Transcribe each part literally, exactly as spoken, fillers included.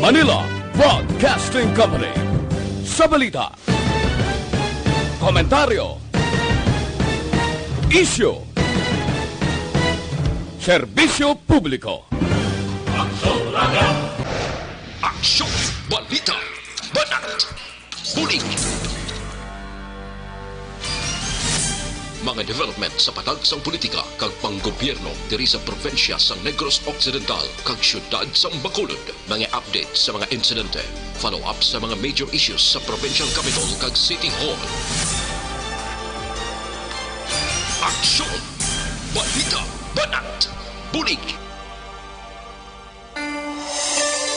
Manila Broadcasting Company. Sa balita, komentaryo, isyu, serbisyo publiko. Aksyon! Balita! Banat! Bulig! Mga development sa patag sang politika kag panggobyerno diri sa probinsya sang Negros Occidental kag siyudad sang Bacolod. Mga update sa mga insidente. Follow-up sa mga major issues sa provincial capital kag city hall. Aksyon! Balita! Banat! Bulig!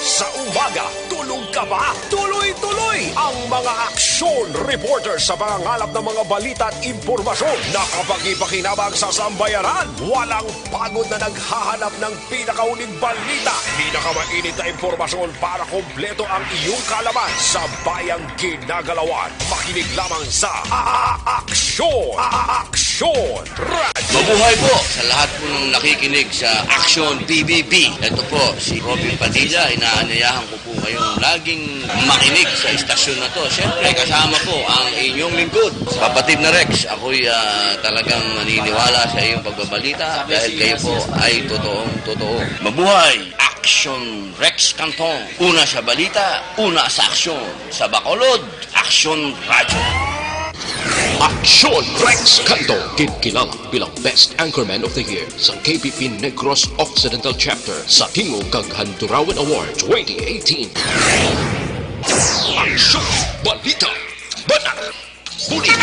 Sa umaga, tulog ka ba? Tuloy-tuloy ang mga aksyon reporter sa pangangalap ng mga balita at impormasyon na kapagi-pakinabang sa sambayanan. Walang pagod na naghahanap ng pinakauling balita, pinakamainit na impormasyon para kompleto ang iyong kaalaman sa bayang ginagalawan. Makinig lamang sa A-, A-, Aksyon! A-, A-, Aksyon! Radyo! Mabuhay po sa lahat po ng nakikinig sa Aksyon P B B. Ito po si Robin Padilla. Inaanyayahan ko po kayong laging makinig sa istasyon na to. Siyempre, kasama po ang inyong lingkod, Kapatid na Rex. Ako'y, ah, talagang naniniwala sa iyong pagbabalita dahil kayo po ay totoong totoo. Mabuhay! Aksyon Rex Cantong. Una sa balita, una sa aksyon. Sa Bacolod, Aksyon Radyo. Aksyon Rex Canto, ginkilala bilang Best Anchorman of the Year sa K P P Negros Occidental Chapter sa Tingog kag Handurawan Award twenty eighteen. Aksyon! Balita! Banat! Bulig!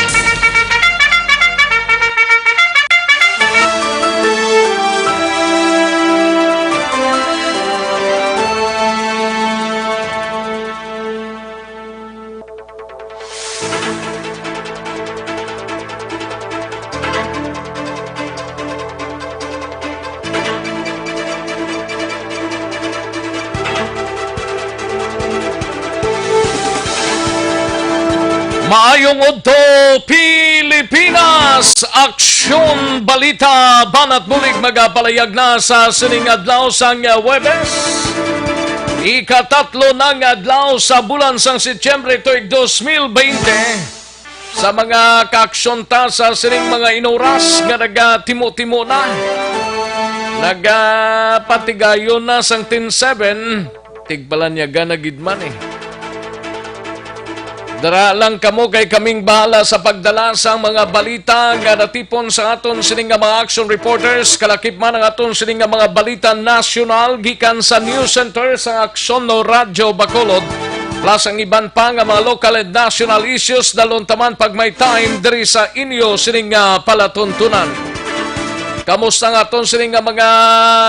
Maayong udto, Pilipinas! Aksyon Balita, Banat Bulig, magapalayag na sa sining adlaw sang Huwebes, ikatatlo na nga adlaw sa bulan sang Setyembre tuig dos mil baynte. Sa mga kaaksyon ta sa sining mga inoras nga nagatimo-timo na, nagapatigayon na sang Ten seven, tigpalanyaga na gid man, eh. Dara lang kamo kay kaming bahala sa pagdala sang mga balita nga natipon sa aton sining nga mga action reporters, kalakip man ang aton sining nga mga balita nasyonal gikan sa news center sang Aksyon no Radyo Bacolod, plus ang iban pa nga mga local and national issues. Dalon ta man pag may time diri sa inyo sining nga palatuntunan. Kamusta ang aton sining nga mga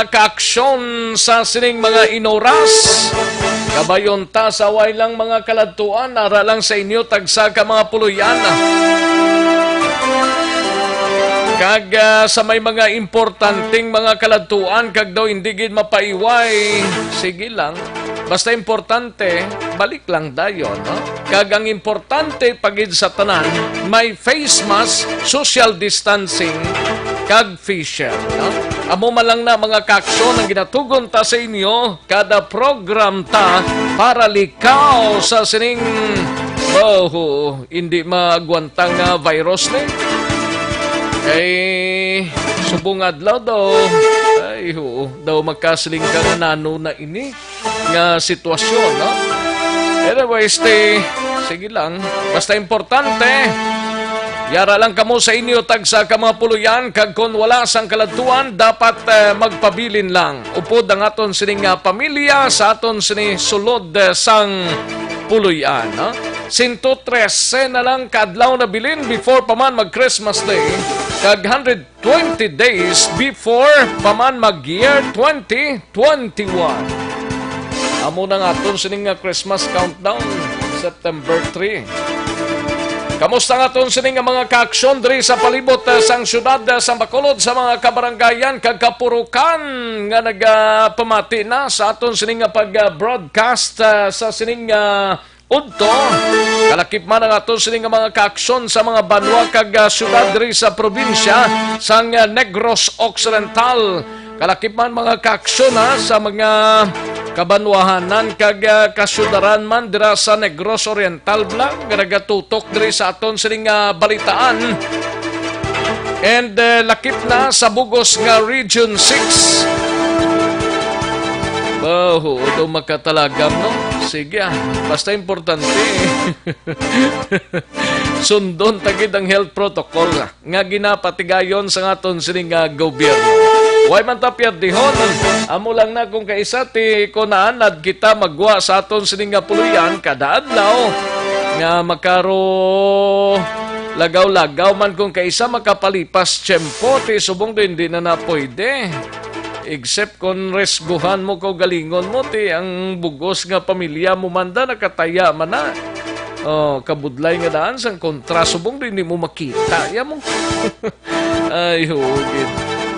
kaaksyon sa sining mga inoras? Kabayon ta sa way lang mga kaladtuan, ara lang sa inyo tagsa ka mga puloy-an. Kag, ah, sa may mga importanteng mga kaladtuan, kag daw hindi gid mapaiway, sige lang. Basta importante, balik lang dayon, no? Kag ang importante pa gid sa tanan, may face mask, social distancing, kag facial, no? Amo man lang na mga kaaksyon ang ginatugon ta sa inyo kada program ta para likaw sa sining, oh, hindi maagwanta nga virus ni. Kay subong adlaw daw, ay, oo, daw makasiling ka nga nano na ini nga sitwasyon, no? Anyways, te, sige lang. Basta importante, yara lang kamo sa inyo tagsa ka mga puloy-an, kag kon wala sang kaladtuan, dapat, eh, magpabilin lang. Upod ang aton sining nga pamilya sa aton sini sulod, eh, sang puloy-an, no? Sento trese na lang ka adlaw nabilin before pa man mag Christmas Day, kag hundred twenty days before pa man mag year twenty twenty-one. Amo na nga aton sining nga Christmas countdown, September three. Kamusta nga aton sining nga mga kaaksyon diri sa palibot, eh, sang siyudad, eh, sa Bacolod, sa mga kabarangayan kag kapurukan nga nagapamati na sa aton sining nga pag-, ah, broadcast, ah, sa sining, ah, udto, kalakip man ang aton sini nga mga kaaksyon sa mga banwa kag, ah, syudad diri sa probinsya sang, ah, Negros Occidental. Kalakip man mga kaaksyon, ha, sa mga kabanwahanan kag, ah, kasyudaran man dira sa Negros Oriental, bala, nga nagatutok diri sa aton sining, ah, balitaan. And, eh, lakip na sa bugos nga Region six. Baho daw makatalagam, no? Sige, ah. Basta importante. Sundon ta gid ang health protocol nga ginapatigayon sa aton sini nga gobyerno. Way man ta pierdihon, amo lang na kung kaisa ti kunaanad kita magwa sa aton sini nga puloy-an kada adlaw nga makaro lagaw-lagaw man kung kaisa makapalipas tiyempo ti subong din di na na pwede. Except kon resguhan mo kaugalingon mo, ti ang bugos nga pamilya mo man da nakataya man na. Oh, kabudlay nga daan sang kontra, subong din di mo makita. Ya mo. Ay, hugid.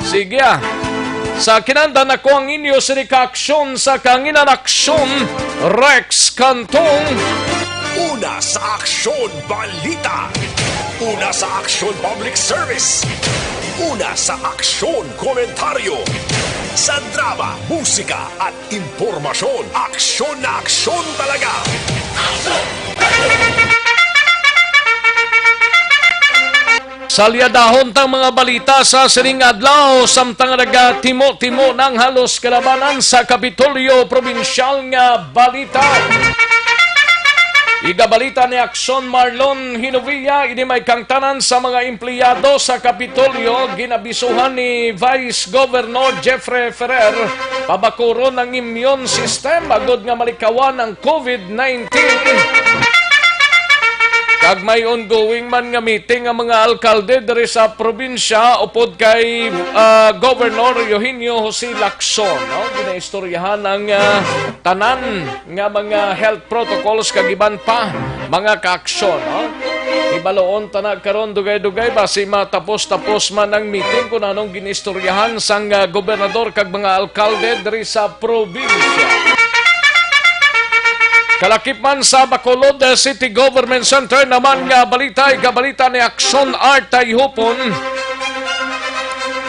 Sige, ah. Sa kinanda na ko ang inyo sini ka aksyon sa kanginan aksyon, Rex Cantong. Una sa aksyon, balita. Una sa aksyon, public service. Una sa aksyon, komentaryo. Sa drama, musika, at impormasyon, aksyon na aksyon talaga. Salyadahon tang mga balita sa sining adlaw, samtang nagatimo-timo ng halos kalabanan sa Kapitolyo Probinsyal nga balita. Igabalita ni Aksyon Marlon Hinovia, ini may kangtanan sa mga empleyado sa Kapitolyo, ginabisuhan ni Vice Governor Jeffrey Ferrer, pabakuron ang immune system agud nga malikawan ang COVID nineteen. Kag may ongoing man nga meeting ang mga alkalde diri sa probinsya upod kay, ah, Governor Eugenio Jose Lacson, no? Ginaistoryahan ang, ah, tanan nga mga health protocols kag iban pa mga kaaksyon, no? Hibaloon ta na karon dugay-dugay basi matapos-tapos man ang meeting kung anong ginistoryahan sang, ah, gobernador kag mga alkalde diri sa probinsya. Kalakip man sa Bacolod, ah, City Government Center naman nga balita, igabalita ni Aksyon Art Tayhupon.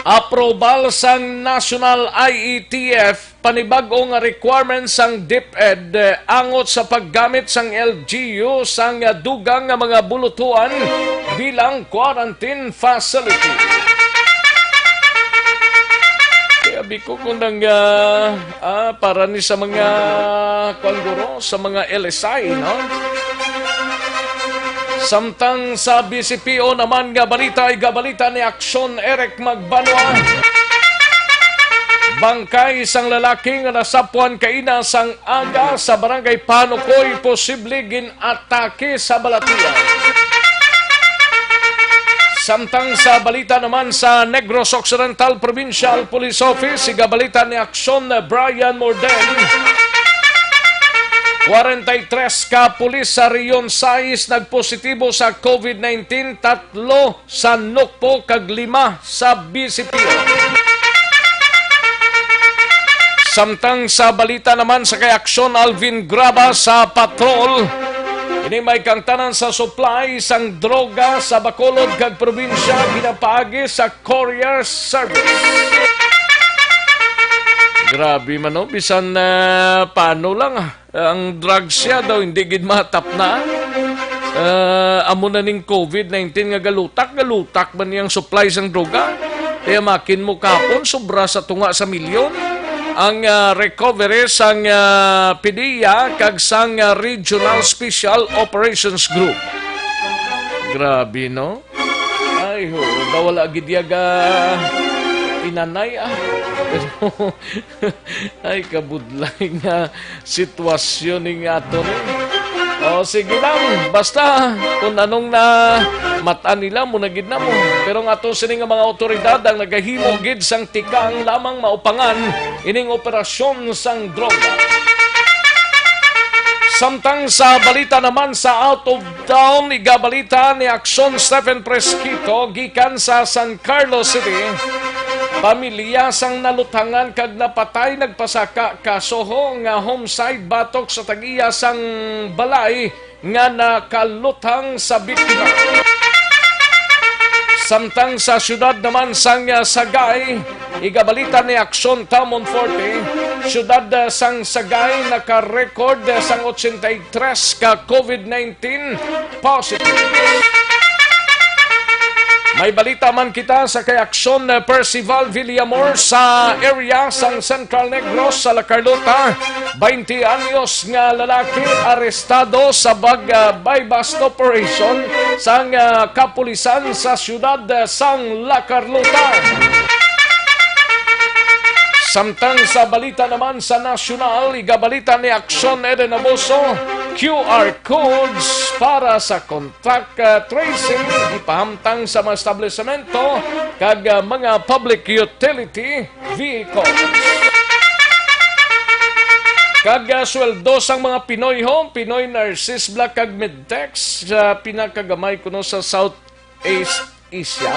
Approval sang National I E T F panibag-o nga requirements sang DepEd, eh, angot sa paggamit sang L G U sang, ah, dugang nga mga bulutuan bilang quarantine facility. Kaya bi ko kung nang, ah, ah, para ni sa mga, kwan guro, sa mga L S I, no? Samtang sa B C P O naman nga balita, igabalita ni Aksyon Eric Magbanwa. Bangkay sang lalaki nga nasapwan kaina sang aga sa Barangay Panukoy, posible gin-atake sa balatian. Samtang sa balita naman sa Negros Occidental Provincial Police Office, igabalita ni Aksyon Brian Morden. Kwarenta y tres ka pulis sa Region sais nagpositibo sa COVID nineteen, tatlo sa Nocpo kag lima sa B C P O. Samtang sa balita naman sa kay Aksyon Alvin Graba sa Patrol, ini may kangtanan sa supply sang droga sa Bacolod kag probinsya ginapaagi sa courier service. Grabe man, no? Bisan, ah, paano lang, ah. Ang drugs siya daw, hindi gid matap na. Ah, amo na ning COVID nineteen nga galutak, galutak man niyang supply sang droga. Kaya makin mo kapon, sobra sa tunga sa milyon ang, ah, recovery sang, ah, PDEA kag sang, ah, Regional Special Operations Group. Grabe, no? Ay, ho, daw wala gid yaga inanay, ah. Pero, ay, kabudlay nga sitwasyon ning ato ni. O, sige lang. Basta, kung anong na mata nila, mo na gid na mo. Pero nga to sini nga mga otoridad ang nagahimo gid sang tikang lamang maupangan ining operasyon sang droga. Samtang sa balita naman sa out of town, igabalita ni Aksyon Stephen Presquito gikan sa San Carlos City. Pamilya sang nalutangan kag napatay nagpasaka kaso nga homicide batok sa tag-iya sang balay nga nakalutang sa biktima. Samtang sa siyudad naman sang Sagay, igabalita ni Aksyon Tamon Forte, Siyudad, ah, sang Sagay naka-record, ah, sang ochenta y tres ka COVID nineteen positive. May balita man kita sa kay Aksyon, ah, Percival Villamor sa area sang Central Negros sa La Carlota. Baynte anyos nga lalaki arestado sa bag, ah, buy-bust operation sang, ah, kapulisan sa siyudad, ah, sang La Carlota. Samtang sa balita naman sa nasyonal, igabalita ni Aksyon Eden Abuso, Q R codes para sa contact, ah, tracing ipahamtang sa mga establishmento kag, ah, mga public utility vehicles. Kag, ah, sweldo sang mga Pinoy ho, Pinoy Nurses Block kag Medtech sa pinakagamay kuno sa South East Asia.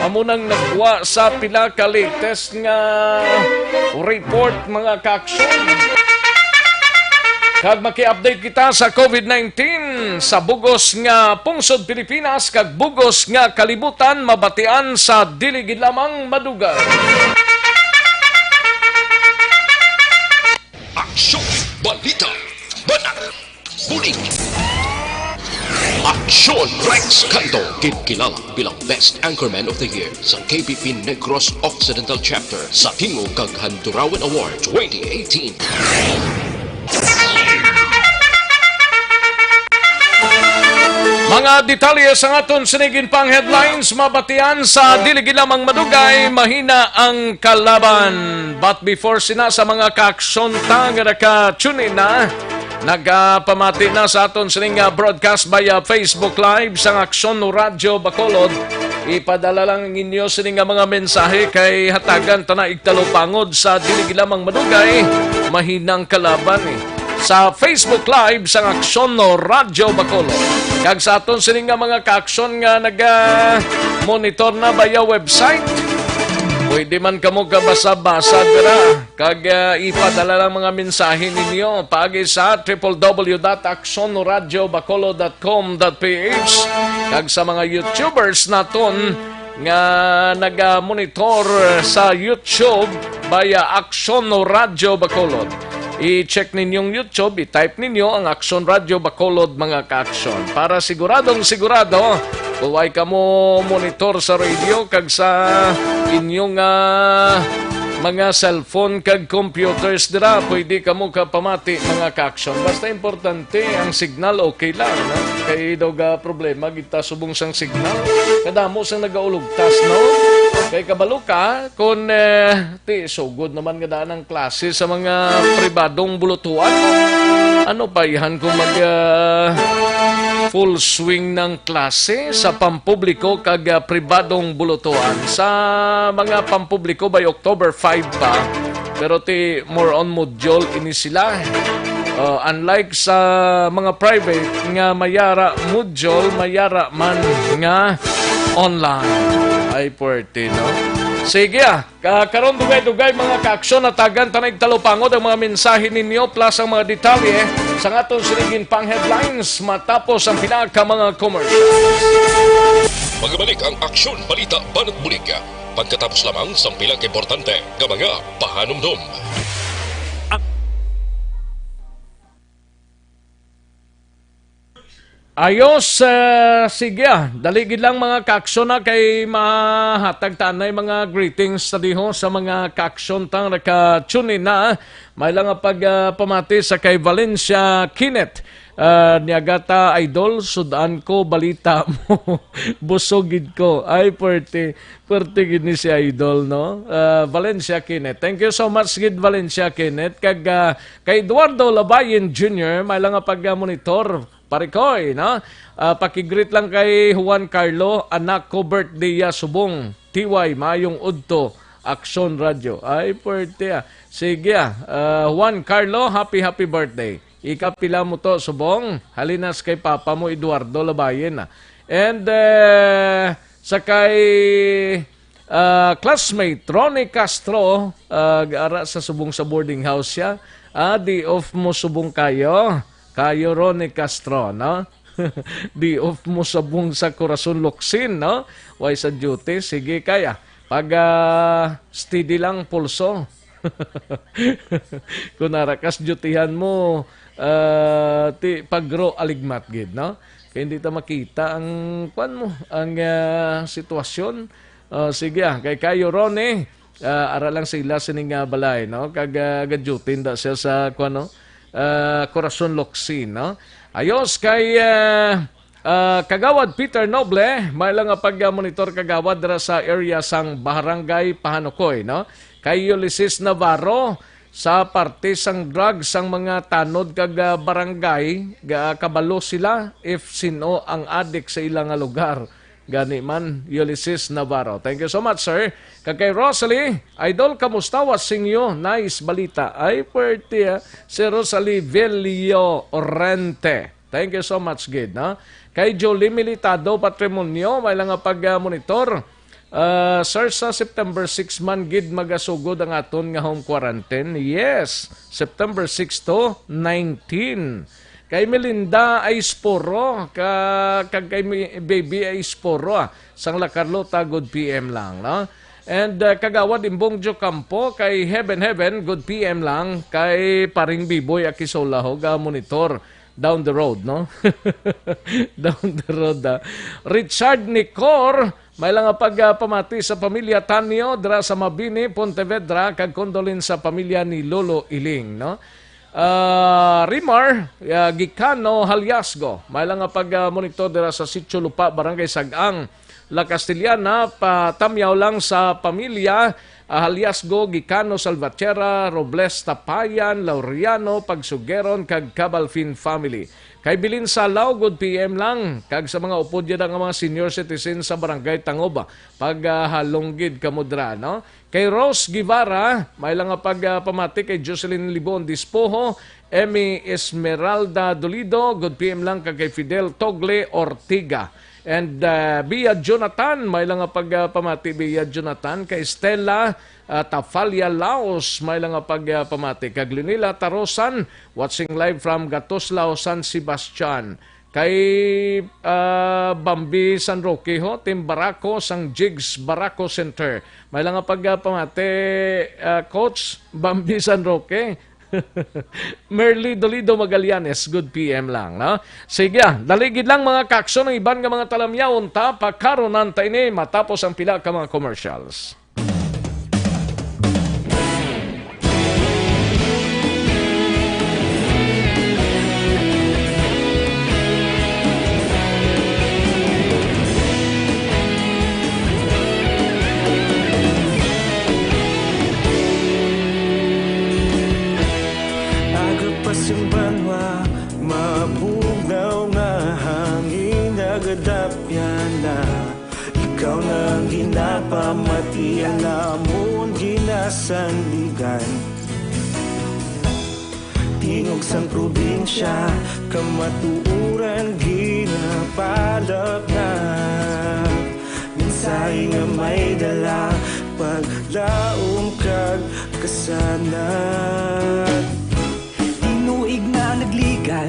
Amo nang nagwa sa pila ka latest nga report, mga kaaksyon. Kag maki-update kita sa COVID nineteen sa bugos nga pungsod Pilipinas kag bugos nga kalibutan mabatian sa dili gid lamang madugay. Aksyon, balita, banat, bulig. Aksyon Rex Cando, ginkilala bilang Best Anchorman of the Year sa K B P Negros Occidental Chapter sa Tingog kag Handurawan Award twenty eighteen. Mga detalye sa aton sining pang headlines, mabatian sa dili gid lamang madugay, mahina ang kalaban. But before sina, sa mga kaaksyon ta nga naka-tune in na, nagapamati na sa aton sining, ah, broadcast via Facebook Live sang Aksyon Radyo Bacolod. Ipadala lang ang inyo sini nga mga mensahe kay hatagan ta na igtalupangod sa dili gid lamang madugay, mahinang kalaban, eh. Sa Facebook Live sang Aksyon Radyo Bacolod. Kag sa aton sini nga mga kaaksyon nga naga-monitor na via website, pwede man kamo kabasa-basa dira. Kag, ah, ipadala lang mga mensahe ninyo paagi sa triple W dot aksyon radyo bacolod dot com dot P H. Kag sa mga YouTubers naton nga naga-monitor sa YouTube via Aksyon Radyo Bacolod. I-check ninyong YouTube, i-type ninyo ang Aksyon Radyo Bacolod, mga kaaksyon. Para siguradong sigurado, kung way kamo monitor sa radio kag sa inyong, ah, mga cellphone kag computers dira, pwede kamo kapamati, mga kaaksyon. Basta importante ang signal, okay lang, no? Kay daw ga problema gid ta subong sang signal. Kadamo sang nagaulugtas, no? Kay kabalo ka, kung, eh, ti, sugod naman nga daan ang klase sa mga pribadong bulutuan. Ano pa ihan kung mag, ah, full swing ng klase sa pampubliko kag, ah, pribadong bulutuan? Sa mga pampubliko, by October five pa, pero ti more on module ini sila. Uh, unlike sa mga private nga mayara module, mayara man nga online. Ay, puwerte, no? Sige, ah. Ka-, karon, dugay-dugay, mga kaaksyon, natagan ta na igtalupangod ang mga mensahe ninyo plus ang mga detalye sa aton sining pang headlines matapos ang pila ka mga commercial. Magbalik ang Aksyon Balita Banat Bulig pagkatapos lamang sang pila ka importante nga mga pahanumdom. Ayos, eh, sige, ah. Dali gid lang, mga kaaksyon, na kay mahatag ta anay mga greetings ta diho sa mga kaaksyon tang naka-tune in na. May lang nga pag, ah, pamati sa kay Valencia Kenneth. Ah, niagata, idol, sudan ko balita mo. Busog gid ko. Ay, puwerte. Puwerte gid ni si idol, no? Ah, Valencia Kenneth. Thank you so much gid, Valencia Kenneth. Kag, ah, kay Eduardo Labayen Junior, may lang nga pag-monitor. Parikoy, no? Ah, pakigreet lang kay Juan Carlo, anak ko, birthday ya subong. T Y, maayong udto, Aksyon Radyo. Ay, puwerte, ah. Sige, ah. Ah, Juan Carlo, happy, happy birthday. Ika pila mo to, subong? Halinas kay papa mo, Eduardo Labayen, ah. And, eh, sa kay, ah, classmate Ronnie Castro, ah, ara sa subong sa boarding house siya. Ah, di off mo subong kayo. Kayo, Ronnie Castro, no? Di off mo subong sa Corazon Locsin, no? Way sa duty. Sige, kaya. Pag, ah, steady lang pulso. Kung ara kas dutihan mo, ah, ti pagro aligmat gid, no? Kay hindi ta makita ang, kwan mo, ang, ah, sitwasyon. Ah, sige, ah, kay Kayo Ronnie, ah, ara lang sila sining, ah, balay, no? Kag, ah, ga-duty nda siya sa, kwan, no? Ah, Corazon Locsin, no? Ayos kay, ah, ah, Kagawad Peter Noble, may lang nga pag-monitor, Kagawad, dira sa area sang Barangay Pahanukoy, no? Kay Ulysses Navarro, sa parte sang drug sang mga tanod kag, ah, barangay, ga-, kabalo sila if sin-o ang adik sa ila nga lugar. Gani man, Ulysses Navarro. Thank you so much, sir. Kag kay Rosalie, Idol, kamusta? What's new? Nice balita. Ay, pwerte, ah. Si Rosalie Villorente. Thank you so much, gid, no? Kay Jolie Militado Patrimonio, may lang nga pag-monitor. Ah, sir, sa September six man gid magasugod ang aton nga home quarantine. Yes, September six to nineteen. Kay Melinda Aisporo, ka, kag kay Mi-, Baby Aisporo, ah, sang La Carlota, good P M lang, no? And, ah, Kagawad Imbong Jocampo, kay Heaven Heaven, good P M lang, kay Paring Biboy Akisola, ho, ga monitor down the road, no? Down the road, ah. Richard Nicor, may lang nga pag, ah, pamati sa pamilya Tanyo dira sa Mabini, Pontevedra, kag condolence sa pamilya ni Lolo Iling, no? Ah, Rimar, ah, Gicano Haliasgo, may lang nga pag, ah, monitor dira sa Sitio Lupa, Barangay Sag-ang, La Castellana, patamyaw lang sa pamilya, ah, Haliasgo, Gicano, Salvatierra, Robles, Tapayan, Laureano, Pagsugeron, kag Cabalfin family. Kay Bilin Salaw, good P M lang. Kag sa mga upod yada nga mga senior citizen sa Barangay Tangoba, pag, ah, halong gid kamo dira, no? Kay Rose Guevara, may lang nga pag, ah, pamati kay Jocelyn Libon Dispoho, Emmy Esmeralda Dolido, good P M lang, kag kay Fidel Togle Ortiga. And, ah, Bia Jonathan, may lang nga pag, ah, pamati, Bia Jonathan, kay Stella, ah, Tafalia Laos, may lang nga pag, ah, pamati. Kag Lunila Tarosan, watching live from Gatos, Laos, San Sebastian. Kay, ah, Bambi San Roque, ho, Team Barako, sang Jigs Barako Center. May lang nga pag, ah, pamati, ah, Coach Bambi San Roque. Merly Dolido Magallanes, good P M lang, no? Sige, ah, dali gid lang, mga kaakson, ang iban nga mga talamyawon ta, pakaronan ta ini matapos ang pila ka mga commercials. Aga pa sing banwa, mabugnaw nga hangin, nagadapyan na. Ikaw na ang ginapamati, ang amon ginasandigan. Tingog sang probinsya, kamatuoran ginapalapnap. Mensahe nga may dala, paglaom kag kasanag. Tinuig na nagligan,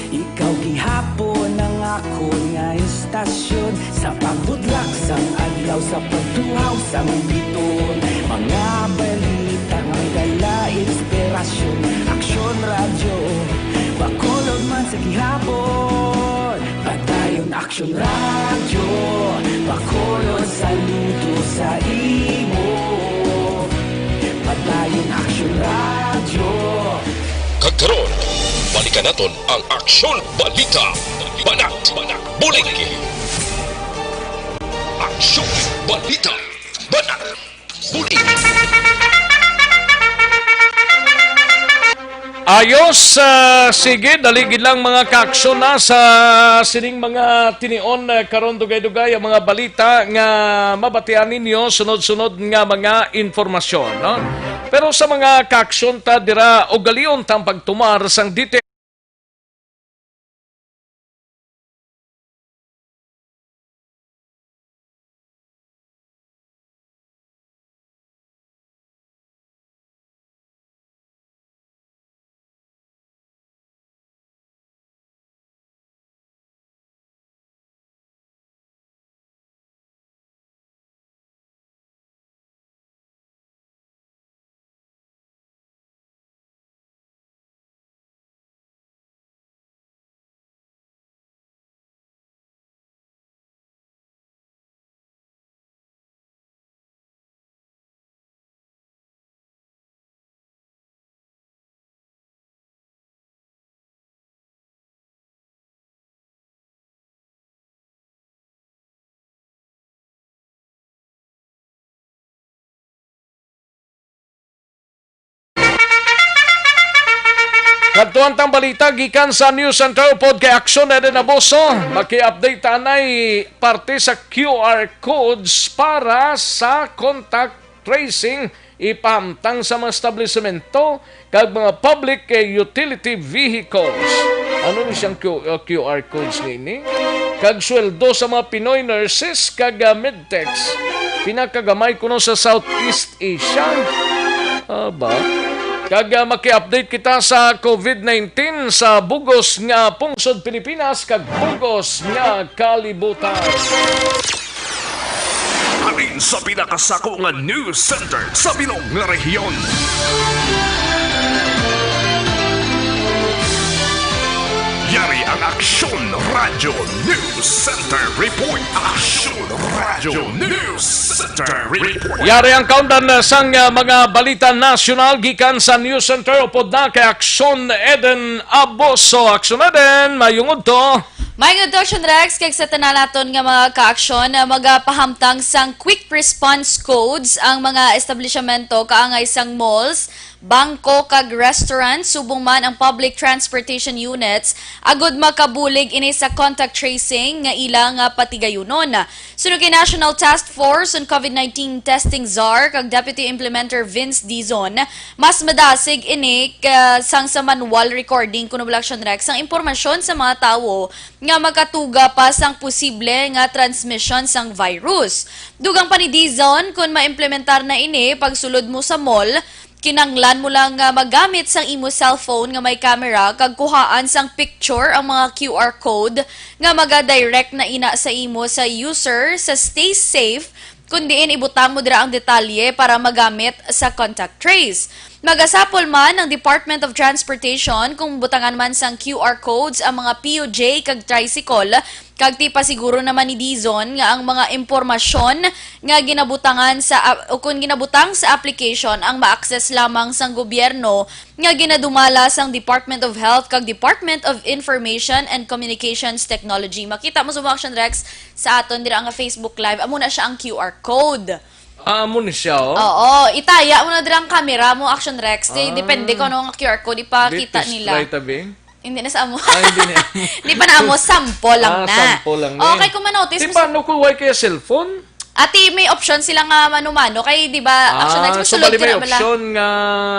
ikaw gihapon ang akon nga istasyon. Sa pagbudlak sang adlaw, sa pagtuhaw sang biton, mga balita nga dala inspirasyon. Aksyon Radyo, Bacolod man sa gihapon. Padayon Aksyon Radyo, Bacolod, saludo sa imo. Padayon Aksyon Radyo. Kag karon, balikan naton ang Aksyon Balita. Banat, Bulig. Aksyon Balita. Banat, Bulig. Ayos, ah, sige, dali gid lang, mga kaaksyon, na sa sining mga tinion, ah, karon, dugay-dugay ang mga balita nga mabatian ninyo, sunod-sunod nga mga impormasyon, no? Pero sa mga kaaksyon ta dira, ugalion tang pagtumar sang D T Kadtuan tang balita gikan sa News Center upod kay Aksyon Eden Abuso. Maki-update anay parte sa Q R codes para sa contact tracing ipahamtang sa mga establisemento kag mga public, eh, utility vehicles. Ano ni siyang Q-, uh, Q R codes nini? Kag sweldo sa mga Pinoy nurses kag, uh, medtechs. Pinakagamay kuno sa Southeast Asia. Aba. Kag, ah, maki-update kita sa covid nineteen sa bugos nga pungsod Pilipinas kag bugos nga kalibutan. Halin sa pinakasako nga news center sa bilog nga rehiyon. Yari ang Aksyon Radio News Center Report. Aksyon Radio News Center Report. Yari ang kaundan, uh, sang, uh, mga balita nasyonal gikan sa News Center upod na kay Aksyon Eden Abuso. Aksyon Eden, mayong udto. Mayong udto, Aksyon Rex, kag sa tanan naton nga mga ka-aksyon, uh, magapahamtang sang quick response codes ang mga establishmento kaangay sang malls, bangko kag restaurant, subong man ang public transportation units, agud makabulig ini sa contact tracing nga ila nga patigayunon. Suno kay National Task Force on covid nineteen Testing czar kag Deputy Implementer Vince Dizon, mas madasig ini ka sang sa manual recording kuno bala, Aksyon Rex, sang impormasyon sa mga tawo nga makatuga pa sang posible nga transmisyon sang virus. Dugang pa ni Dizon, kun maimplementar na ini, pagsulod mo sa mall, kinanglan mo lang nga magamit sang imo cellphone nga may camera kag kuhaan sang picture ang mga Q R code nga magadirect na ina sa imo sa user sa Stay Safe, kun diin ibutang mo dira ang detalye para magamit sa contact trace. Magasapol man ang Department of Transportation kung butangan man sang Q R codes ang mga P U J kag tricycle, kag ti pasiguro naman ni Dizon nga ang mga impormasyon nga ginabutangan sa ap-, o kun ginabutang sa application ang ma-access lamang sang gobyerno nga ginadumala sang Department of Health kag Department of Information and Communications Technology. Makita mo sa mga, Action Rex, sa aton dira nga Facebook Live, amo na siya ang Q R code. Ah, amo ni siya, oh. Oo, itaya mo na dira ang camera mo, Action Rex. Di, Ah. depende kung ano ang Q R code ipakita Di, test nila. Try tabi. Hindi na sa amo. Ah, hindi na. Di pa na amo, sample lang Ah, na. sample lang na. Okay, kung manotice Di mo sa paano kung why kaya cellphone? Ati, may option sila nga mano-mano. Kay, di ba, Action Rex, Ah, mas so sulod bali may sila bala. option nga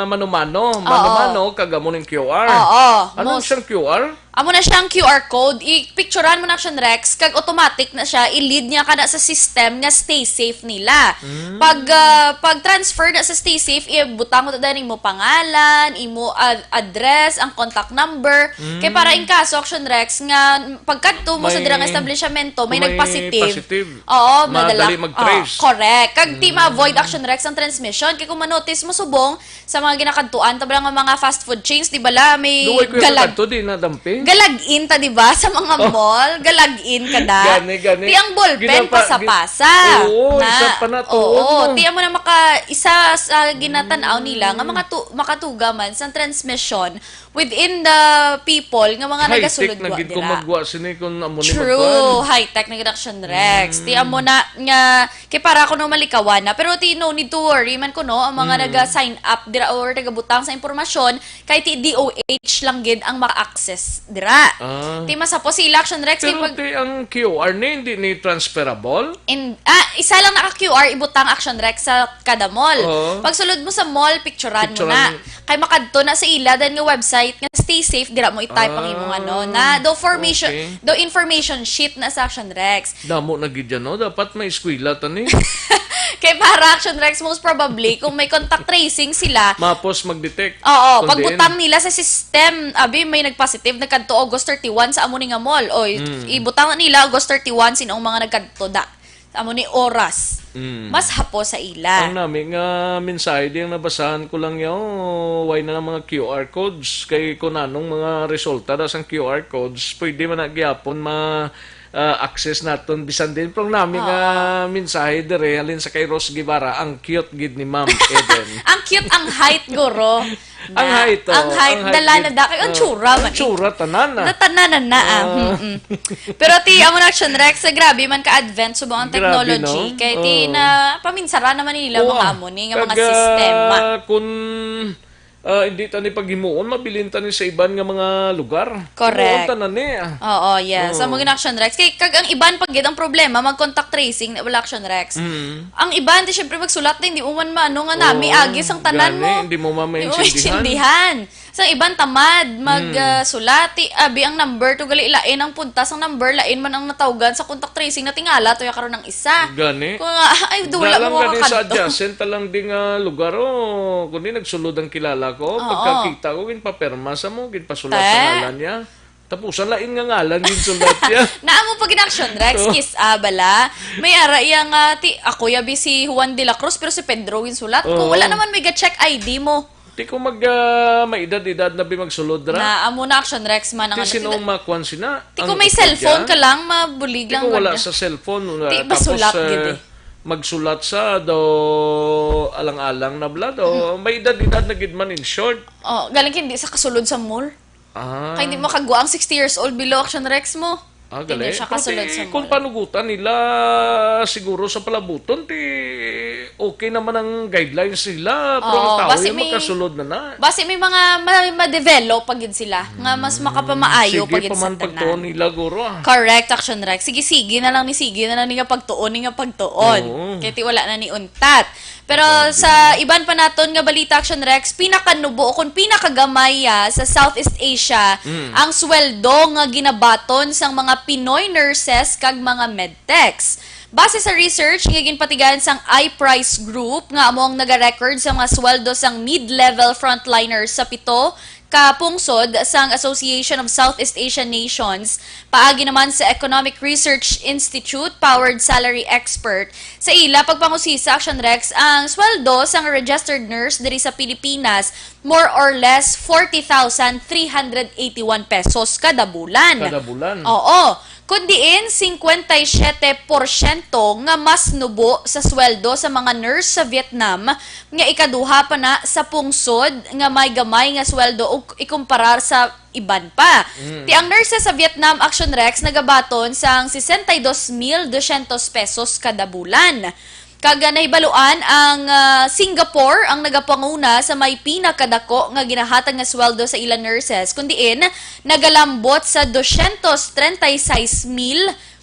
mano-mano. Oo. Mano-mano, kag amo ning Q R. Oo, Ano most siyang Q R? Amo na siyang Q R code. I-picturean mo na, Action Rex, kag automatic na siya, i-lead niya ka na sa system nga Stay Safe nila. Mm. Pag, ah, pag transfer na sa Stay Safe, ibutang mo ta daan imo pangalan, imo ad-, address, ang contact number. Mm. Kay para in kaso, Action Rex, nga pagkadto mo sa May, dirang establishmento, may may nagpositive. positive. Oo, Madali madala-, mag-trace. oh, correct. Kag ti Mm. ma-avoid, Action Rex, ang transmission. Kay kung manotice mo subong, sa mga ginakadtuan ta bala nga mga fast food chains, di bala, may Luway ko yung galag-, kadto, di na dumping. galag-in ta, di ba? Sa mga Oh. mall, galag-in ka da. Gani, gani. Ti ang ballpen, Ginapa-, gin-, pasa-pasa. Oo, Na, isa pa na, tuon oo, mo. ti amo na maka-, isa sa ginatanaw nila nga Mm. makatu-, makatuga man sa transmission within the people nga mga High-tech nagasulod na wa gid kung dira. magwa sini kung amo ni True, magkuan. high-tech na gid, Action Rex. Ti Mm. amo na nga, kay para kuno malikawan na. Pero ti, no need to worry man kuno ang mga Mm. naga-sign up dira or nagabutang sa impormasyon, kay ti D O H lang gid ang maka-access dira. Ah. Ti mas hapos sila, Action Rex, kay Pero pag ti ang Q R ni, hindi ni transferable? In, ah, isa lang naka Q R, ibutang, Action Rex, sa kada mall. Oo. Pagsulod mo sa mall, picturean mo Picturean na. mo. Kay makadto na sa ila, then nga website nga Stay Safe, dira mo i-type ang imong Ah, ano. Na, do formation, okay. do information sheet na sa Action Rex. Damo na gid yan, no? Dapat may eskwela ta ni. Kay para, Action Rex, most probably, kung may contact tracing sila, Mapos mag-detect Oo, kung pagbutang diin. nila sa system, abi, may nag-positive, nagkadto August thirty-one sa amo ni nga mall. Oy, Mm. ibutang na nila August thirty-one sinong mga nagkadto da. Amo ni oras. Mm. Mas hapo sa ila. Ang nami nga mensahe di ang nabasahan ko lang yaw, why na lang mga Q R codes? Kay kung anong mga resulta da sang Q R codes, pwede man na gyapon ma, ah, access naton bisan din. Pero ang nami Oo. nga mensahe dire, halin sa kay Ros Guevara, ang cute gid ni Ma'am Eden. Ang cute, ang height, guro. Ang Na, height, oh, ang height, ang height dala gid. na da. Kay ang Oh, tsura ang man, eh. tsura, tanan na. Na tanan na, ah. Ah. Mm-mm. Pero ti, amo na, Action Rex, sa grabe man ka-advance subong ang Grabe, technology. no? Kay ti Oo. na, paminsara naman nila Oo, mga ah. amo ni, nga mga Kag, ah, sistema. kun Ah, hindi ta ni paghimuon, mabilin ta ni sa iban nga mga lugar. Correct. Himuon ta na ni, ah. Oo, yes. Oo. Amo gid na, Action Rex. Kay, kag ang iban pa gid ang problema, mag-contact tracing, wala, Action Rex. Mm. Ang iban, di syempre magsulat din, di mo man maano nga nami, Oo, agi sang tanan gani, mo. Hindi mo ma-, Di mo maintindihan. maintindihan. Sa iban tamad mag, Hmm. ah, sulati, abi ang number to gali, lain ang punta sang number, lain man ang natawgan sa contact tracing, natingala to ya karon ang isa. Gani. Ko nga, ay, dula Dalang mo gani sa kadto. adjacent ta lang di nga lugar, oh, kundi nagsulod ang kilala ko. Oo. Pagkakita ko, ginpapirma sa mo, ginpasulat sa Te? ngalan niya. Tapusan lain nga ngalan ginsulat niya. Naa mo pa gid, Action Rex, Oh. kiss, ah, bala. May ara iya nga, ti, ako yabi si Juan de la Cruz, pero si Pedro ginsulat ko. Oo. Wala naman may ga-check I D mo. Ti ko mag, ah, may edad-edad na bi magsulod ra. Na, amo na, Action Rex man ang Ti ano, sinong sina-, makuan sina? Ti Ang ko may upod cellphone niya? ka lang, mabulig Ti lang ko wala gud. sa cellphone, Ti ah, ba tapos, sulat ah, gid eh? magsulat sa do alang-alang na bala do. Mm. May edad-edad na gid man, in short. Oh, galing hindi sa kasulod sa mall. Ah. Kay hindi mo kagwa ang sixty years old below, Action Rex mo. Ah, Hindi gali. siya Pero kasulod ti, sa kung mall. panugutan nila siguro sa palabuton, ti okay naman ang guidelines nila. Pero ang Oo, tao basi yung may, makasulod na na. basi may mga ma-, ma-develop pa gid sila nga mas Hmm, makapamaayo sige pa gid pa sa man pagtuon tanan. nila, guro, ah. Correct, Action Rex. Sige, sige na lang ni, sige na lang ni nga pagtuon, ni nga pagtuon. Oo. Kay ti wala na ni untat. Pero Grabe. sa iban pa naton nga balita, Action Rex, pinakanubo o kung pinakagamay, ah, sa Southeast Asia Mm. ang sweldo nga ginabaton sang mga Pinoy nurses kag mga medtechs. Base sa research nga ginpatigayon sang iPrice Group, nga amo ang nagarecord sa mga sweldo sang mid-level frontliners sa pito ka pungsod sang Association of Southeast Asian Nations, paagi naman sa Economic Research Institute Powered Salary Expert, sa ila pagpangusisa, Action Rex, ang sweldo sang registered nurse diri sa Pilipinas, more or less forty thousand three hundred eighty-one pesos kada bulan. Kada bulan. Oo. Kun diin, singkwenta y siyete porsyento nga mas nubo sa sweldo sa mga nurse sa Vietnam, nga ikaduha pa na sa pungsod nga may gamay nga sweldo ug ikumparar sa iban pa. Mm. Ti ang nurses sa Vietnam, Action Rex, nagabaton sang sesenta y dos mil dosyentos pesos kada bulan. Kag, ah, nahibaluan ang, ah, Singapore ang nagapanguna sa may pinakadako nga ginahatag nga sweldo sa ila nurses, kun diin nagalambot sa dosyentos treinta y seis mil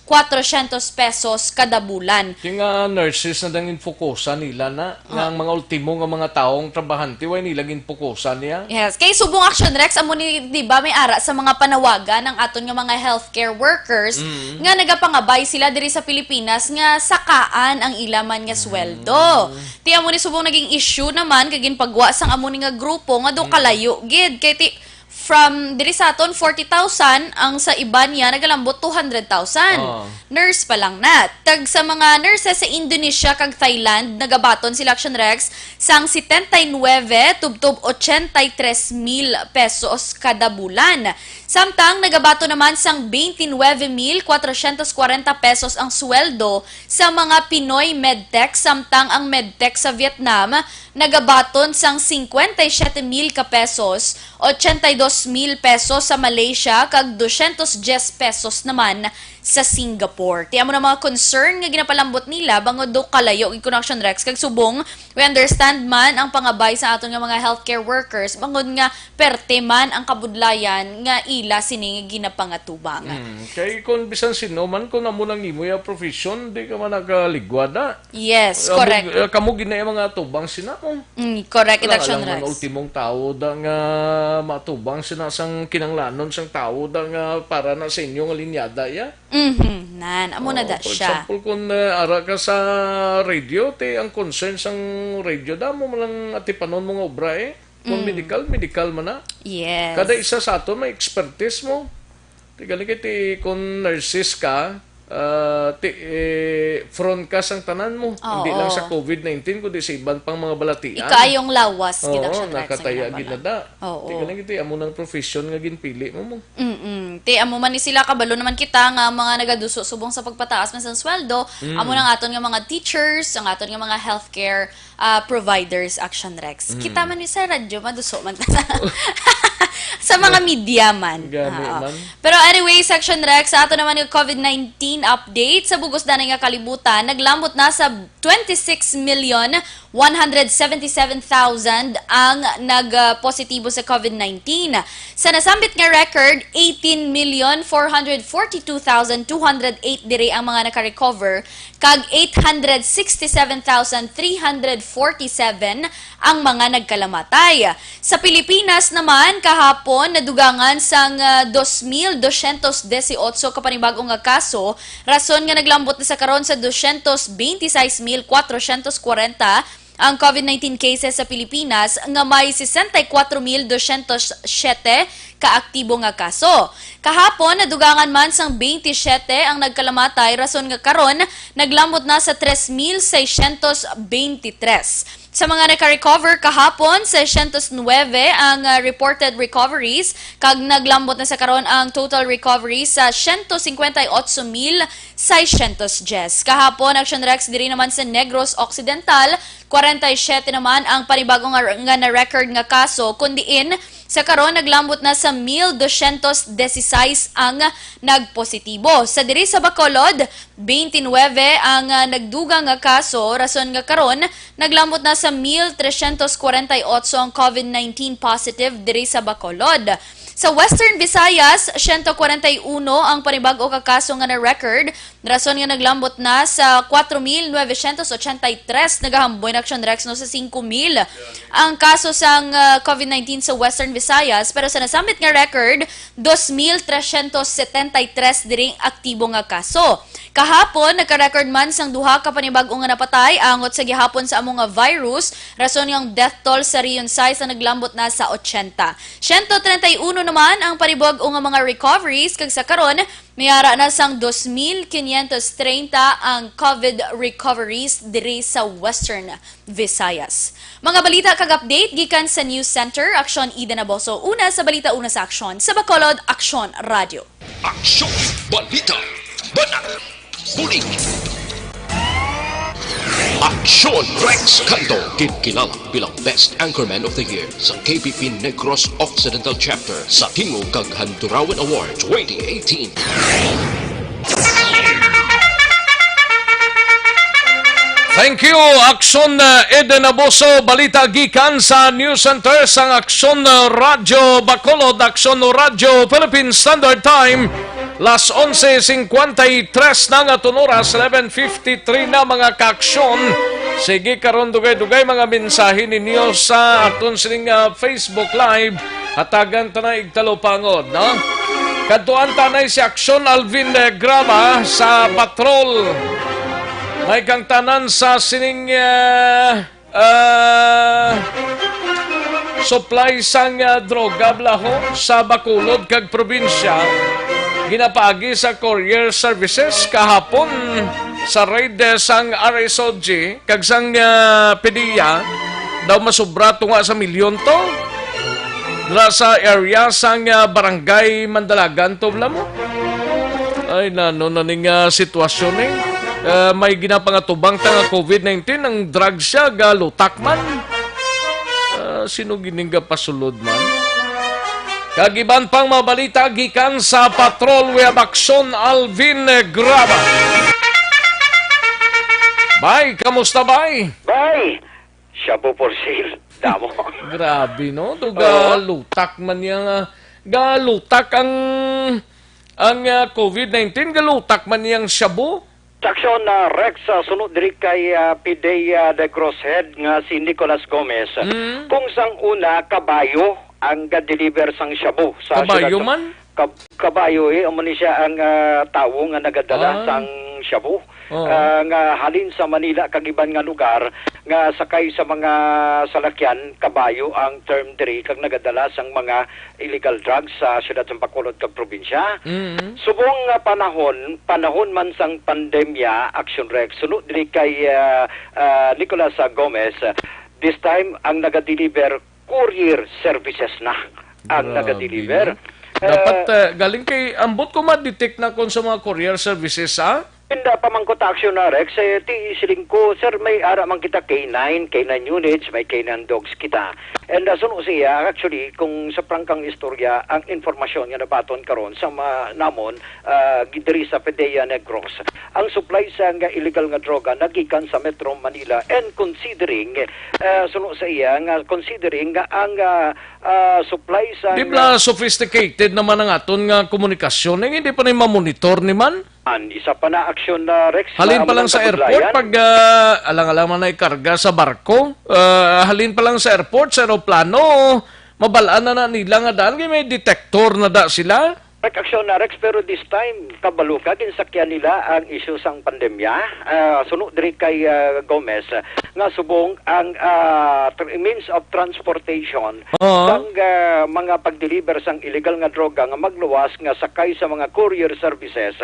kwatrosyentos pesos kada bulan. Ti nga nurses na dang infokusan nila na, nga Ah. ang mga ultimo nga mga tawo nga trabahante, way nila ginfokusan niya. Yes. Kay subong, Action Rex, amo ni, di ba, may ara sa mga panawagan ang aton nga mga healthcare workers Mm. nga nagapangabay sila diri sa Pilipinas nga sakaan ang ila man nga sweldo. Mm. Ti amo ni subong naging issue naman kag ginpagwa sang amo ni nga grupo nga do Mm. kalayo gid. Kay ti, from diri sa aton, forty thousand, ang sa iban niya nagalambot two hundred thousand. Oh. Nurse pa lang na. Tag sa mga nurses sa Indonesia kag Thailand, nagabaton sila, Action Rex, sang setenta y nuebe tubtob ochenta y tres mil pesos kada bulan. Samtang nagabaton naman sang twenty-nine mil cuatrocientos cuarenta pesos ang sweldo sa mga Pinoy medtech, samtang ang medtech sa Vietnam nagabaton sang cincuenta y siete mil ka pesos, ochenta y dos mil pesos sa Malaysia, kag doscientos diez pesos naman sa Singapore. Ti amo na mga concern nga ginapalambot nila bangod do kalayo gid kuno, Action Rex, kag subong, we understand man ang pangabay sa aton nga mga healthcare workers bangod nga perte man ang kabudlayan nga ila sini nga ginapangatubang. Hmm, kay kung bisan sino man, kung amo nang imo ya profession, di ka man nakaligwad na. Yes, Amo, correct. eh, kamo gid na yung mga atubang sina mo. Mm, correct, Wala Action lang man Rex. ultimong tao da nga matubang sina sang kinanglanon sang tao da nga para na sa inyo nga linyada ya. Mhm, nan, amo na Oh, da for siya. example, kung, eh, ara ka sa radio, ti ang concern sang radio, damo man lang atipanon mo nga obra, eh. Kung Mm. medical, medical man na. Yes. Kada isa sa aton may expertise mo. Ti gani kay ti kung nurses ka, ah, ti, eh, front ka sang tanan mo. Hindi lang Oo. sa covid nineteen, kundi sa iban pang mga balatian. Ikaayong lawas, Oo, gid, Action Rex, ang nakataya ginagawa. gid na da. Oo. Ti gani kay ti amo nang profession nga ginpili mo mo. Mm-mm. Ti amo man ni sila, kabalo naman kita nga ang mga nagaduso subong sa pagpataas man sang sweldo, Mm. amo nang aton nga mga teachers, ang aton nga mga healthcare, ah, providers, Action Rex. Mm. Kita man ni sa radyo, maduso man ta. Sa mga media man. Gani Oo. man. Pero anyway, Section Rex, sa ato naman nga COVID nineteen update, sa bugos danay nga kalibutan, naglambot na sa twenty-six million one hundred seventy-seven thousand ang nag-positibo sa COVID nineteen. Sa nasambit nga record, eighteen million four hundred forty-two thousand two hundred eight diri ang mga naka-recover, kag eight hundred sixty-seven thousand three hundred forty-seven ang mga nagkalamatay. Sa Pilipinas naman, kahapon nadugangan sang, ah, dos mil dosyentos disiotso ka panibago nga kaso, rason nga naglambot na sa karon sa dosyentos benti sais mil kwatrosyentos kwarenta ang COVID nineteen cases sa Pilipinas, nga may sesenta y kuatro mil dosyentos siyete ka aktibo nga kaso. Kahapon, nadugangan man sang benti siyete ang nagkalamatay, rason nga karon naglambot na sa tres mil seiscientos benti tres. Sa mga naka-recover kahapon, seiscientos nuebe ang, ah, reported recoveries, kag naglambot na sa karon ang total recoveries sa siyento singkwenta y otso mil seiscientos diyes. Kahapon, Action Rex, diri naman sa Negros Occidental, kwarenta y siyete naman ang panibago nga, nga na-record nga kaso, kun diin sa karon naglambot na sa mil dosyentos disisais ang nagpositibo. Sa diri sa Bacolod, benti nuebe ang, ah, nagdugang nga kaso, rason nga karon naglambot na sa mil tresyentos kwarenta y otso ang COVID nineteen positive diri sa Bacolod. Sa Western Visayas, siyento kwarenta y uno ang panibag-o ka kaso nga na-record, rason nga naglambot na sa kwatro mil nuwebesyentos ochenta y tres. Nagahamboy na, Action Rex, no, sa singko mil ang kaso sang, ah, COVID nineteen sa Western Visayas, pero sa nasambit nga record, dos mil tresyentos setenta y tres diri aktibo nga kaso. Kahapon, nagka-record man sang duha ka panibag-o nga napatay angot sa gihapon sa amo nga virus, rason nga ang death toll sa Region sais ang naglambot na sa ochenta. Siyento treinta y uno naman ang panibag-o nga mga recoveries, kag sa karon, may ara na sang dos mil quinientos treinta ang COVID recoveries diri sa Western Visayas. Mga balita kag update gikan sa News Center, Aksyon Eden Aboso. Una sa balita, una sa aksyon. Sa Bacolod, Aksyon Radio. Aksyon! Balita! Banat! Bulig! Aksyon! Rex Canto, kinkilala bilang Best Anchorman of the Year sa K P P Negros Occidental Chapter sa Tingog kag Handurawan Award twenty eighteen. Thank you, Aksyon, uh, Eden Aboso. Balita gikan sa News Center sang Aksyon, uh, Radyo Bacolod, Aksyon Radyo Philippine Standard Time. Las onse cincuenta y tres na nga aton oras, eleven fifty-three na, mga kaaksyon. Sige, karon dugay-dugay mga mensahe ninyo sa aton sining, uh, Facebook Live. Hatagan ta na igtalupangod, no? Kadtuan ta na si Aksyon Alvin, eh, Graba sa patrol. May kang tanan sa sining, eh, eh, supply sang, eh, droga, Blaho, sa Bacolod kag probinsya, ginapaagi sa courier services kahapon sa raid, eh, sang R S O G. Kag sang, ah, PDEA, daw masubra tunga sa milyon to. Dira sa area sang, ah, Barangay Mandalagan to, bala mo. Ay, nano na ning, ah, sitwasyon, eh. Ah, may ginapangatubang ta nga COVID nineteen, ang drugs siya, galutak man. Ah, sino gining gapasulod man? Kag iban pang mga balita gikan sa Patrol, we have Aksyon Alvin Graba. Bay, kamusta, bay? Bay, shabu for sale. Damo. Grabe, no? Oo. Galutak man yang, ah, galutak ang, ang, ah, COVID nineteen, galutak man yang shabu. Sa aksyon, ah, Rex, ah, suno diri kay, ah, Pidea de Crosshead nga si Nicolas Gomez. Mm. Kung sang una, kabayo ang ga-deliver sang shabu sa Kabayo siyudad sa man? Kab-, kabayo, eh, amo ni siya ang, ah, tawo nga nagadala Ah. sang shabu, Oo. ah, nga halin sa Manila kag iban nga lugar nga sakay sa mga salakyan, kabayo ang term diri kag nagadala sang mga illegal drugs sa siyudad sa Bacolod kag probinsya. Mm. Subong nga panahon, panahon man sang pandemya, Action Rex, suno diri kay, ah, ah, Nicolas, ah, Gomez, ah, this time ang naga-deliver courier services na ang Grabe, naga-deliver. no? Dapat, Eh, ah, galing kay, ambot ko ma-detect na kon sa mga courier services, ha? Inda pamangkot ta, Aksyon na Rex, eh, ti siling ko, sir, may ara man kita K nine, K nine units, may K nine dogs kita. And uh, suno siya, actually, kung sa prangkang istorya, ang informasyon nga nabaton karon sa ma namon, ah, diri sa Pidea Negros, ang supply sa nga illegal nga droga nagikan sa Metro Manila. And considering, ah, suno sa iya, nga considering nga ang ah, ah, supply sa Di nga bala sophisticated naman ang aton nga komunikasyon, eh, hindi pa ni mamonitor ni man? An isa pa na aksyon na, Rex, Halin na pa amo lang lang sa airport, kabudlayan. Pag ah, alang-alang man na ikarga sa barko, ah, halin pa lang sa airport, sa eroplano, mabalaan na na nila nga daan kay may detector na da sila. Correct aksyon na, Rex, pero this time, kabalo ka, ginsakyan nila ang isyu sang pandemya. Ah, suno diri kay ah, Gomez, nga subong ang ah, tr- means of transportation Oo. sang ah, mga pag-deliver sang illegal nga droga nga magluwas nga sakay sa mga courier services,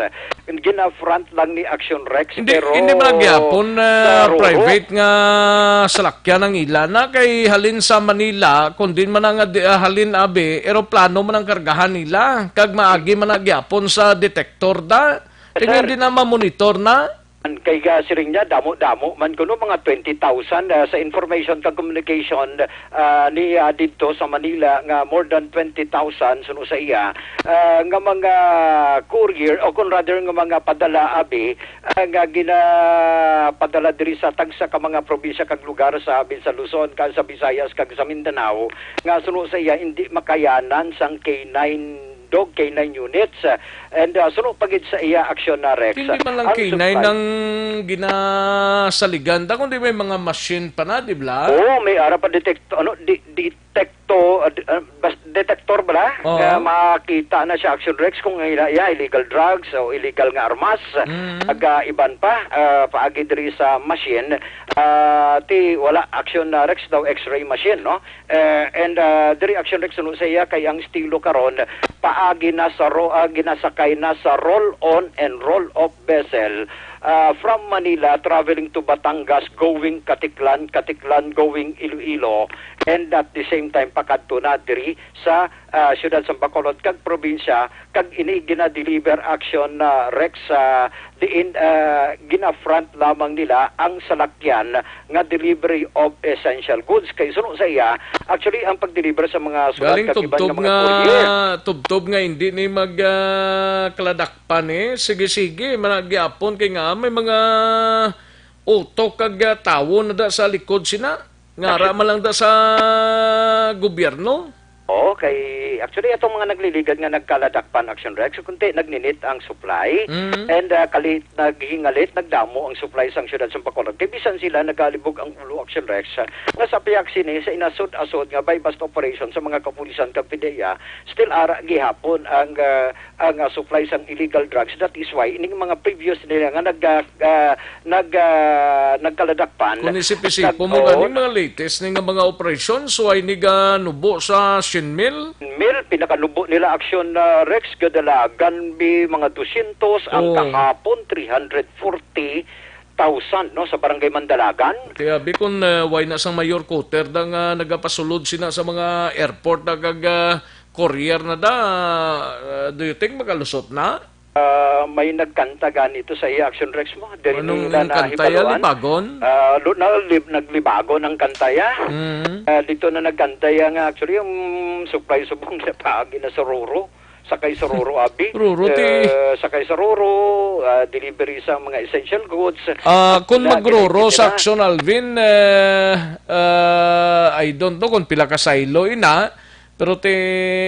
gina-front lang ni Action Rex. Hindi, pero hindi man gyapon, ah, sa Roro, private nga salakyan ang ila na kay halin sa Manila, kundi man nga di, ah, halin abi, eroplano man ang kargahan nila, kag maagi man na gyapon sa detector da. Tingin Sir. Di na mamonitor na. An kay ga siring niya, damo-damo man kuno, mga twenty thousand, ah, sa information kag communication, ah, ni, ah, didto sa Manila nga more than twenty thousand suno sa iya, ah, nga mga courier o kung rather nga mga padala abi, ah, nga ginapadala diri sa tagsa ka mga probinsya kag lugar sa abi sa Luzon, kag sa Visayas, kag sa Mindanao, nga suno sa iya hindi makayanan sang K nine dog, K nine units. And uh, suno pa gid sa iya aksyon na Rex, Hindi man lang ang K nine supply. Ang ginasaligan ta, kundi may mga machine pa na, di ba? Oo, may ara pa detect ano di, detecto uh, d- uh, bas, detector bala Oo. Nga makita na siya action Rex kung ila iya illegal drugs o illegal nga armas. Mm. Aga iban pa uh, paagi diri sa machine uh, ti wala action na Rex daw X-ray machine, no? Uh, and uh, diri action Rex suno sa iya kay ang estilo karon paagi na sa ro, uh, ginasakay na sa roll on and roll off vessel uh, from Manila traveling to Batangas going Caticlan, Caticlan going Iloilo, and at the same time pakadto na diri sa uh, siyudad sa Bacolod kag probinsya kag ini gina-deliver action na Rex uh, diin uh, gina-front lamang nila ang salakyan nga delivery of essential goods. Kay suno sa iya, actually ang pag-deliver sa mga sulat Galing kag iban nga tubtob mga nga courier. Tubtob nga hindi ni mag ah, kaladakpan eh. Sige-sige, man gyapon kay nga may mga utok kag ah, tawo na da sa likod sina. Nga ara man lang da sa gobyerno. Oo, kay actually atong mga nagliligad nga nagkaladakpan action Rex, kunti nagninit ang supply Mm. and ah, kali naghingalit, nagdamo ang supply sang siyudad sa Bacolod. Kay bisan sila nagalibog ang ulo action Rex, ah, nga sa pihak sini sa inasod-asod nga buy-bust operation sa mga kapulisan kag PDEA, still ara gihapon ang ah, ang ah, supply sang illegal drugs. That is why ining mga previous nila nga nag ah, ah, nag ah, nagkaladakpan. Kung isip-isipo nag- mo oo, gani mga latest ni nga mga operasyon, so ay ni ganubo sa syen mil? Mil, pinakanubo nila aksyon na Rex, gadalagan bi mga dosyentos, ang Oo. Kahapon three hundred forty thousand, no, sa Barangay Mandalagan. Kaya bi kung uh, why na sang mayor Cutter da nga nagapasulod sina sa mga airport na kag uh, courier na da, uh, do you think makalusot na? Ah, may nagkanta ganito sa iya action Rex mo. Diri Anong nila ang kanta ya, nahibaluan. Libagon? Ah, lu- na, lib- naglibagon ang kanta ya. Mm. Ah, dito na nagkanta ya nga actually yung supply subong sa paagi na sa Roro. Sakay sa Roro, abi. Roro, ti. Eh, sakay sa Roro, ah, delivery sa mga essential goods. Ah, kung Na, magroro ginagitira. Sa action, Alvin, eh, ah, I don't know kung pila ka silo ina, pero ti,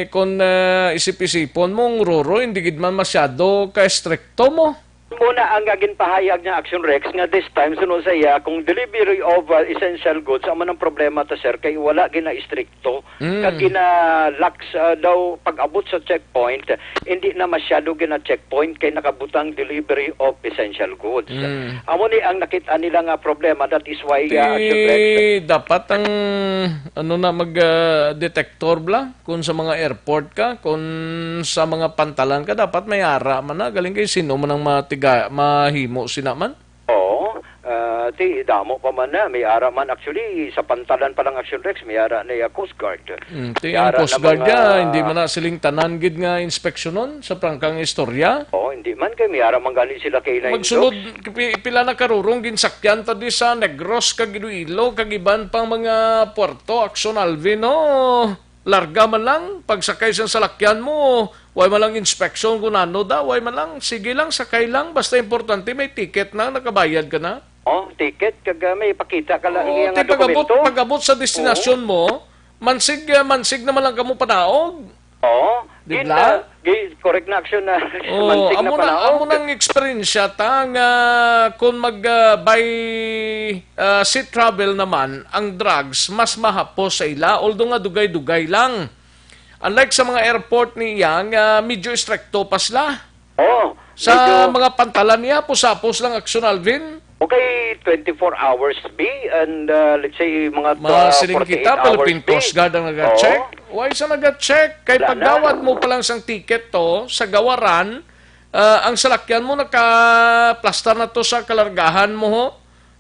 kung ah, isip-isipon mo, ang roro, hindi gid man masyado ka-estrikto mo. Muna ang ginpahayag nga Action Rex nga this time, suno sa iya, kung delivery of uh, essential goods, amo nang problema ta, sir, kay wala gina-istrikto. Mm. Kag gina-lax uh, daw pag-abot sa checkpoint, hindi na masyado gina-checkpoint kay nakabutang delivery of essential goods. Mm. Amo ni ang nakita nila nga problema, that is why uh, Action Rex. Dapat ang ano na mag uh, detector bla kung sa mga airport ka, kung sa mga pantalan ka, dapat may ara man na. Galing kay sino man ang matiga, mahimo sina man? Oo. Ah, ti, damo pa man na. May ara man. Actually, sa pantalan pa lang, Action Rex, may ara na ya Coast Guard. Mm, ti, May ang ara Coast na Guard mga ya, hindi man na siling tanan gid nga inspeksyonon sa prangkang istorya. Oo, Hindi man, kay may ara man gani sila kay na Magsulod, pi-, pila na karurong ginsakyan ta di sa Negros, kag Iloilo, kag iban pang mga puerto, Action Alvin, no? Larga man lang, pagsakay sa salakyan mo, way man lang inspection kung ano da, way man lang, sige lang, sakay lang, basta importante may ticket na, nakabayad ka na. Oh, ticket, kag, ah, may pakita ka lang Oo, iyang ti pag-abot, dokumento. Pag-abot sa destinasyon Oo. mo, mansig, ah, mansig naman lang kamo panaog. Oo. Di Gin-, ba? ah, gi-, correct na action na Oh, mansig na amo na, panaog. Amo nang eksperyensya ta nga kung mag, ah, by, ah, sea travel naman, ang drugs mas mahapos sa ila, although nga dugay-dugay lang. Unlike sa mga airport niya nga medyo estrikto pa sila. Oo, Sa medyo mga pantalan niya, pusapos lang aksyon, Alvin. Okay, twenty-four hours B and, uh, let's say, mga, Mga uh, siling forty-eight kita, hours Philippine B. Coast Guard ang Oo. nag-check. Why sa nag-check? Kay Wala na. pagdawat mo pa lang sang ticket to, sa gawaran, ah, ang salakyan mo nakaplastar na to sa kalargahan mo, ho.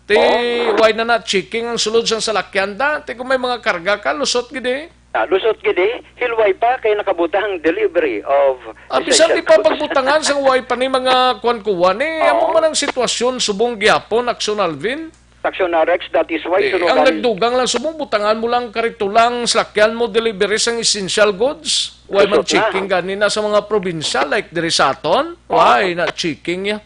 Ti, Oo. why na na checking ang sulod sang salakyan da? Ti, kung may mga karga ka, lusot gid eh. Ah, lusot gid eh. Hilway pa kay nakabutang delivery of Ah, bisan essential di pa goods. pagbutangan sang way pa ni mga kuwan-kuwan eh. Oo. Amo man ang sitwasyon subong gyapon, Action Alvin. Action na, Rex, that is why Eh, sunugan ang nagdugang lang subong, butangan mo lang karito lang, salakyan mo, delivery sang essential goods. Why man Lusot na. checking gani na sa mga probinsya, like diri sa aton? Oo. Why na checking ya?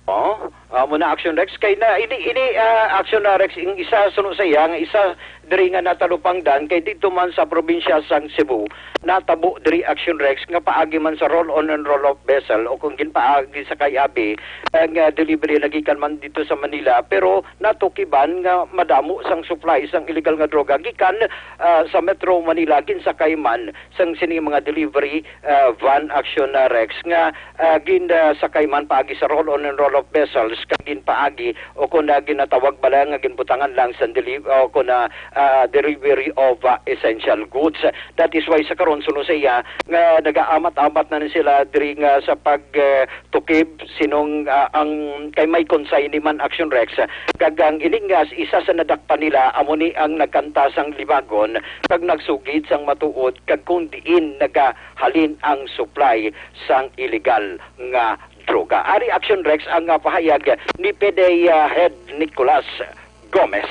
Oh, amo na, Action Rex. Kay na, ini, ini, ah, Action na, Rex, ing isa suno sa iya, nga isa diri nga natalupangdan, kay dito man sa probinsya sang Cebu, natabo diri, Action Rex, nga paagi man sa roll-on and roll-off vessel o kung ginpaagi sa kay abi, ang, ah, delivery nagikan man dito sa Manila, pero natukiban nga madamo sang supply sang illegal nga droga gikan, ah, sa Metro Manila, ginsakay man sang sini mga delivery, ah, van, Action na, Rex, nga, ah, gin, ah, sakay man paagi sa roll-on and roll-off vessels, kag ginpaagi o kon, ah, ginatawag bala nga ginbutangan lang sa deli-, o kon, ah, ah, delivery of, ah, essential goods. That is why sa karon, suno sa iya, nga nagaamat-amat na ni sila diri nga sa pag, ah, tukib, sinong, ah, ang kay may consignee man, Action Rex, kag ang ining nga isa sa nadakpan nila amo ni ang nagkanta sang libagon kag nagsugid sang matuod kag kung diin nagahalin ang supply sang illegal nga droga. Ari, Action Rex, ang, ah, pahayag ni P D A Head Nicolas Gomez.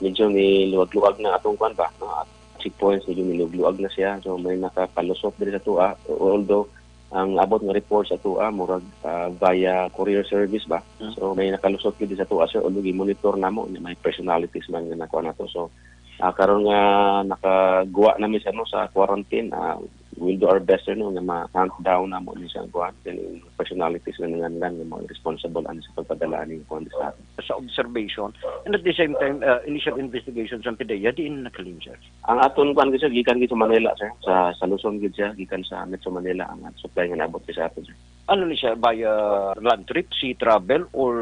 Medyo niluag-luag na atong kwan ba, no? At checkpoints, medyo niluag-luag na siya. So, may nakapalusot diri sa tua. Although, ang abot nga report sa tua, murag, ah, via courier service ba? Hmm. So, may nakalusot gid sa tua, sir. Although, gi-monitor namo, may personalities man nga nakuha nato. So, ah, karon nga nakagwa na mi sa, ano, sa quarantine, ah, we'll do our best, sir, no, nga ma-hunt down namo ni sa kuan, kaning personalities nga nanganlan nga mga responsible ani sa pagpadala ani kuan sa atin. Sa observation, and at the same time, uh, initial investigation sa P D E A, diin nakalim, sir? Ang aton kuan, sir, gikan gid sa Manila, sir. Sa, sa Luzon gid siya, gikan sa Metro Manila ang supply nga naabot sa aton, sir. Ano ni siya, via land trip, sea travel, or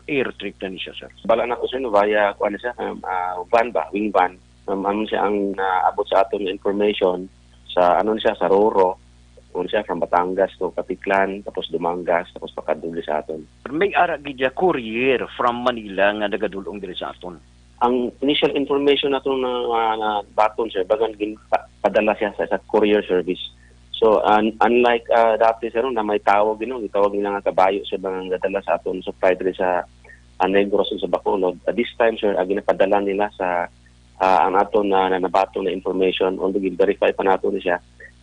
air trip na ni siya, sir? Bala na ko, sir, no, via, kuan siya, um, ah, van ba, wing van. Um, ano siya ang naabot sa aton nga information sa, ano siya, sa Roro. Ano siya, from Batangas to Caticlan, tapos Dumangas, tapos pakadto diri sa aton. May ara gid siya courier from Manila nga nagadul-ong diri sa aton. Ang initial information nato na, na, na baton, sir, bagan gin pa-, padala siya sa, sa courier service. So, un-, unlike, ah, dati, sir, na may tawag, you know, gitawag nila nga kabayo, sir, nga gadala sa aton supply diri sa, ah, Negros ug sa Bacolod. Ah, this time, sir, ah, ginapadala nila sa, ah, ang aton na, na nabaton na information, although gin-verify pa nato ni siya.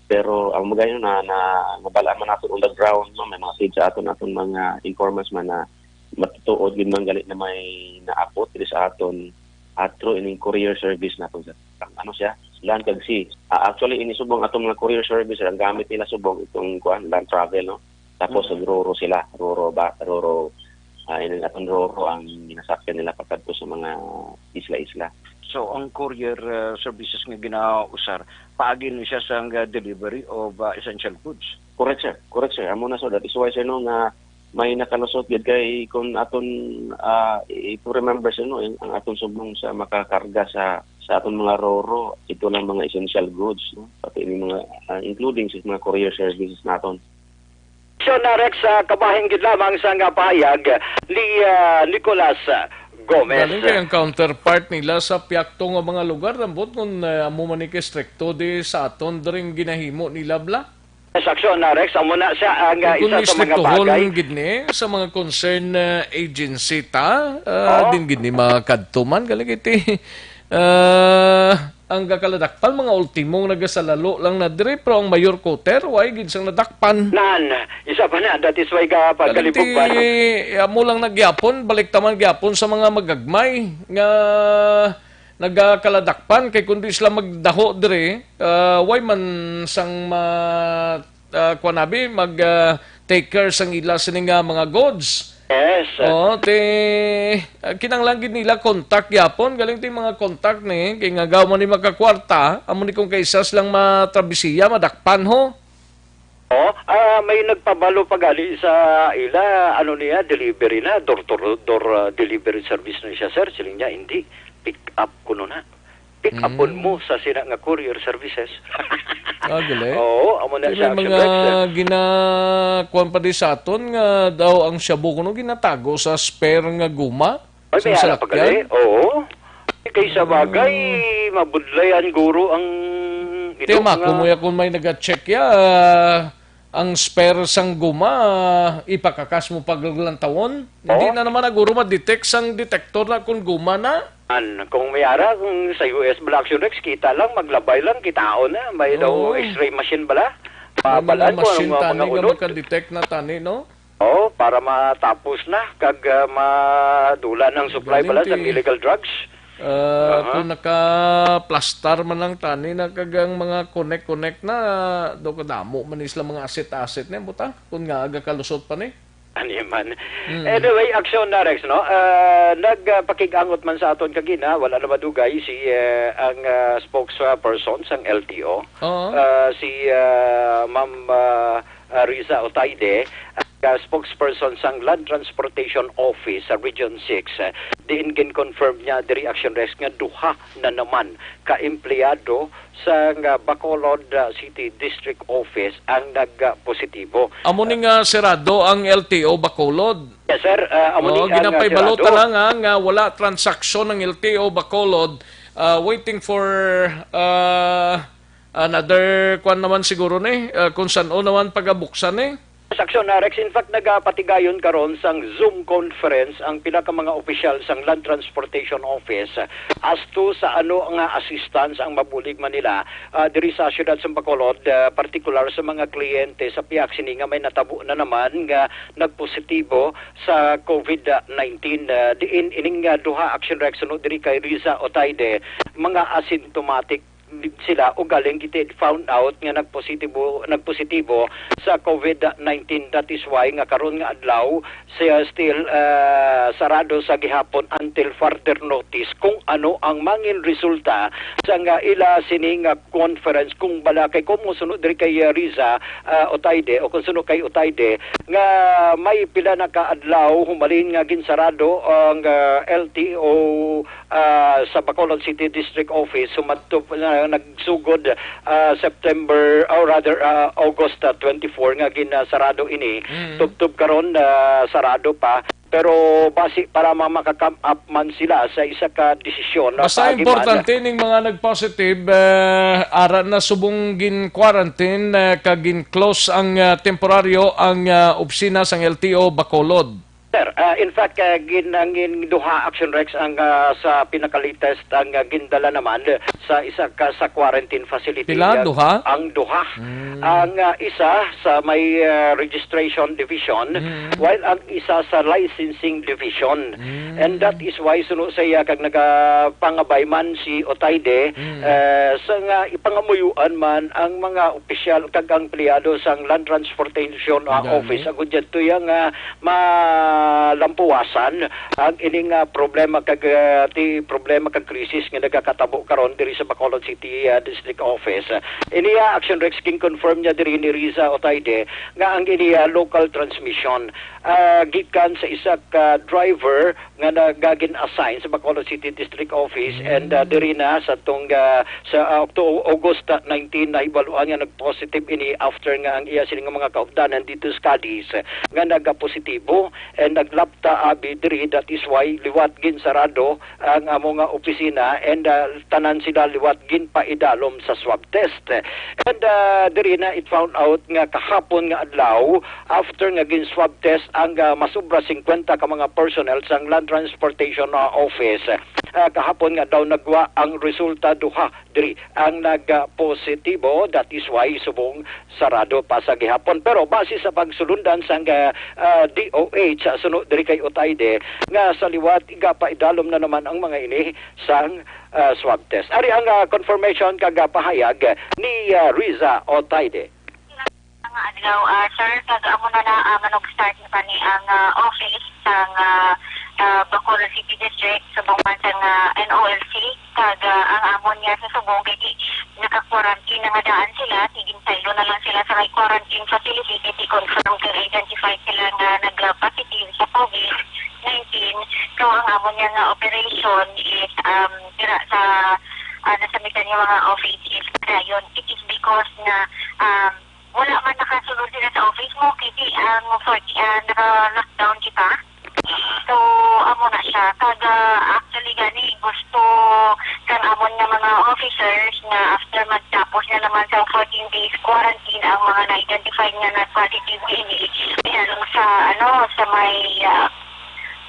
Pero ang magayon na, na nabalaan man nato on the ground, no, may mga feeds sa aton, aton mga informants man na matutuod gid man gali na may naabot diri sa aton, ah, through ining courier service naton, sir. Ano siya? Land kag sea. Ah, actually, ini subong atong mga courier service, ang gamit nila subong itong, kuan, land travel, no? Tapos, Mm. nag-Roro sila. Roro ba? Roro, ah, ining atong Roro ang ginasakyan nila pakadto sa mga isla-isla. So, ang courier, uh, services nga ginausar, paagi ni siya sa nga delivery of, uh, essential goods? Correct, sir. Correct, sir. Amo na, sir. That is why, sir, no, nga may nakalusot gid kay kung aton, ah, if you remember, sir, no, ang, ang aton subong sa makakarga sa, sa aton mga Roro, ito lang mga essential goods, no? Pati ni mga, ah, including sa mga courier services naton. So, na, Rex, ah, kabahin gid lamang sa nga pahayag ni, ah, Nicolas Gomez. Galing kay ang counterpart nila sa piyakto nga mga lugar, ambot kung, ah, amo man ni ka-estrikto di sa aton dring ginahimo nila, bla? Sa aksyon na, Rex, amo na siya ang, ah, isa sa mga bagay. Kung istriktuhon gid ni sa mga concern, ah, agency ta, ah, din gid ni makadto man, galing iti, ah, ang gakaladakpan, mga ultimong nagasalalo lang na diri, pero ang mayor quarter, way gid sang nadakpan. Nan, isa pa na, that is why ka pagkalibog pa, no? Amo lang na gyapon, balik ta man gyapon sa mga magagmay nga nagakaladakpan, kay kundi sila magdaho diri, ah, way man sang ma, ah, kuwan abi, mag, ah, take care sang ila sini nga mga goods. Yes. Oo, ti, ah, kinahanglan gid nila contact gyapon, galing ti mga contact ni, kay nga gaw man ni makakwarta, amo ni kung kaisa silang matrabisiya, madakpan ho. Oh, ah, may nagpabalo pa gali sa ila, ano niya, delivery na, door to door, ah, delivery service na siya, sir. Siling niya, hindi. Pick up kuno na. Pick upon mo sa sina nga courier services. Ah, gali. Oo, amo na. Di siya, may mga Rex, eh. Gina-, kuwan pa di sa aton nga daw ang shabu kuno ginatago sa spare nga guma. Ay, may ara pa gali. Oo. Kay sa bagay, mabudlayan guro ang ito. Tema, nga kung may, kung may naga-check ya, ah, ang spare sang guma, ah, ipakakas mo paglantawon. Hindi na naman na guro ma-detect sang detector na kung guma na. An, kung may ara, kung sa U S bala, Action Rex, kita lang, maglabay lang, kitaon na. May daw X-ray machine bala. May mga machine tani nga makadetect na tani, no? Oh, para matapos na kag, ah, madula ang supply bala sa illegal drugs. Ah, kung naka-plastar man lang tani na kag ang mga connect-connect na, do kadamo man ni sila mga asset-asset na buta kung nga aga kalusot pa ni. Ani man. Anyway, aksyon na, Rex, no? Ah, nagpakig-angot man sa aton kagina, wala na madugay si, eh, ang, ah, spokesperson sang L T O. Oo. Ah, si, ah, Ma'am, ah, ah, Riza Otaide, ang, ah, spokesperson sang Land Transportation Office sa Region six, ah, diin gin-confirm niya diri, Action Rex, nga duha na naman ka empleyado sang, ah, Bacolod, ah, City District Office ang nagpositibo. Amo ni nga sirado ang L T O Bacolod. Yes, sir. Ah, amo ni ang, ah, ginapahibalo ta na nga, nga wala transaksyon ang L T O Bacolod. Ah, waiting for, ah, another kwan naman siguro ni, ah, kung san-o naman pagabuksan ni. Sa aksyon na, Rex, in fact, nagapatigayon karon sang Zoom conference ang pila ka mga opisyal sang Land Transportation Office, ah, as to sa ano nga assistance ang mabulig man nila, ah, diri sa siyudad sa Bacolod, ah, partikular sa mga kliyente sa pihak sini nga may natabo na naman nga nagpositibo sa covid nineteen. Ah, diin ining, ah, duha, Action Rex, suno diri kay Riza Otaide, mga asymptomatic sila, ugaling kita found out nga nagpositibo, nagpositibo sa covid nineteen. That is why nga karon nga adlaw siya still, ah, sarado sa gihapon until further notice kung ano ang mangin resulta sa nga ila sini nga conference, kung bala kay kung musuno diri kay, ah, Riza, ah, Otaide, o kung suno kay Otaide, nga may pila na ka adlaw humalin nga ginsarado ang, ah, L T O ah, sa Bacolod City District Office, sumadto pa na nagsugod, ah, September, or rather, ah, August, ah, twenty-four nga ginasarado ini. Mm. Tubtob karon, ah, sarado pa. Pero basi para ma-, maka-come up man sila sa isa ka desisyon, ah, basta paagi man. Importante ning mga nag-positive, eh, ara na subong gin-quarantine, eh, kag gin-close ang, ah, temporaryo ang, ah, opisina sang L T O Bacolod. Sir, ah, in fact, ah, gin-, ang gin-, duha, Action Rex, ang, ah, sa pinaka-latest ang, ah, gindala naman sa isa ka sa quarantine facility. Pila? Ah, duha? Ang duha. Mm. Ang, ah, isa sa may, ah, registration division, mm, while ang isa sa licensing division. Mm. And that is why suno sa iya kag nagapangabay man si Otaide, mm, eh, sa nga ipangamuyuan man ang mga opisyal kag ang empleyado sang Land Transportation, ah, Office, agud yadto iya nga malampuwasan ang ining, ah, problema kag, ah, ti problema kag krisis nga nagakatabo karon diri sa Bacolod City, ah, District Office. Ini, ah, Action Rex, gin-confirm niya diri ni Riza Otaide nga ang ini, ah, local transmission, ah, gikan sa isa ka driver nga nagagin-assign sa Bacolod City District Office, and, ah, diri na sa tong, ah, sa, ah, Octo-, August, ah, nineteen, nahibaluan nga nag-positive ini after nga ang iya sini nga mga kaupdanan dito sa Cadiz nga nagapositibo. naglapta abi diri, that is why liwat ginsarado ang amo nga opisina, and, ah, tanan sila liwat ginpaidalom sa swab test. And, ah, diri na it found out nga kahapon nga adlaw, after nga gin-swab test ang, ah, masobra singkwenta ka mga personnel sang Land Transportation, ah, Office, ah, kahapon nga daw nagwa ang resulta, duha diri ang nag-positibo, that is why subong sarado pa sa gihapon. Pero base sa pagsulundan sang, ah, ah, D O H, ah, suno diri kay Otaide, nga sa liwat igapaidalom na naman ang mga ini sang, ah, swab test. Ari ang, ah, confirmation kag, ah, pahayag ni, ah, Riza Otaide. Nga adlaw, ah, sir, kag amo na na, ah, manug-start na kani ang, ah, office sang, ah, ah, Bacolod City District subong man sang, ah, N O L C, kag, ah, ang amon niya sa subong kay di naka-quarantine na nga daan sila, sige, saylo na lang sila sa may quarantine facility kay di confirm kag identified sila nga nag-positive sa COVID nineteen. So, ang amon niya nga operation is, um, dira sa, ah, nasamitan nga mga office is dayon. It is because na, um, wala man nakasulod sila sa office mo, kay di ang forty, ah, naka-lockdown kita. So, amo na siya. Kag, ah, actually gani, gusto kang amon nga mga officers nga after magtapos na naman sa fourteen days quarantine ang mga na-identify nga nag-positive niini, may ano sa, ano, sa may, ah,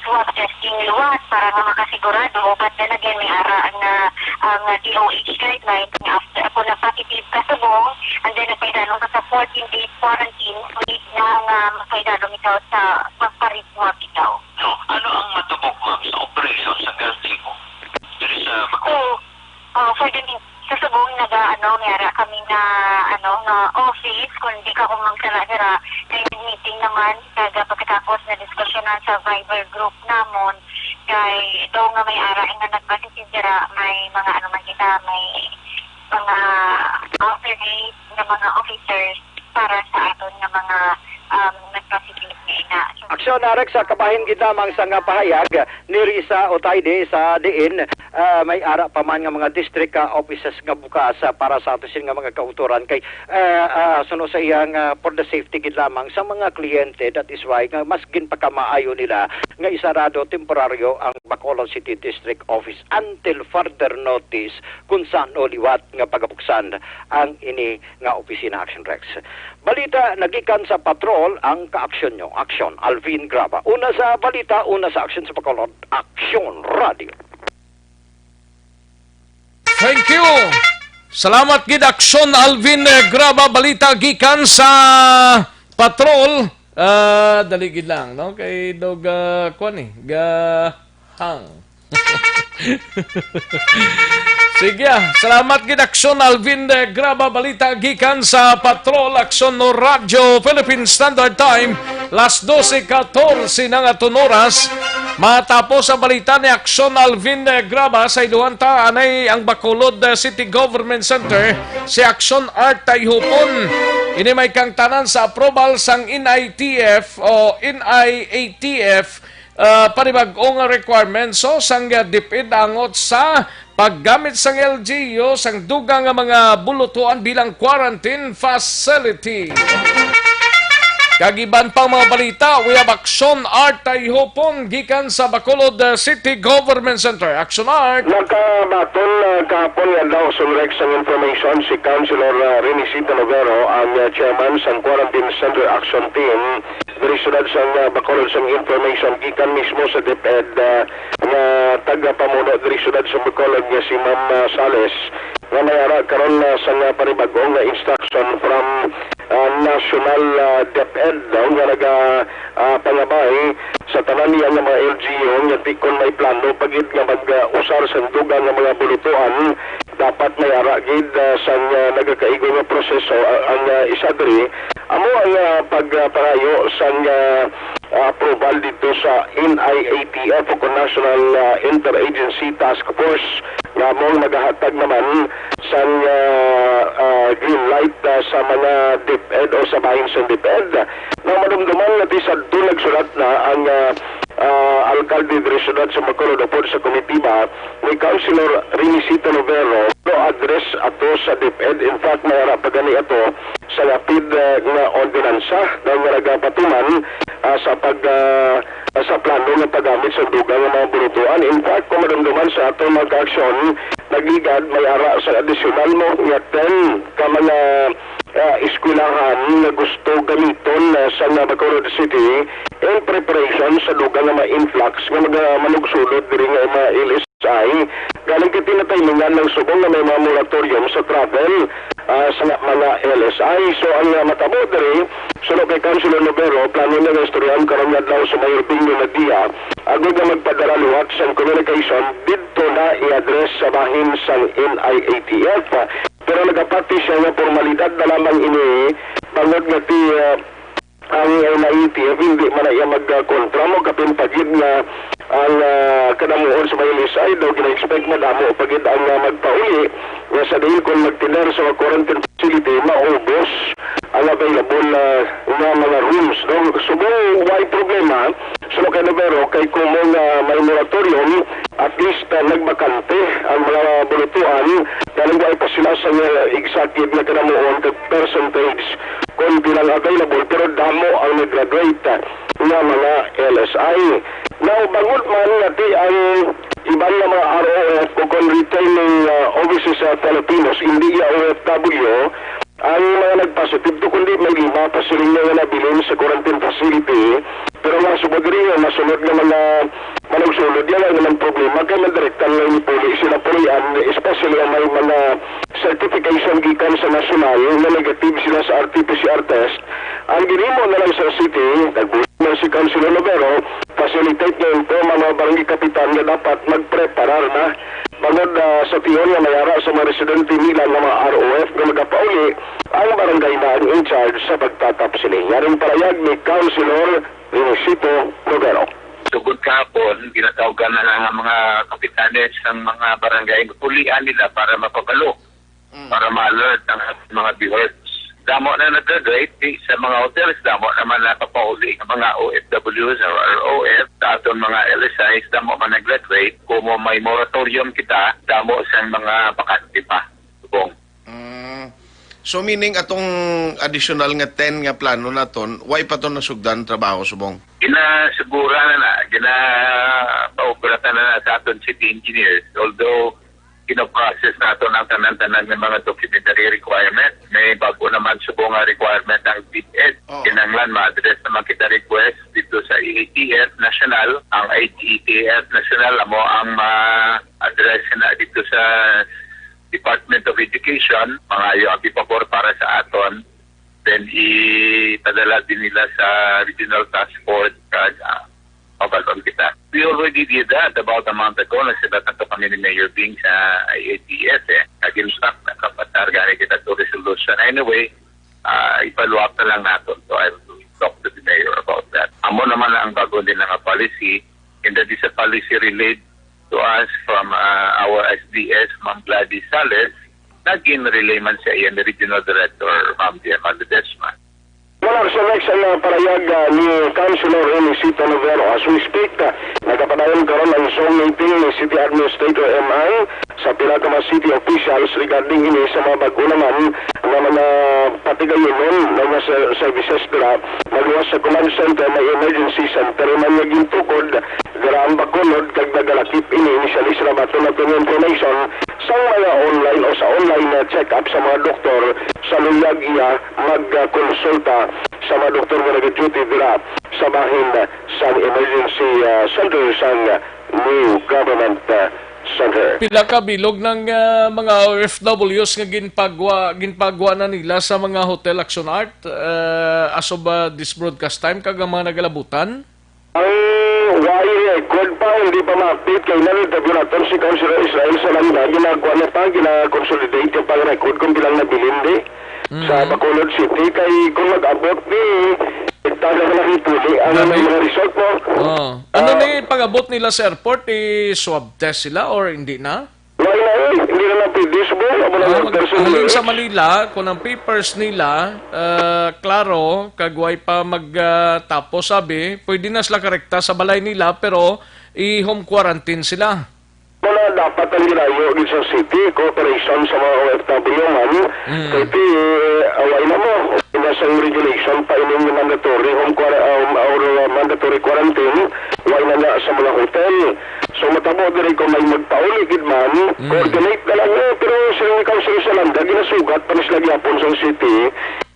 swab testing liwat para nga makasigurado. But then again, may ara ang, ah, ang D O H guideline nga after ako na positive ka subong, and then nagpaidalom ka sa fourteen days quarantine, pwede na nga magpaidalom ikaw sa magpa-reswab ikaw. No, ano ang matubog, ma'am, sa operasyon sa L T O diri sa Bacolod? So, oh, for the mean-, sa subong naga, ano, may ara kami nga, ano, nga office, kung di ka kung magsara-sara, kay meeting naman, kag pagkatapos na diskusyonan sa Viber group namon, kay daw nga may ara nga nag-positive dira, may mga, ano man kita, may mga alternate nga mga officers para sa aton nga mga, um, nag-positive nga ina. So, Aksyon, Alex, sa kabahin gid lamang sa nga pahayag ni Risa Otaide sa diin, ah, may ara pa man nga mga district, ah, offices nga bukas, ah, para sa ato sin nga mga kautoran kay, ah, ah, suno sa iyang, ah, for the safety gid lamang sa mga kliyente. That is why nga mas ginpakamaayo nila nga isarado temporaryo ang Bacolod City District Office until further notice kung san-o liwat nga pagabuksan ang ini nga opisina, Action Rex. Balita nagikan sa patrol ang kaaksyon nyo. Aksyon, Alvin Graba. Una sa balita, una sa aksyon sa Bacolod, Aksyon Radio. Thank you. Salamat gid, Aksyon Alvin, eh, Graba. Balita gikan sa patrol. Ah, dali gid lang, no? Kay daw ga, kuwan eh, ga hang. Sige, ah. Salamat gid, Aksyon Alvin, eh, Graba. Balita gikan sa Patrol, Aksyon no Radyo Philippine Standard Time, las doce catorce na nga aton oras. Matapos ang balita ni Aksyon Alvin, eh, Graba, sa iluhan ta, anay ang Bacolod, eh, City Government Center, si Aksyon Art Tayhupon. Ini may kangtanan sa approval sang N I T F o N I A T F, ah, panibag-o nga requirements, so, sang, ah, DepEd angot sa paggamit sang L G U sang dugang nga mga bulutuan bilang quarantine facility. Kag iban pang mga balita, we have Action Art Tayhupon gikan sa Bacolod, uh, City Government Center. Action Art. Nakabaton, uh, kahapon nga daw, Action Rex, ang information si Councilor, uh, Renisita Lovero, ang, uh, chairman sang Quarantine Center Action Team, diri siyudad sang, ah, Bacolod, sang information gikan mismo sa DepEd, ah, nga tagapamuno diri siyudad sa Bacolod nga si Ma'am, ah, Sales, nga may ara karon, ah, sang, ah, panibag-o nga instruction from, ah, National, ah, DepEd, no, nga naga, ah, pangabay sa tanan niya nga mga L G U nga tikon may plano pa gid nga mag, ah, usar sang dugang nga mga bulutuan, dapat may ara gid, ah, sang, ah, nagakaigo nga proseso, ah, ang, ah, isa diri amo ang, ah, pagpangayo sang, ah, ah, approval didto sa N I A T F o kon National, ah, Interagency Task Force nga amo ang nagahatag naman sang, ah, ah, green light, ah, sa mga DepEd o sa bahin sang DepEd. Nga madumduman nga ti sadto nagsulat na ang, ah, ah, alkalde diri siyudad sa Bacolod upod sa komitiba ni Councilor Renisita Lovero, no address ato sa DepEd. In fact, may ara pa gani ato sa lapid, ah, nga ordinansa daw nga nagapatuman, ah, sa pag, ah, sa plano nga paggamit sa dugang nga mga bulutuan. In fact, kung madumduman sa aton mga kaaksyon, nagligad may ara sa additional mo nga ten ka mga, ah, eskwelahan nga gusto gamiton, ah, sa nga Bacolod City in preparation sa dugang nga mga influx nga mga manugsulod diri nga mga L S I. Galing kay tinataymingan ng subong nga may mga moratorium sa travel, ah, sa mga L S I. So, ang, ah, matabo diri, suno kay Councilor Novero, plano niya nga istoryahan karong adlaw sa Mayor Bingo Nadia, agod nga magpadala liwat sang communication didto na i-address sa bahin sang N I A T F. Pero nagapati siya nga formalidad na lamang ini, bangod nga ti, ah, ang N I A T F hindi man na iya magkontra mo, kapin pa gid nga ang, ah, kadamuhon sa may L S I daw gina-expect madamo pa gid ang, ah, magpauli, nga sa diin kon magtener sa mga quarantine facility, maubos ang available, ah, nga mga rooms, no? Subong way problema, suno kay Novero, kay kumo nga may moratorium, at least, ah, nagbakante ang mga bulutuan, galing way pa sila sa, ah, exact gid nga kadamuhon kag percentage kon bilang available, pero damo ang nag-graduate, ah, nga mga L S I. Now, bangod man nga ti ang iban nga mga R O F o kon returning, ah, overseas, ah, Filipinos, hindi ya O F W, ang mga nagpositive to, kundi may lima pa sila nga nabilin sa quarantine facility, pero nga subod rin nga nasunod nga mga manugsulod, yan ang ilang problema, kay madirekta nga ipuli sila pulian, especially ang may mga certification gikan sa nasyonal nga negative sila sa R T P C R test. Ang ginimo na lang sa city, nagbulig man si Councilor Lovero, facilitate nga inform ang mga barangay kapitan nga dapat magpreparar na bangod, ah, sa tion nga may ara sa mga residente nila nga mga R O F nga magapauli, ang barangay na ang in charge sa pagtatap sini. Yaring parayag ni Councilor Rinosito Lovero. Sugod kahapon, ginatawgan na lang ang mga kapitanes ng mga barangay nga pulian nila para mapabalo, Mm. para ma-alert ang mga viewers. Damo na nag-graduate, di sa mga hotels, damo naman nakapauli ang mga O F Ws or R O F. Sa aton mga L S Is, damo man nag-graduate. Kung mo may moratorium kita, damo sang mga bakante pa. Subong. Mm. So, meaning atong additional nga ten nga plano naton, way pa to nasugdan trabaho, subong? Ginasugura na na, ginapaobra na na sa aton city engineers. Although, ginaprocess naton ang tanan-tanan nga mga documentary requirement. May bago naman subong nga requirement ang DepEd. Oh. Kinahanglan ma-address naman kita request dito sa E A T F National. Ang E A T F National amo ang ma-address na dito sa Department of Education. Mangayo ang pipabor para sa aton. Then, ipadala din nila sa Regional Task Force kag, ah, mabalon kita. We already did that about a month ago. Nagsibat na to kami ni Mayor Bing sa I A T F, eh. Nag-instruct na kapatar gani kita to resolution. Anyway, ah, i-follow up na lang naton. So, I will talk to the mayor about that. Amo naman ang bago din nga policy, and that is a policy relayed to us from, ah, our S D S, Ma'am Gladys Sales. Naging relay man sa iya ni Regional Director, Ma'am Gemma Ledesma. Wala sa next ang, ah, parayag, ah, ni Councilor Elisito Novero. As we speak, ah, nagapadayon karon ang Zoom meeting ni City Administrator M I sa pila ka mga city officials regarding ini sa mga bag-o naman nga mga patigayonon nga mga ser-, services dira, maluwas sa command center, may emergency center man nga gintukod dira ang Bacolod, kag nagalakip ini initially sa nabaton naton nga information sang mga online o sa online nga check-up sa mga doktor sa luyag iya magkonsulta sa mga doktor nga nag-duty dira sa bahin sang emergency, ah, center sang New Government, ah, Center. Pila ka bilog ng, ah, mga O F Ws nga ginpagwa, ginpagwa na nila sa mga Hotel Action Art, ah, as of, ah, this broadcast time, kag ang mga nagalabutan? Ang way record pa, hindi pa ma-update kay na-interview naton si Councilor Israel Salanda, ginagawa niya pa, gina-consolidate yung pang-record kung bilang nabilin di sa Mm. Bacolod City. Kay kung mag-abot ni, taga na lang puli ang Gani. may mga result mo. Oh. Ano Ah. ni pag-abot nila sa airport, i-swab test sila or hindi na? Wala na eh, hindi na lang pwede. Siguro, amo na Ah, lang mag-, person halin sa first. Manila, kung ang papers nila, ah, klaro, kag way pa mag, ah, tapos, sabi, pwede na sila karekta sa balay nila, pero i-home quarantine sila. Wala, Dapat ang ginayo gid sa city, cooperation sa mga O F W man. Mm. Kay ti, ah, wala na mo, wala sang regulation pa ining mandatory home quar-, um, or, uh, mandatory quarantine, wala na nga sa mga hotel. So, matabo diri kung may magpauli gid man, Mm. coordinate na lang, eh. Pero sa Council sa Landa, ginasugat pa ni sila gyapon sa city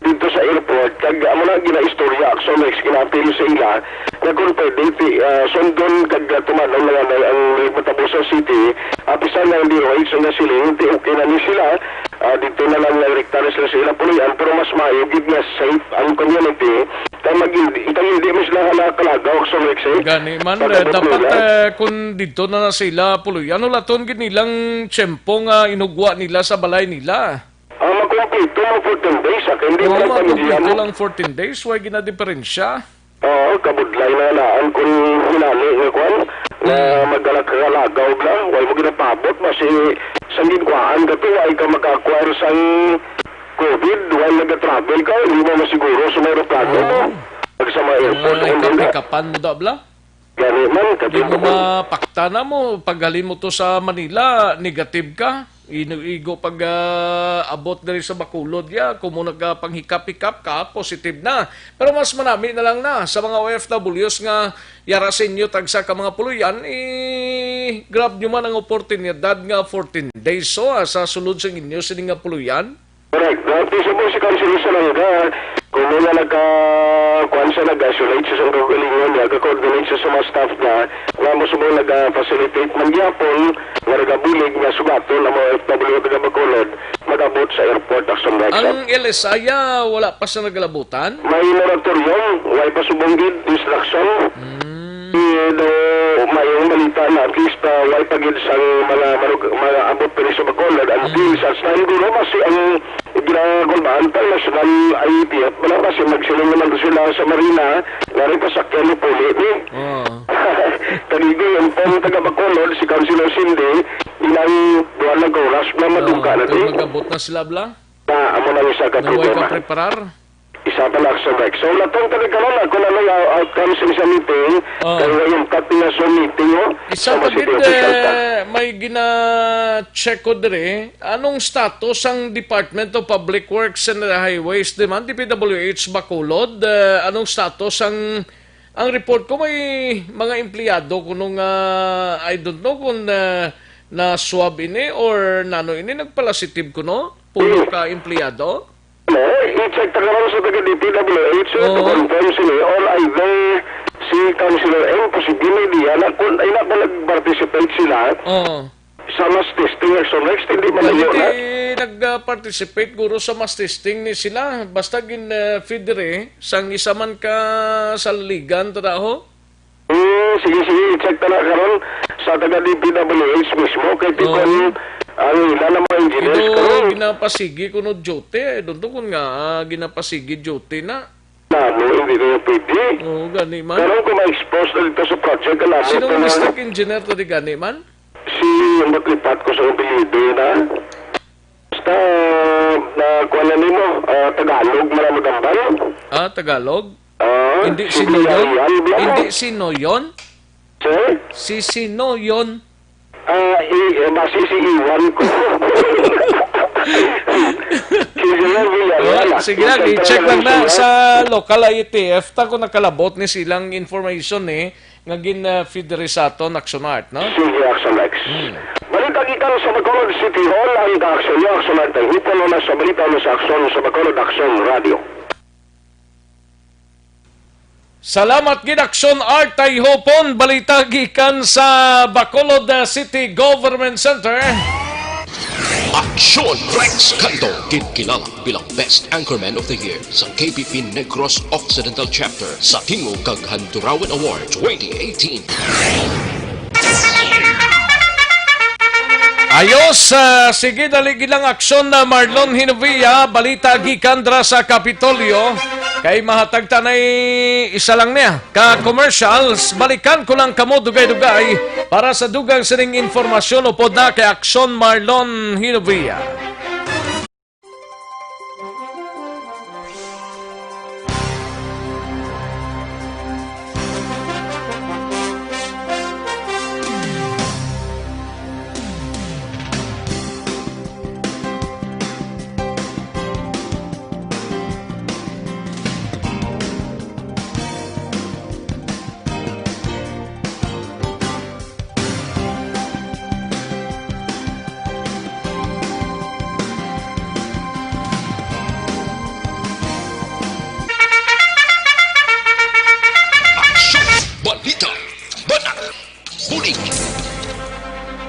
dito sa airport, kag amo na ginaistorya, Action Rex, ginaapil sa ila nga kung pwede, ti, ah, sundon kag, ah, tumanon na nga ang matabo sa city, apisan nga ang D O H ang nasiling, ti okay na ni sila, ah, dito na lang nga rekta na sila sa ila puloy-an, pero mas maayo gid nga safe ang community, kay mag-, kay hindi mo sila hala kalagaw, Action Rex, eh. Gani man, eh, Pagabot dapat, nila. eh, kung dito na na sila puloy-an, hulaton gid nilang tiyempo nga inugwa nila sa balay nila. Ah, makumpleto ang fourteen days, ah, kay hindi Oo, man ang pamilya makumpleto mo. lang fourteen days, way ginadiperensya. Oo, kabudlay na naan kung hinali nga kwan, na Hmm. magdala ka nga lagaw bla, way mo ginapabot, basi sang ginkuhaan ka to, way ka maka-acquire sang covid, way nag-travel ka, hindi mo masiguro sa may aeroplano mo. Oo. Pag sa mga airport, Oo, hindi na. Kape-kapan mo da bla? Gani man, Di mo katimpo man. mapakta na mo, paghalin mo to sa Manila, negative ka. Ino-, igo pag, ah, abot diri sa Bacolod, ya, kung mo nagpanghikap-hikap ka, positive na. Pero mas manami na lang na sa mga O F Ws nga yara sa inyo tagsa ka mga puloy-an, i-grab nyo man ang oportunidad nga fourteen days, so, ah, sa sulod sa inyo sini nga puloy-an. Correct. Dati sa mo si Councilor Salonga, kung may nga nagka-, kuwan siya, nag-isolate sa isang kaugalingon niya, nag-coordinate siya sa mga staff niya, nga mo sa mga nag-facilitate man gyapon, nga nagabulig, nga sugaton ang mga O F W taga Bacolod, mag-abot sa airport, Action Rex. Ang L S I, ah, wala pa sa nagalabutan? May moratorium, way pa subong gid, instruction. Mm. Eh, do, mayong balita na at least, ah, way pa gid sang mga marug-, mga abot pa rin sa Bacolod. Until Mm. such time, siguro, basi ang ginakulbaan pa, national I A T F, wala, basi magsiling naman to sila sa Marina, nga rin pasakyan ni Puli, ni. Oo. Kanigo yung pang taga Bacolod, si Councilor Cindy, ilang buwan nag-oras na madungka Oo, na kay din. Mag-abot na sila, bla? Na, amo na yung sa Na way problema. ka preparar? Isa pa na, Action Rex. So, natong taga karon na kung ano yung outcome sa isang meeting, Oh. kay ngayon, pati nga sa meeting, oh, Isa sa pa mga city gid, officials na. eh, may gina-check ko diri. Anong status ang Department of Public Works and Highways, di man, D P W H Bacolod? Eh, anong status ang, ang report ko, may mga empleyado kuno nga, I don't know kung, eh, na-swab ini or nano ini, nagpalasitive kuno? Pulo ka empleyado? No, i-check ta karon sa taga D P W H to Oo. confirm sini or either si Councilor M, posible may diya na kung, ay na kung nag-participate sila Oo. sa mass testing, Action Rex, hindi man Kaya yun, di ha? nag-participate guro sa mass testing ni sila. Basta gin, uh, feed diri sang isa man ka saligan, taraho. Hmm, sige, sige, i-check ta na karon sa taga D P W H mismo, kay Oo. tikon ang ila na mga engineers Pero karon. ginapasigi kuno duty, eh. Doon to kun nga, ah, ginapasigi duty na. Namo, hindi na yung pwede. Oo, gani man. Karon kung ma-expose na dito sa project, alam mo Sinong pa na district engineer to di gani man? Si, matlipat ko sa apelyido na. Basta, na, kuha na nimo, ah, Tagalog, man ang magambal. Ah, Tagalog? Ah, Hindi si si Noyon? Villarreal ba? Hindi si Noyon? Sir? Si, si Noyon? Ah, i-, eh, basi si Iwan ko. Si Villarreal, Oh, ah. sige lang, Yung i-check lang na central sa local I A T F, ta kung nakalabot ni silang information, eh, nga gin, ah, feed diri sa aton, Action Art, no? Sige, Action Rex. Hmm. Balita gikan sa Bacolod City Hall, ang ka-action niyo, Action Art, ay hipon na sa balita mo sa Action sa Bacolod Action Radio. Salamat gid, Action Art, ay hupon. Balita gikan sa Bacolod, ah, City Government Center. Action Rex Canto, ginkilala bilang Best Anchorman of the Year sa K P P Negros Occidental Chapter sa Tingog kag Handurawan Award twenty eighteen. Ayos, ah, sige, dali gid lang aksyon na Marlon Hinovia, balita gikan dra sa Kapitolyo, kay mahatag tanay isa lang niya ka commercials, balikan ko lang kamo dugay-dugay para sa dugang sining informasyon upod na kay aksyon Marlon Hinovia. Balita, Banat, Bulig.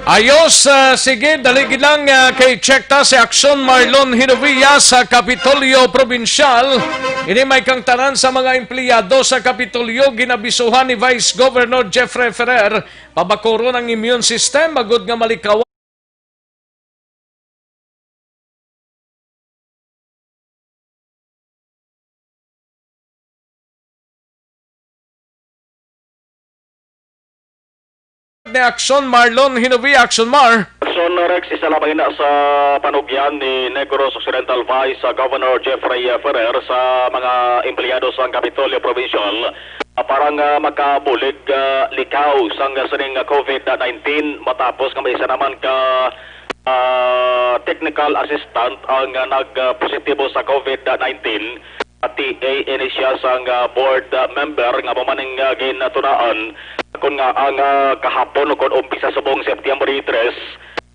Ayos, ah, sige, dali gid lang, ah, kay check ta si Aksyon Marlon Hinovia sa Kapitolyo Probinsyal. Ini may kang tanan sa mga empleyado sa Kapitolyo, ginabisuhan ni Vice Governor Jeffrey Ferrer, pabakuron ang immune system, agud nga malikawan ni Aksyon Marlon Hinovia. Aksyon Mar. Aksyon Rex, isa lamang ina sa panugyan ni Negros Occidental Vice, ah, Governor Jeffrey, ah, Ferrer sa mga empleyado sang Kapitolyo Provincial, ah, para nga makabulig, ah, likaw sang sining, ah, covid nineteen matapos nga may isa naman ka, ah, technical assistant ang, ah, nag, ah, positibo sa covid nineteen. T A ini siya sang, ah, board, ah, member nga mamaning, ah, ginatunaan kon nga ang, ah, kahapon o kon umpisa subong September three,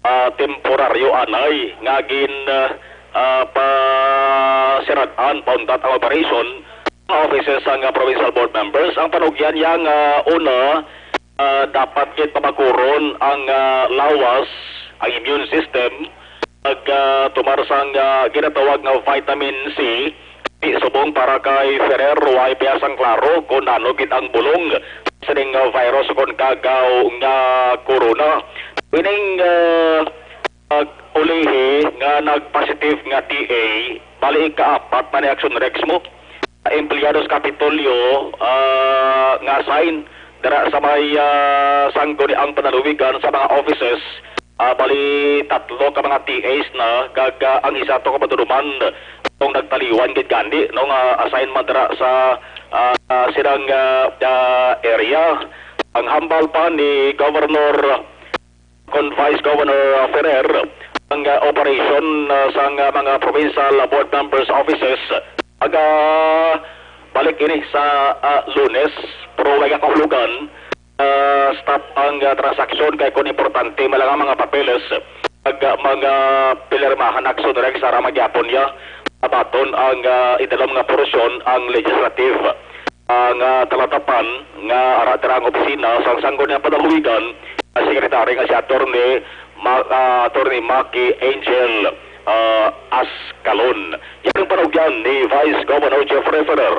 ah, temporaryo anay nga gin, ah, ah, pasirad-an pauntat ang operation sa offices sang, ah, provincial board members. Ang panugyan niya nga una, ah, dapat gid pabakuron ang, ah, lawas, ang immune system, pag, ah, tumar sang, ah, ginatawag nga vitamin C. Di subong para kay Ferrer, way piyasang klaro kung ano gid ang bulong sining, ah, virus kon kagaw nga corona. Ining, ah, ah, ulihi nga nagpositive nga T A, bali ikaapat man ni Aksyon Rex mo. Empleyado sa Kapitolyo, ah, nga assign dira sa may, ah, Sangguniang Panalawigan sa mga offices, ah, bali tatlo ka mga T As na, kag, ah, ang isa to ka maduluman kung nagtaliwan gid gani, no, nga assign man dira sa, ah, ah, silang, ah, ah, area. Ang hambal pa ni Governor kon Vice Governor Ferrer ang, ah, operation, ah, sang, ah, mga provincial board members offices. Aga balik ini sa, ah, Lunes, pero way ka kahulugan, ah, stop ang, ah, transaksyon kay kon importante man lang ang mga papeles, ag, ah, mga pinirmahan, Aksyon Rex, ara magyapon niya abaton ang, ah, idalom nga porsyon ang legislative. Ah, nga talatapan nga ara dira ang opisina sang Sangguniang Panalawigan, ah, Secretary nga si Attorney Ma-, ah, Attorney Maki Angel, ah, Ascalon. Yan ang panugyan ni Vice Governor Jeffrey Ferrer.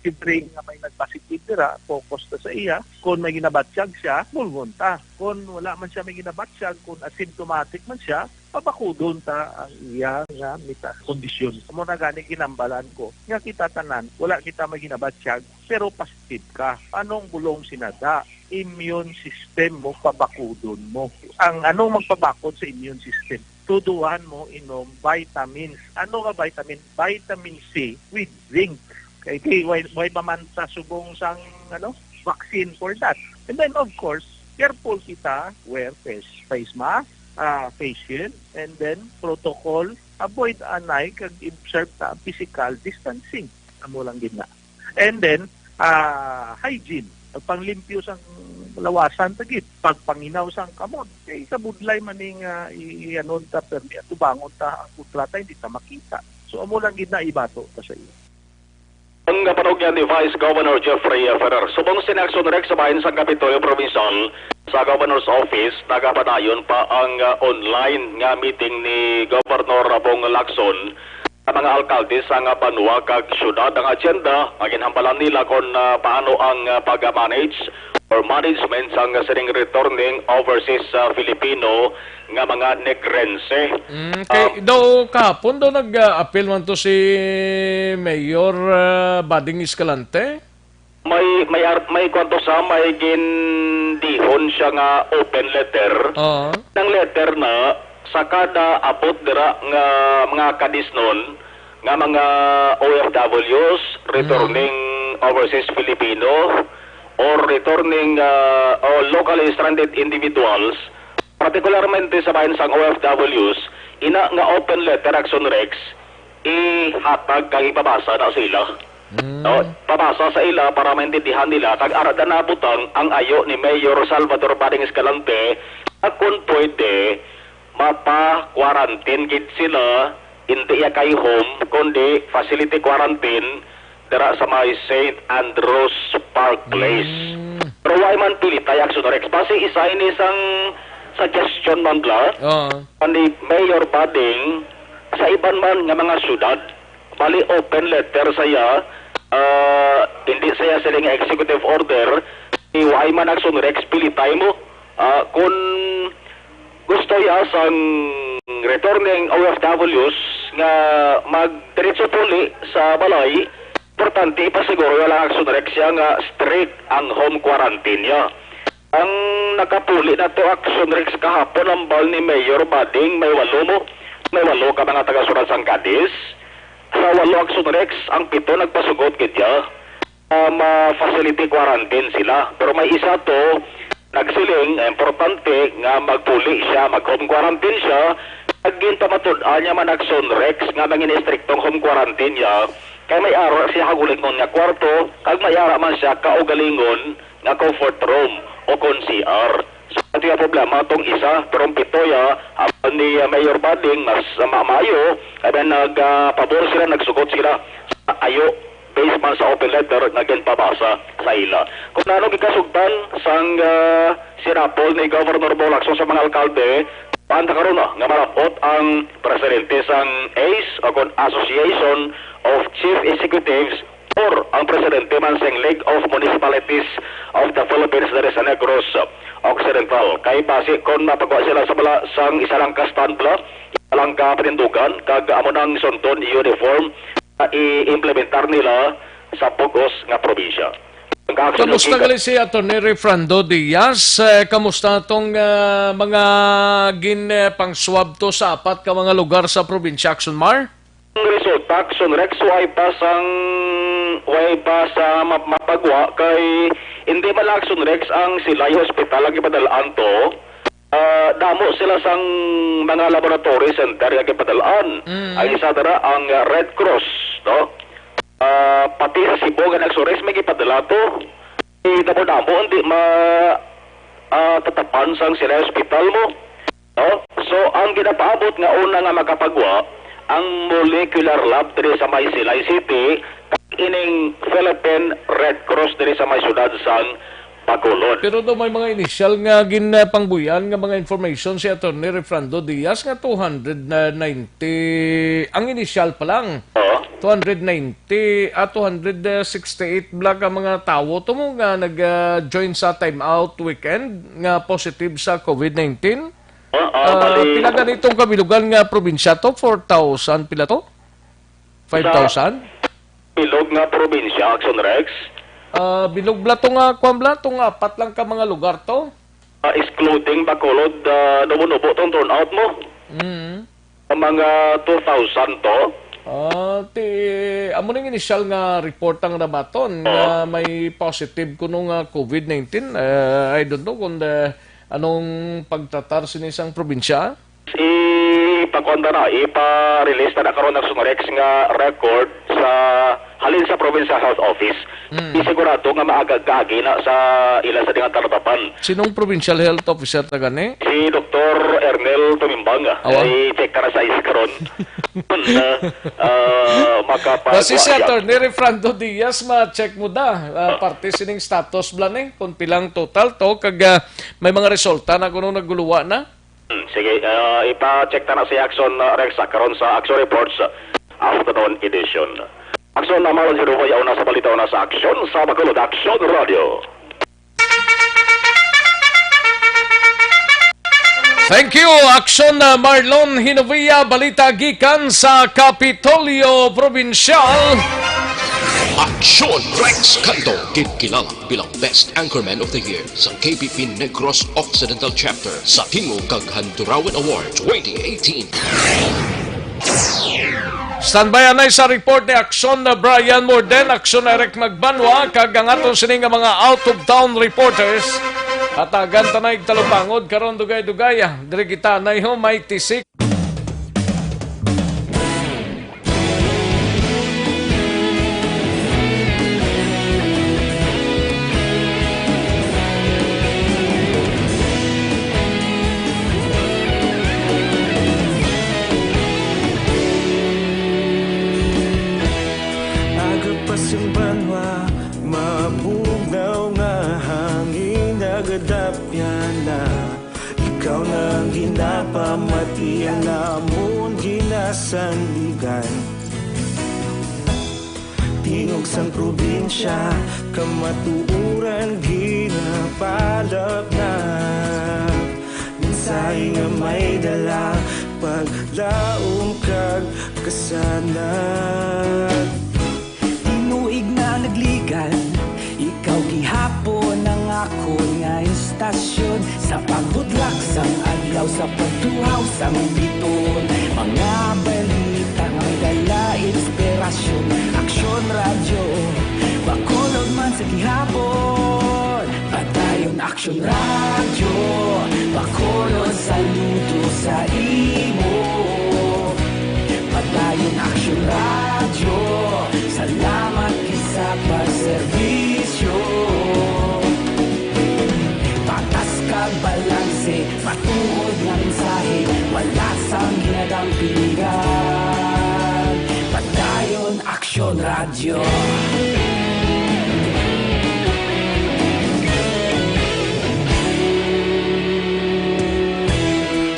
Siyempre nga may nagpositive dira, focus ta sa iya. Kung may ginabatyag siya, bulgon ta. Kung wala man siya may ginabatyag, kung asymptomatic man siya, pabakudon ta ang iya nga mita kondisyon. Amo na gani ginambalan ko nga kita tanan, wala kita may ginabatyag, pero positive ka. Anong bulong sinada? Immune system mo, pabakudon mo. Ang anong magpabakod sa immune system? Tuduhan mo inom vitamins. Ano nga vitamin? Vitamin C with zinc. Kay, kay why, why ba man sa subong sang, ano, vaccine for that? And then, of course, careful kita, wear face, face mask, ah, face shield, and then protocol, avoid anay kag observe ta ang physical distancing. Amo lang gid na. And then, ah, hygiene, pagpanglimpyo sang lawasan ta gid, pagpanginaw sang kamot, kay sa budlay man ning, ah, i-, i-, ano ta, permi atubangon ta ang kontrata, hindi ta makita. So, amo lang gid na ibato ta sa iyo. Ang panugyan ni Vice Governor Jeffrey Ferrer. Subong sini, Aksyon Rex, sa bahin sang Kapitolyo Provincial sa Governor's Office, nagapadayon pa ang, ah, online nga meeting ni Governor Bong Lacson sa mga alkalde sa nga banwa kag syudad. Ang agenda nga ginhambalan nila kon, ah, paano ang, ah, pag-manage or management sang sining returning overseas, ah, Filipino nga mga Negrense. Mm, kay Um, daw kahapon daw nag-apil man to si Mayor, ah, Bading Escalante. May, may ar-, may kwanto sa may gindihon siya nga open letter. Oo. Nang letter na sa kada abot dira nga mga kadisnon nga mga O F Ws, returning Mm. overseas Filipino, or returning, ah, or locally stranded individuals, partikularmente sa bahin sang O F Ws, ina nga open letter, Aksyon Rex, ihatag kag ipabasa na sa ila. Mm. No? Pabasa sa ila para maintindihan nila kag ara da nabutang ang ayo ni Mayor Salvador Bading Escalante nga kung pwede, mapa-quarantine gid sila, hindi iya kay home, kundi facility quarantine, dira sa may Saint Andrew's Park Place. Mm. Pero wala man pilitay Action Rex. Basi isa ini sang suggestion man bala Oo. ni Mayor Bading sa iban man nga mga syudad. Bali, open letter saya, ah, hindi saya sila nga executive order, ni wala man Action Rex pilitay mo. Ah, kung gusto ya sang returning O F Ws nga magdiretso puli sa balay, importante ipasiguro ya lang Action Rex ya nga strict ang home quarantine ya. Ang nakapuli na to Action Rex kahapon, ang bal ni Mayor Bading, may walo mo, may walo ka mga taga-surat sang Cadiz. Sa walo Action Rex, ang pito nagpasugot gid ya. Ah, ma-facility quarantine sila. Pero may isa to nagsiling, importante nga magpuli siya, mag-home quarantine siya. Kag ginpamatud-an niya man Action Rex nga mangin-istriktong home quarantine niya. Kay may ara siya kagulingon nga kwarto, kag may ara man siya kaugalingon nga comfort room o kon C R. So, ito yung problema tong isa, pero ang pito ya, ang ni, uh, Mayor Bading, mas, uh, ma-, maayo, kaya nag, uh, pabor sila, nagsugot sila sa ayo, based man sa open letter nga ginpabasa sa ila. Kung ano gikasugtan sang, uh, sinapol ni Governor Bo Lacson sa mga alkalde, paanta karon na nga malapot ang presidente sang ace o kon Association of Chief Executives or ang presidente man sing League of Municipalities of the Philippines diri sa Negros Occidental. Kay basi kon mapagwa sila sa bala sang isa lang ka stand bala, isa lang ka panindugan, kag amo nang sundon uniform nga i-implementar nila sa bug-os nga probinsya. Ang kaaksyon Kamusta kita gali si Attorney Refrando Diaz? Eh, kamusta tong, ah, mga gin, eh, pang-swab to sa apat ka mga lugar sa probinsya, Action Mar? Ang resulta, Action Rex, way pa sang, way pa sa ma-, mapagwa kay hindi man lang Action Rex ang Silay Hospital ang ipadalaan to. Ah, damo sila sang mga laboratory center nga gipadalaan. Mm. Ang isa dara ang, ah, Red Cross, no? Ah, pati sa Cebu nga nag-suris may gipadala to. Eh, damo-damo, hindi ma-, ah, tatapan sang sila hospital mo. No? So, ang ginapaabot nga una nga makapagwa, ang molecular lab diri sa may Silay City, kag ining Philippine Red Cross diri sa may siyudad sang Bacolod. Pero daw may mga inisyal nga ginpangbuyan nga mga information si Attorney Refrando Diaz nga two hundred ninety, ang inisyal pa lang. Oo. Two hundred ninety, ah, two hundred sixty-eight bala ka mga tawo to mo nga nag, ah, join sa timeout weekend nga positive sa covid nineteen. Ah, ah, Ah, bali, pila gani tong kabilugan nga probinsya to? Four thousand pila to? Five thousand? Bilog nga probinsya, Action Rex? Ah, bilog bala to nga, kwan bala, to nga apat lang ka mga lugar to? Ah, excluding Bacolod, ah, nubo-nubo tong turnout mo. Mm. Ang mga two thousand to. Ah, ti, amo ning initial nga report ang nabaton nga Oo. may positive kuno nga covid nineteen. Eh, I don't know kung, eh, anong pagtratar sini sang probinsya. Ipakuan na, ipa-release na, na karon ang Action Rex nga record sa halin sa Provincial Health Office. Mm. Di sigurado nga maaga kaagi na sa ila sa dingat karatapan. Sinong provincial health officer ta gani? Si Doktor Ernel Tumimbang. Awa. Ay, check ka na sa is karon. Kung, ah, ah, makapa-, Basi si kuha siya. Attorney Refrando Diaz, ma-check mo da, ah, Ah. parte sining status bala ni, kung pilang total to, kag, ah, may mga resulta na kuno naguluwa na? Hmm, sige, ah, ipa-check ta na si Action, ah, Rex, ah, karon sa Action Reports, ah, afternoon edition. Action, ah, Marlon Zero, yaw na sa balita, una sa Action sa Bacolod, Action Radio. Thank you, Action, ah, Marlon Hinovia. Balita gikan sa Kapitolyo Provincial. Action Rex Canto, ginkilala bilang Best Anchorman of the Year sa K B P Negros Occidental Chapter sa Tingog kag Handurawan Award twenty eighteen. Standby anay sa report ni Action na Brian Morden, Action Eric Magbanwa, kag ang aton sini nga mga out-of-town reporters. Hatagan ta na igtalupangod karon, dugay-dugay, ah. Diri kita anay ho, may tisik. Aga pa sing banwa, mabugnaw nga hangin. Napamati ang amon ginasandigan. Tingog sang probinsya, kamatuoran ginapalapnag. Mensahe nga may dala, paglaom kag kasanag. Tinuig na nagligan, ikaw gihapon ang akon nga istasyon. Sa pagbutlak sang adlaw, sa pagtuhaw sang bituon, mga balita nga may dala inspirasyon. Aksyon Radyo, Bacolod man sa gihapon. Padayon Aksyon Radyo, Bacolod, saludo sa imo. Padayon Aksyon Radyo, salamat gid sa pagserbisyo. Patas kag balanse, matuod nga mensahe, wala sang ginadampigan. Padayon Aksyon Radyo.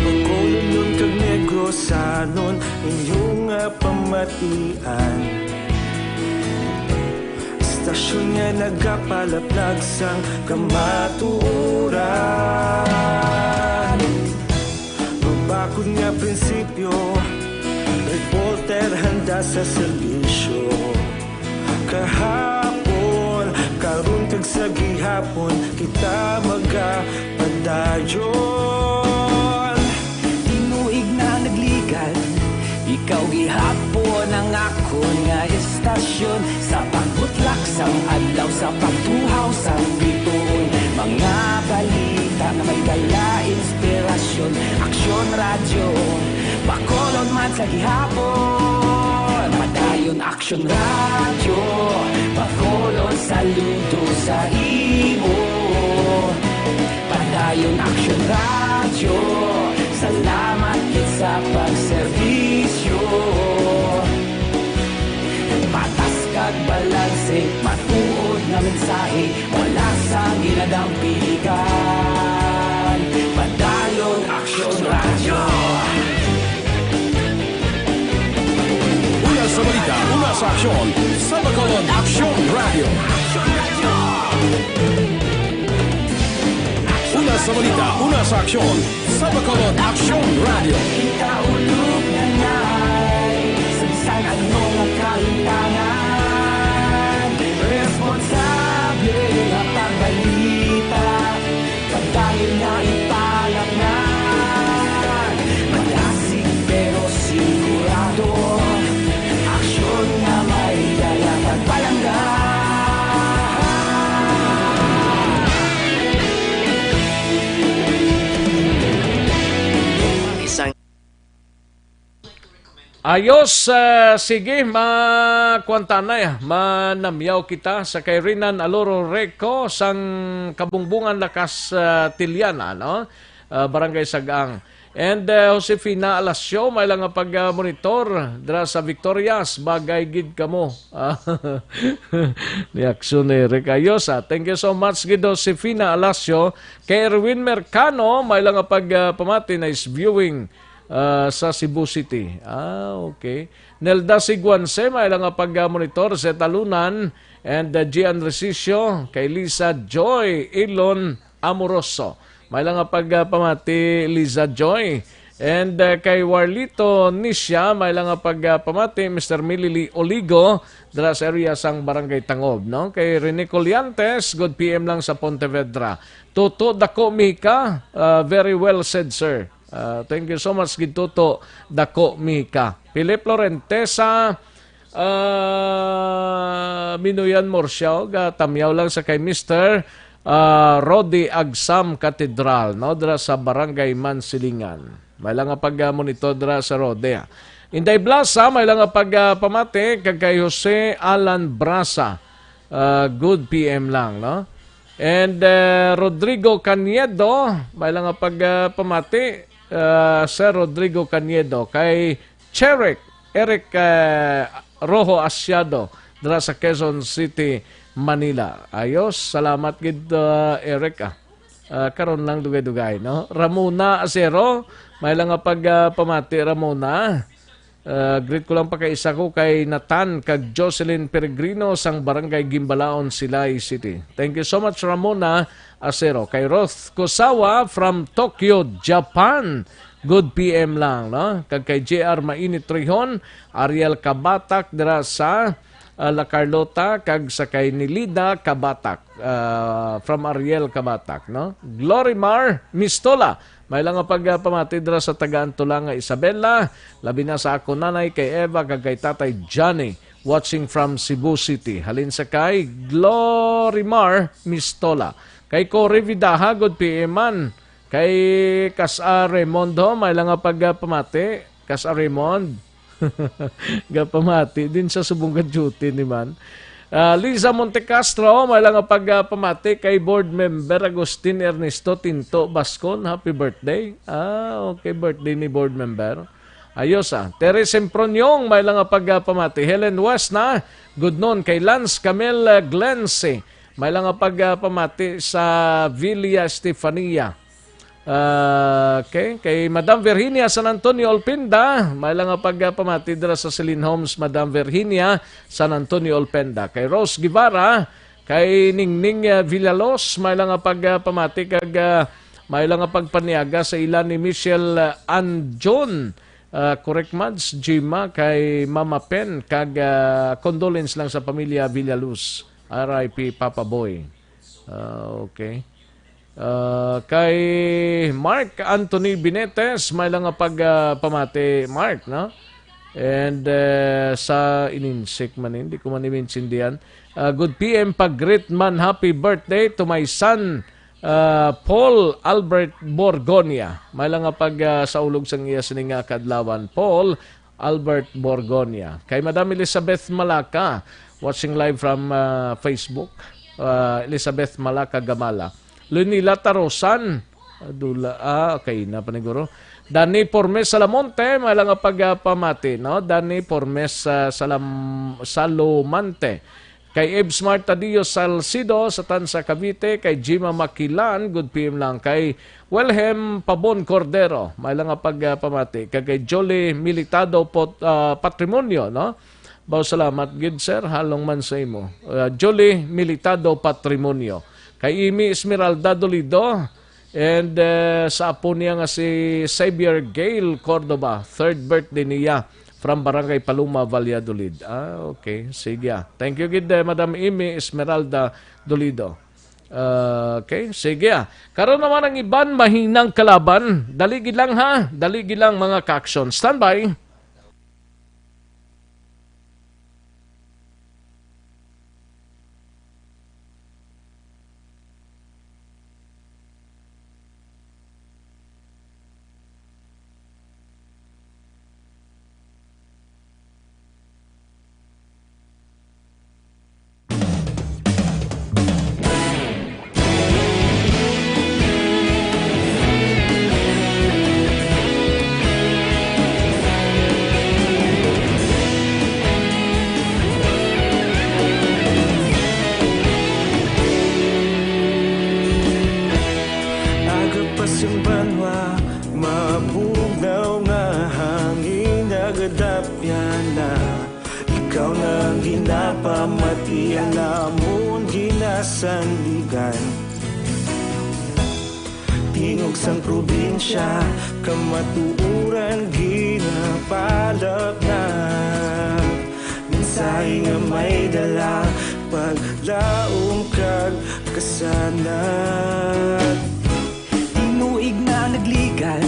Bacolodnon kag Negrosanon, inyo nga pamatian. Istasyon nga nagapalaplag sang kamatuoran. Mabakod nga prinsipyo, reporter handa sa serbisyo. Kahapon, karon kag sa gihapon, kita magapadayon. Tinuig na nagligan, ikaw gihapon ang akon nga istasyon. Sa pagbutlak sang adlaw, sa pagtuhaw sang bituon, mga balita nga may dala inspirasyon. Aksyon Radyo, Bacolod man sa gihapon. Padayon Aksyon Radyo, Bacolod, saludo sa imo. Padayon Aksyon Radyo, salamat gid sa pagserbisyo. Patas kag balanse, matuod nga mensahe, wala sang ginadampigan. Padayon Aksyon Radyo. Una sa balita, una sa aksyon, sa Bacolod Aksyon Radyo. Una sa balita, una sa aksyon, sa Bacolod Aksyon Radyo. Kita ulog na nay, sa bisan ano nga kahintangan, responsable nga pagbalita. Padayon na ipalapngan, malasig pero sigurado. Aksyon nga may dala kag palangga. Isang Ayos, ah, sige, makuantanay, manamyaw kita sa kay Rinan Aloro Reco sang Kabungbungan, Lakas, ah, Tiliana, no? Ah, Barangay Sag-ang. And, ah, Josefina Alasio, may lang nga pag-, ah, monitor dira sa Victorias, bagay gid kamo. Ah, ni Aksyon Eric. Ayos, ah. Thank you so much gid, Josefina Alasio. Kay Erwin Mercano, may lang nga pag-, ah, pamati, nice viewing ah, sa Cebu City. Ah, okay. Nelda Siguanse, may lang nga pag-monitor sa Talunan, and, uh, Gian Resicio, kay Lisa Joy Ilon Amoroso. May lang nga pag-, uh, pamati, Lisa Joy. And, uh, kay Warlito Nisha, may lang nga pag-, uh, pamati, Mister Milili Oligo, dira sa area sang Barangay Tangob, no? Kay Rene Colliantes, good P M lang sa Pontevedra. Toto Dako Mika, uh, very well said, sir. Ah, thank you so much, gid Toto Dako Mika. Philip Lorentesa, ah, Minuyan Morsiao, gatamyaw lang sa kay Mister, ah, Rodi Agsam Cathedral, no? Dira sa Barangay Mansilingan. May lang nga pag-, ah, monitor dira sa Rodi, ah. Inday Blasa, may lang nga pag-, ah, pamati kag kay Jose Alan Brasa. Ah, good P M lang, no? And, uh, Rodrigo Caniedo, may lang nga pag, uh, pamati, uh, Sir Rodrigo Caniedo, kay Cherek, Eric, uh, Rojo Asiado, dira sa Quezon City, Manila. Ayos, salamat gid, uh, Eric, ah. Ah, karon lang dugay-dugay, no? Ramona Acero, may lang nga pag, ah, pamati, Ramona. Ah, greet ko lang pa kay isa ko kay Nathan kag Jocelyn Peregrino sang Barangay Gimbalaon, Silay City. Thank you so much, Ramona Acero. Kay Roth Kosawa from Tokyo, Japan. Good P M lang, no? Kag kay J R Mainit Trihon, Ariel Kabatak dira sa, ah, La Carlota, kag sa kay Nilida Kabatak, ah, from Ariel Kabatak, no? Glorimar Mistola, may lang nga pag, ah, pamati dira sa taga Antolanga, Isabela, labi na sa ako nanay kay Eva kag kay tatay Johnny, watching from Cebu City. Halin sa kay Glorimar Mistola. Kay Cory Vidaha, good P M man. Kay Kas-a Raimundo, may lang nga pag, ah, pamati. Kas-a Raymond. Gapamati din sa subong ka duty ni man. Ah, Liza Montecastro, may lang nga pag, ah, pamati kay board member Agustin Ernesto Tinto Bascon. Happy birthday. Ah, okay, birthday ni board member. Ayos, ah. Terry Semproniong, may lang nga pag, ah, pamati. Helen West na, good noon. Kay Lance Camel, ah, Glency, may lang nga pag, ah, pamati sa Villa Estefania. Ah, okay. Kay Madam Virginia San Antonio Olpenda, may lang nga pag, ah, pamati dira sa Celine Homes, Madam Virginia San Antonio Olpenda. Kay Rose Guevara, kay Ningning, ah, Villalos, may lang nga pag, ah, pamati kag, ah, may lang nga pagpaniaga sa ila ni Michelle, ah, Anjon. Ah, correct, Mads, Jima, kay Mama Pen, kag, ah, condolence lang sa pamilya Villaluz. R I P Papa Boy. Ah, okay. Ah, kay Mark Anthony Binetes, may lang nga pag, ah, pamati, Mark, no? And, eh, sa ininsik man, hindi ko man maintindihan. Ah, good P M pag-greet man, happy birthday to my son, ah, Paul Albert Borgonia. May lang nga pag, ah, saulog sang iya sini nga kaadlawan, Paul Albert Borgonia. Kay Madam Elizabeth Malaka, watching live from, ah, Facebook. Ah, Elizabeth Malaka Gamala. Lunila Tarosan. Ah, dula, ah, okay na, paniguro. Danny Pormes Salamonte, may lang nga pag, ah, pamati, no? Danny Pormes, ah, Salam-, Salomante. Kay Eve Smart Tadio Salcido sa Tansa, Cavite, kay Jima Makilan, good P M lang, kay Wilhelm Pabon Cordero, may lang nga pag, ah, pamati, kag kay Jolly Militado Pot-, ah, Patrimonio, no? Baw, salamat gid, sir, halong man sa imo. Ah, Jolly Militado Patrimonio, kay Imi Esmeralda Dolido, and, eh, sa apo niya nga si Xavier Gail Cordova, third birthday niya. From Barangay Paloma, Valladolid. Ah, okay. Sige, ah. Thank you gid, eh, Madam Amy Esmeralda Dolido. Ah, okay, sige, ah. Karon naman ang iban mahinang kalaban. Dali gid lang, ha. Dali gid lang, mga ka-aksyon. Standby. Agapas ang banwa, mabugnaw nga hangin, nagadapyan na. Ikaw na ang ginapamati, ang amon ginasandigan. Tingog sang probinsya, kamatuoran ginapalapnap. Mensahe nga may dala, paglaom kag kasanag. Tinuig na nagligad,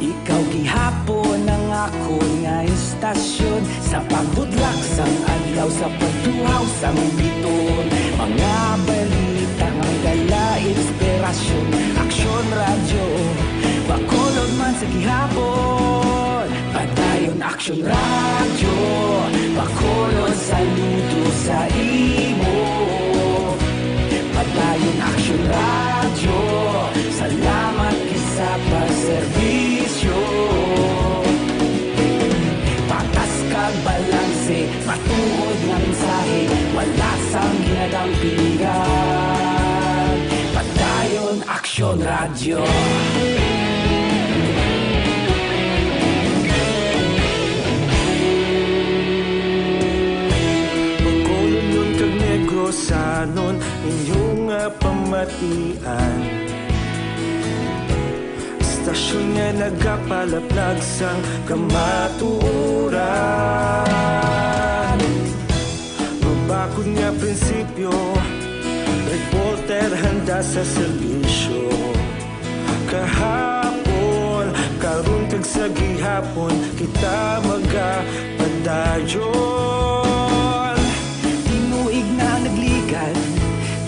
ikaw gihapon ang akon nga istasyon. Sa pagbudlak sang adlaw, sa pagtuhaw sang biton, mga balita nga dala inspirasyon. Aksyon Radyo, Bacolod man sa gihapon. Padayon Aksyon Radyo, Bacolod, saludo sa imo. Padayon Aksyon Radyo, salamat gid sa pagserbisyo. Patas kag balanse, matuod nga mensahe, wala sang ginadampingan. Padayon Aksyon Aksyon Radyo. Bacolodnon kag Negrosanon, inyo nga pamatian. Istasyon nga nagapalaplag sang kamatuoran. Mabakod nga prinsipyo, reporter handa sa serbisyo. Kahapon, karon kag sa gihapon, kita magapadayon. Tinuig na nagligan,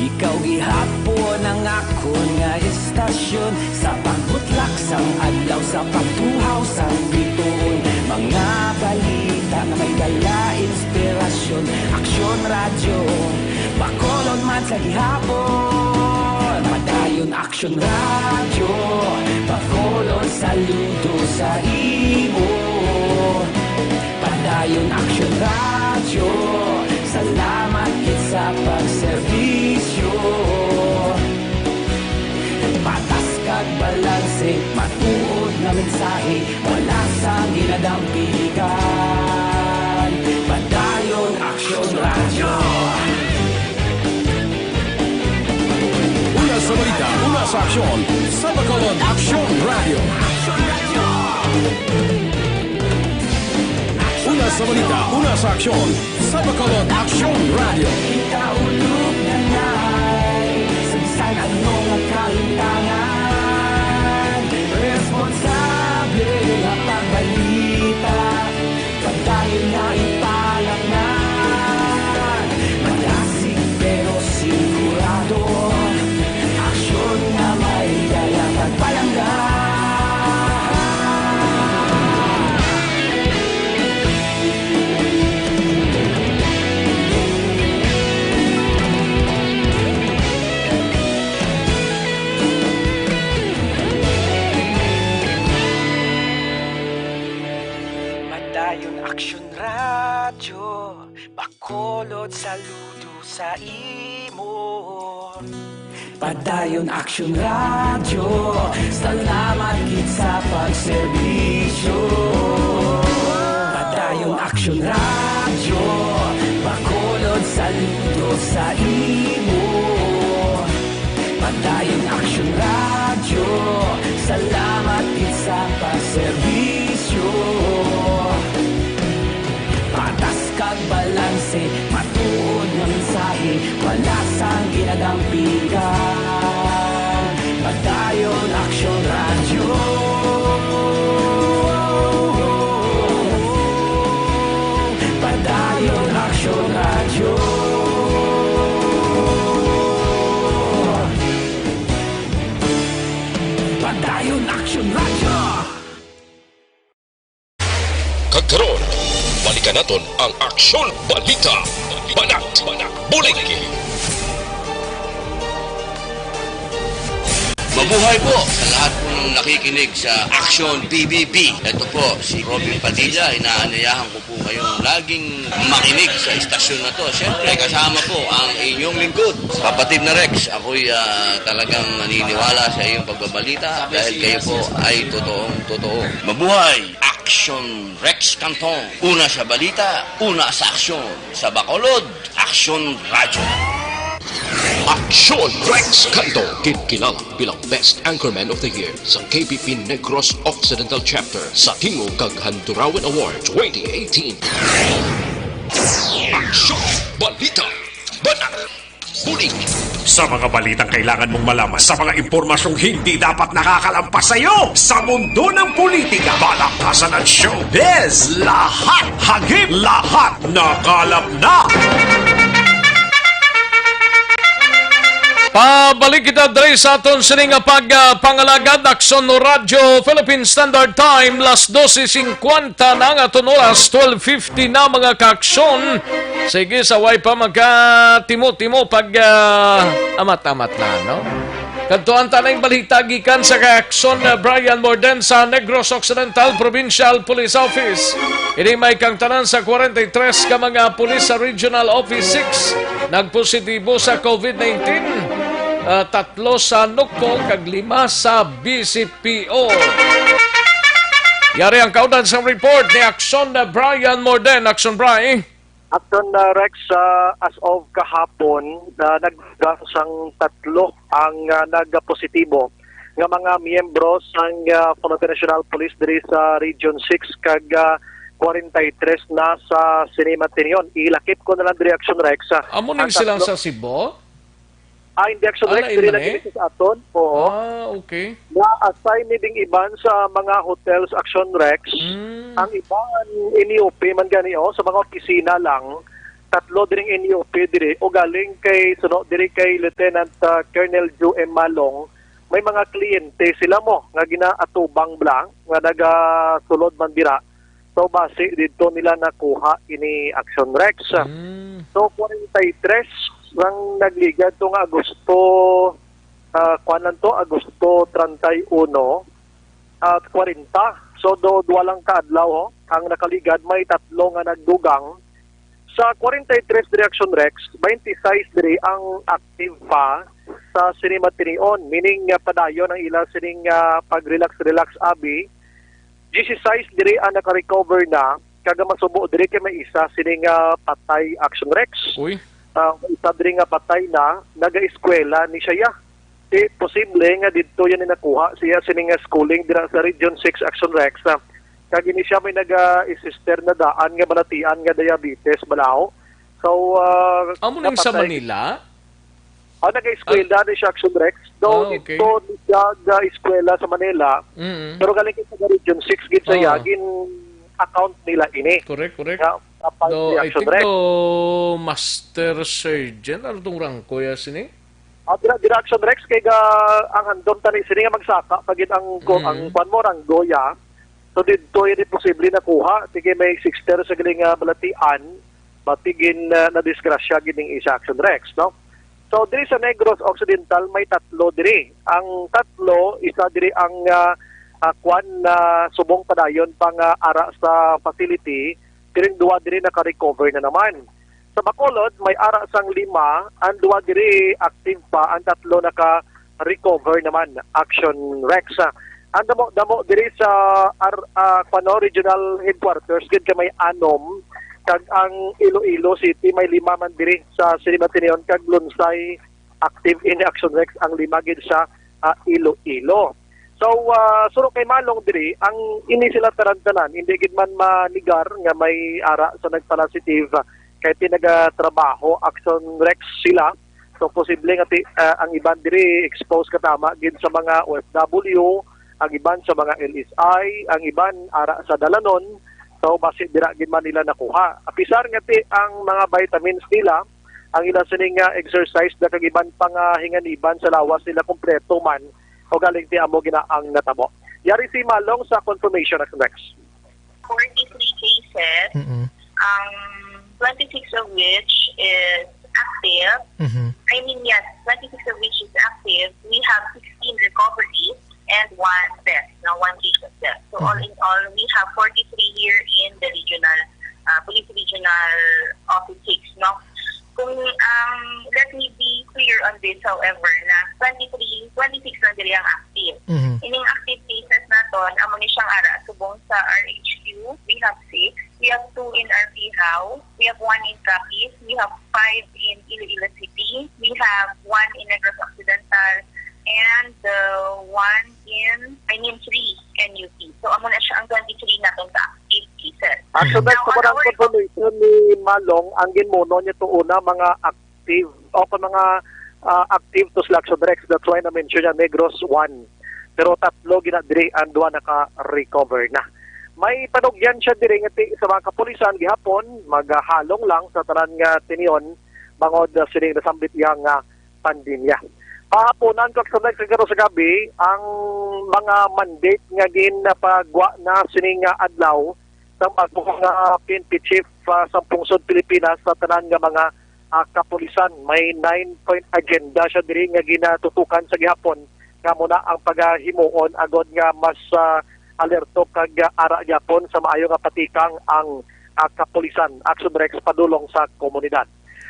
ikaw gihapon ang akon nga istasyon. Sa pagbutlak sang adlaw, sa pagtuhaw sang bituon, mga balita nga may dala inspirasyon. Aksyon Radyo, Bacolod man sa gihapon. Padayon Aksyon Radyo, Bacolod saludo sa imo. Padayon Aksyon Radyo, salamat gid sa pagserbisyo. Patas kag balanse, matuod nga mensahe, wala sang ginadampigan. Padayon Aksyon Radyo. Una sa balita, una sa aksyon, sa Bacolod Aksyon Radyo. Una sa balita, una sa aksyon, sa Bacolod Aksyon Radyo. Kita ulog na ngay, sa bisan ano nga kahintangan, responsable nga pagbalita, padayon nga ipalaknag. Malasig pero sigurado, aksyon nga may dala pagpalangga. Padayon Aksyon Radyo, Bacolod saludo sa imo. Padayon Aksyon Radyo, salamat gid sa pagserbisyo. Padayon Aksyon Radyo, Bacolod saludo sa imo. Padayon Aksyon Radyo, salamat gid sa pagserbisyo. Patas kag balanse, matuod nga mensahe, wala sang ginadampigan. Padayon Aksyon Radyo. Padayon Aksyon Radyo. Padayon Aksyon Radyo. Kag karon, balikan naton ang Aksyon Balita. Banat, Banat, Bulig. Mabuhay po sa lahat po ng nakikinig sa Aksyon P B B. Ito po si Robin Padilla. Inaanyayahan ko po kayong laging makinig sa istasyon na to. Siyempre, kasama po ang inyong lingkod, kapatid na Rex. Ako'y, ah, talagang naniniwala sa iyong pagbabalita dahil kayo po ay totoong totoo. Mabuhay! Aksyon Rex Canton. Una sa balita, una sa aksyon. Sa Bacolod, Aksyon Radyo. Aksyon Rex Canton, kinkilala bilang Best Anchorman of the Year sa K P P Negros Occidental Chapter sa Tingog kag Handurawan Award twenty eighteen. Aksyon Balita. Banat. Bulig. Sa mga balitang kailangan mong malaman, sa mga impormasyong hindi dapat nakakalampas sa iyo, sa mundo ng politika, palakasan at showbiz, lahat, hagip, lahat, nakalap na. Pabalik kita diri sa aton sini nga pag, ah, pangalagad, Aksyon Radyo Philippine Standard Time, las dose singkwenta na ang aton oras, twelve fifty na, mga kaaksyon. Sige, sa way pa magkatimo-timo pag, ah, amat-amat na, no? Kadtuan ta na ang balita gikan sa kaaksyon, ah, Brian Morden sa Negros Occidental Provincial Police Office. Ini may kangtanan sa kwarenta y tres ka mga pulis sa Regional Office six nagpositibo sa COVID nineteen. Ah, tatlo sa NOCCO kag lima sa B C P O. Yari ang kaudan sa report ni Action na Brian Morden. Action, Bri. Action, uh, Rex, uh, as of kahapon, uh, nagdugang sang tatlo ang, uh, nagpositibo nga mga miyembro sang, uh, Philippine National Police diri sa Region six kag, uh, forty-three na sa sini matinyon. Ilakip ko na lang diri, Action Rex, uh, Amo ning ang silang tatlo sa Cebu? Ah, hindi, Action Rex, Ala, diri ila lang ni? Diri sa aton. Oo. Ah, okay. Na-assign ni ding iban sa mga hotels, Action Rex. Mm. Ang iban, N U P man gani, oh, sa mga opisina lang. Tatlo diring N U P diri. O galing kay, suno, diri kay Lieutenant, ah, Colonel Joe M. Malong, may mga kliyente sila mo nga ginaatubang bala nga nagasulod man dira. So, basi didto nila nakuha ini, Action Rex. Mm. So, forty-three ang nagligad to nga Agosto, ah, kuwan lang to, Agosto treinta y uno at forty. So, do, duwa lang ka adlaw, ho. Ang nakaligad, may tatlo nga nagdugang. Sa forty-three diri, Action Rex, twenty-six diri ang active pa sa sini matinyon, meaning nga padayon ang ila sining, ah, pag-relax-relax abi. Diyesisais diri ang naka-recover na, kag ang masubo diri kay may isa sini nga patay, Action Rex. Uy. Ah, may isa diri nga patay na, naga-eskwela ni siya. Di posible nga didto yan ni nakuha siya sini nga schooling dira sa Region six, Action Rex, ah. Kag ini siya may naga-sister na daan nga balatian nga diabetes balaho. So, ah, Amo ning sa napatay. Manila? Ah, nag-eskwela ni siya, Action Rex. Though Ah, okay. dito ni siya ga-eskwela sa Manila, Mm. pero galing kita sa Region six gid sa iya, Oo. gin-account nila ini. Correct, correct. Nga, kapag No, si I Action think Rex. to master surgeon, ano tong rangko ya sini? Ah, dira, dira, Action Rex, kay ga, ang handom tani sini nga magsaka, pagid ang ko, Mm. ang kwan mo, ranggo ya. So, dito ini posible nakuha. Sige, may sister sa galing nga balatian, matigin, ah, na disgrasya gid ning isa, Action Rex, no? So, diri sa Negros Occidental, may tatlo diri. Ang tatlo, isa diri ang, ah, ah, kwan na subong padayon pa nga ara sa facility, diri duwa diri naka-recover na naman. Sa Bacolod, may ara sang lima, ang duwa diri active pa, ang tatlo naka-recover naman, Action Rex. Ang damo-damo diri sa ar-, ah, kuno, regional headquarters, gid kay may anom, kag ang Iloilo City may lima man diri sa Sinimatinyon, kag Lunsay active in Action Rex ang lima gid sa, ah, Iloilo. So, ah, suno kay Malong diri, ang ini sila tanan-tanan, hindi gid man manigar nga may ara sa nagpalapositive, ah, kay pinagatrabaho Action Rex sila. So, posible nga ti-, ah, ang iban diri exposed katama gid sa mga O F W, ang iban sa mga L S I, ang iban ara sa dalanon. So, basi dira gid man nila nakuha. Apisar nga ti ang mga vitamins nila, ang ila sining, ah, exercise na kag iban pa nga hinganiban sa lawas nila kompleto man, o galing ti amo gina ang natabo. Yari si Malong sa confirmation, Action Rex. Forty-three cases, Mm-mm. um, twenty-six of which is active. Mm-hmm. I mean, yes, twenty-six of which is active. We have sixteen recoveries and one death, no, one case of death. So, all Mm-hmm. in all, we have forty-three here in the regional, uh, police regional office six, no? Kung, um, let me be clear on this, however, na twenty-three, twenty-six na diri ang active. Mm-hmm. Ining active cases naton, amo ni siyang ara subong sa R H Q, we have six. We have two in Arpijao. We have one in Capiz. We have five in Iloilo City. We have one in Negros Occidental. And, uh, one in, I mean, three N U P. So, amo na siya ang twenty-three naton ka active cases. Action Now, Rex, on sa our confirmation ni Malong, ang ginmuno niya to una, mga active, o kung mga, ah, active to sila, Action Rex, that's why na-mention niya Negros one. Pero tatlo gina diri ang duha naka-recover na. May panugyan siya diri nga ti-, sa mga kapulisan gihapon, magahalong lang sa tanan nga tinyon bangod, ah, sining nasambit iya nga pandemya. Pahaponan, Action Rex, sa garo sa gabi, ang mga mandate nga ginapagwa na sini nga adlaw sa mga P N P chief, ah, sa pungsod Pilipinas sa tanan nga mga, ah, kapulisan. May nine-point agenda siya diri nga ginatutukan sa gihapon nga muna ang pagahimuon agod nga mas, ah, alerto kag, ah, ara gyapon sa maayo nga patikang ang, ah, kapulisan. Action Rex, padulong sa komunidad.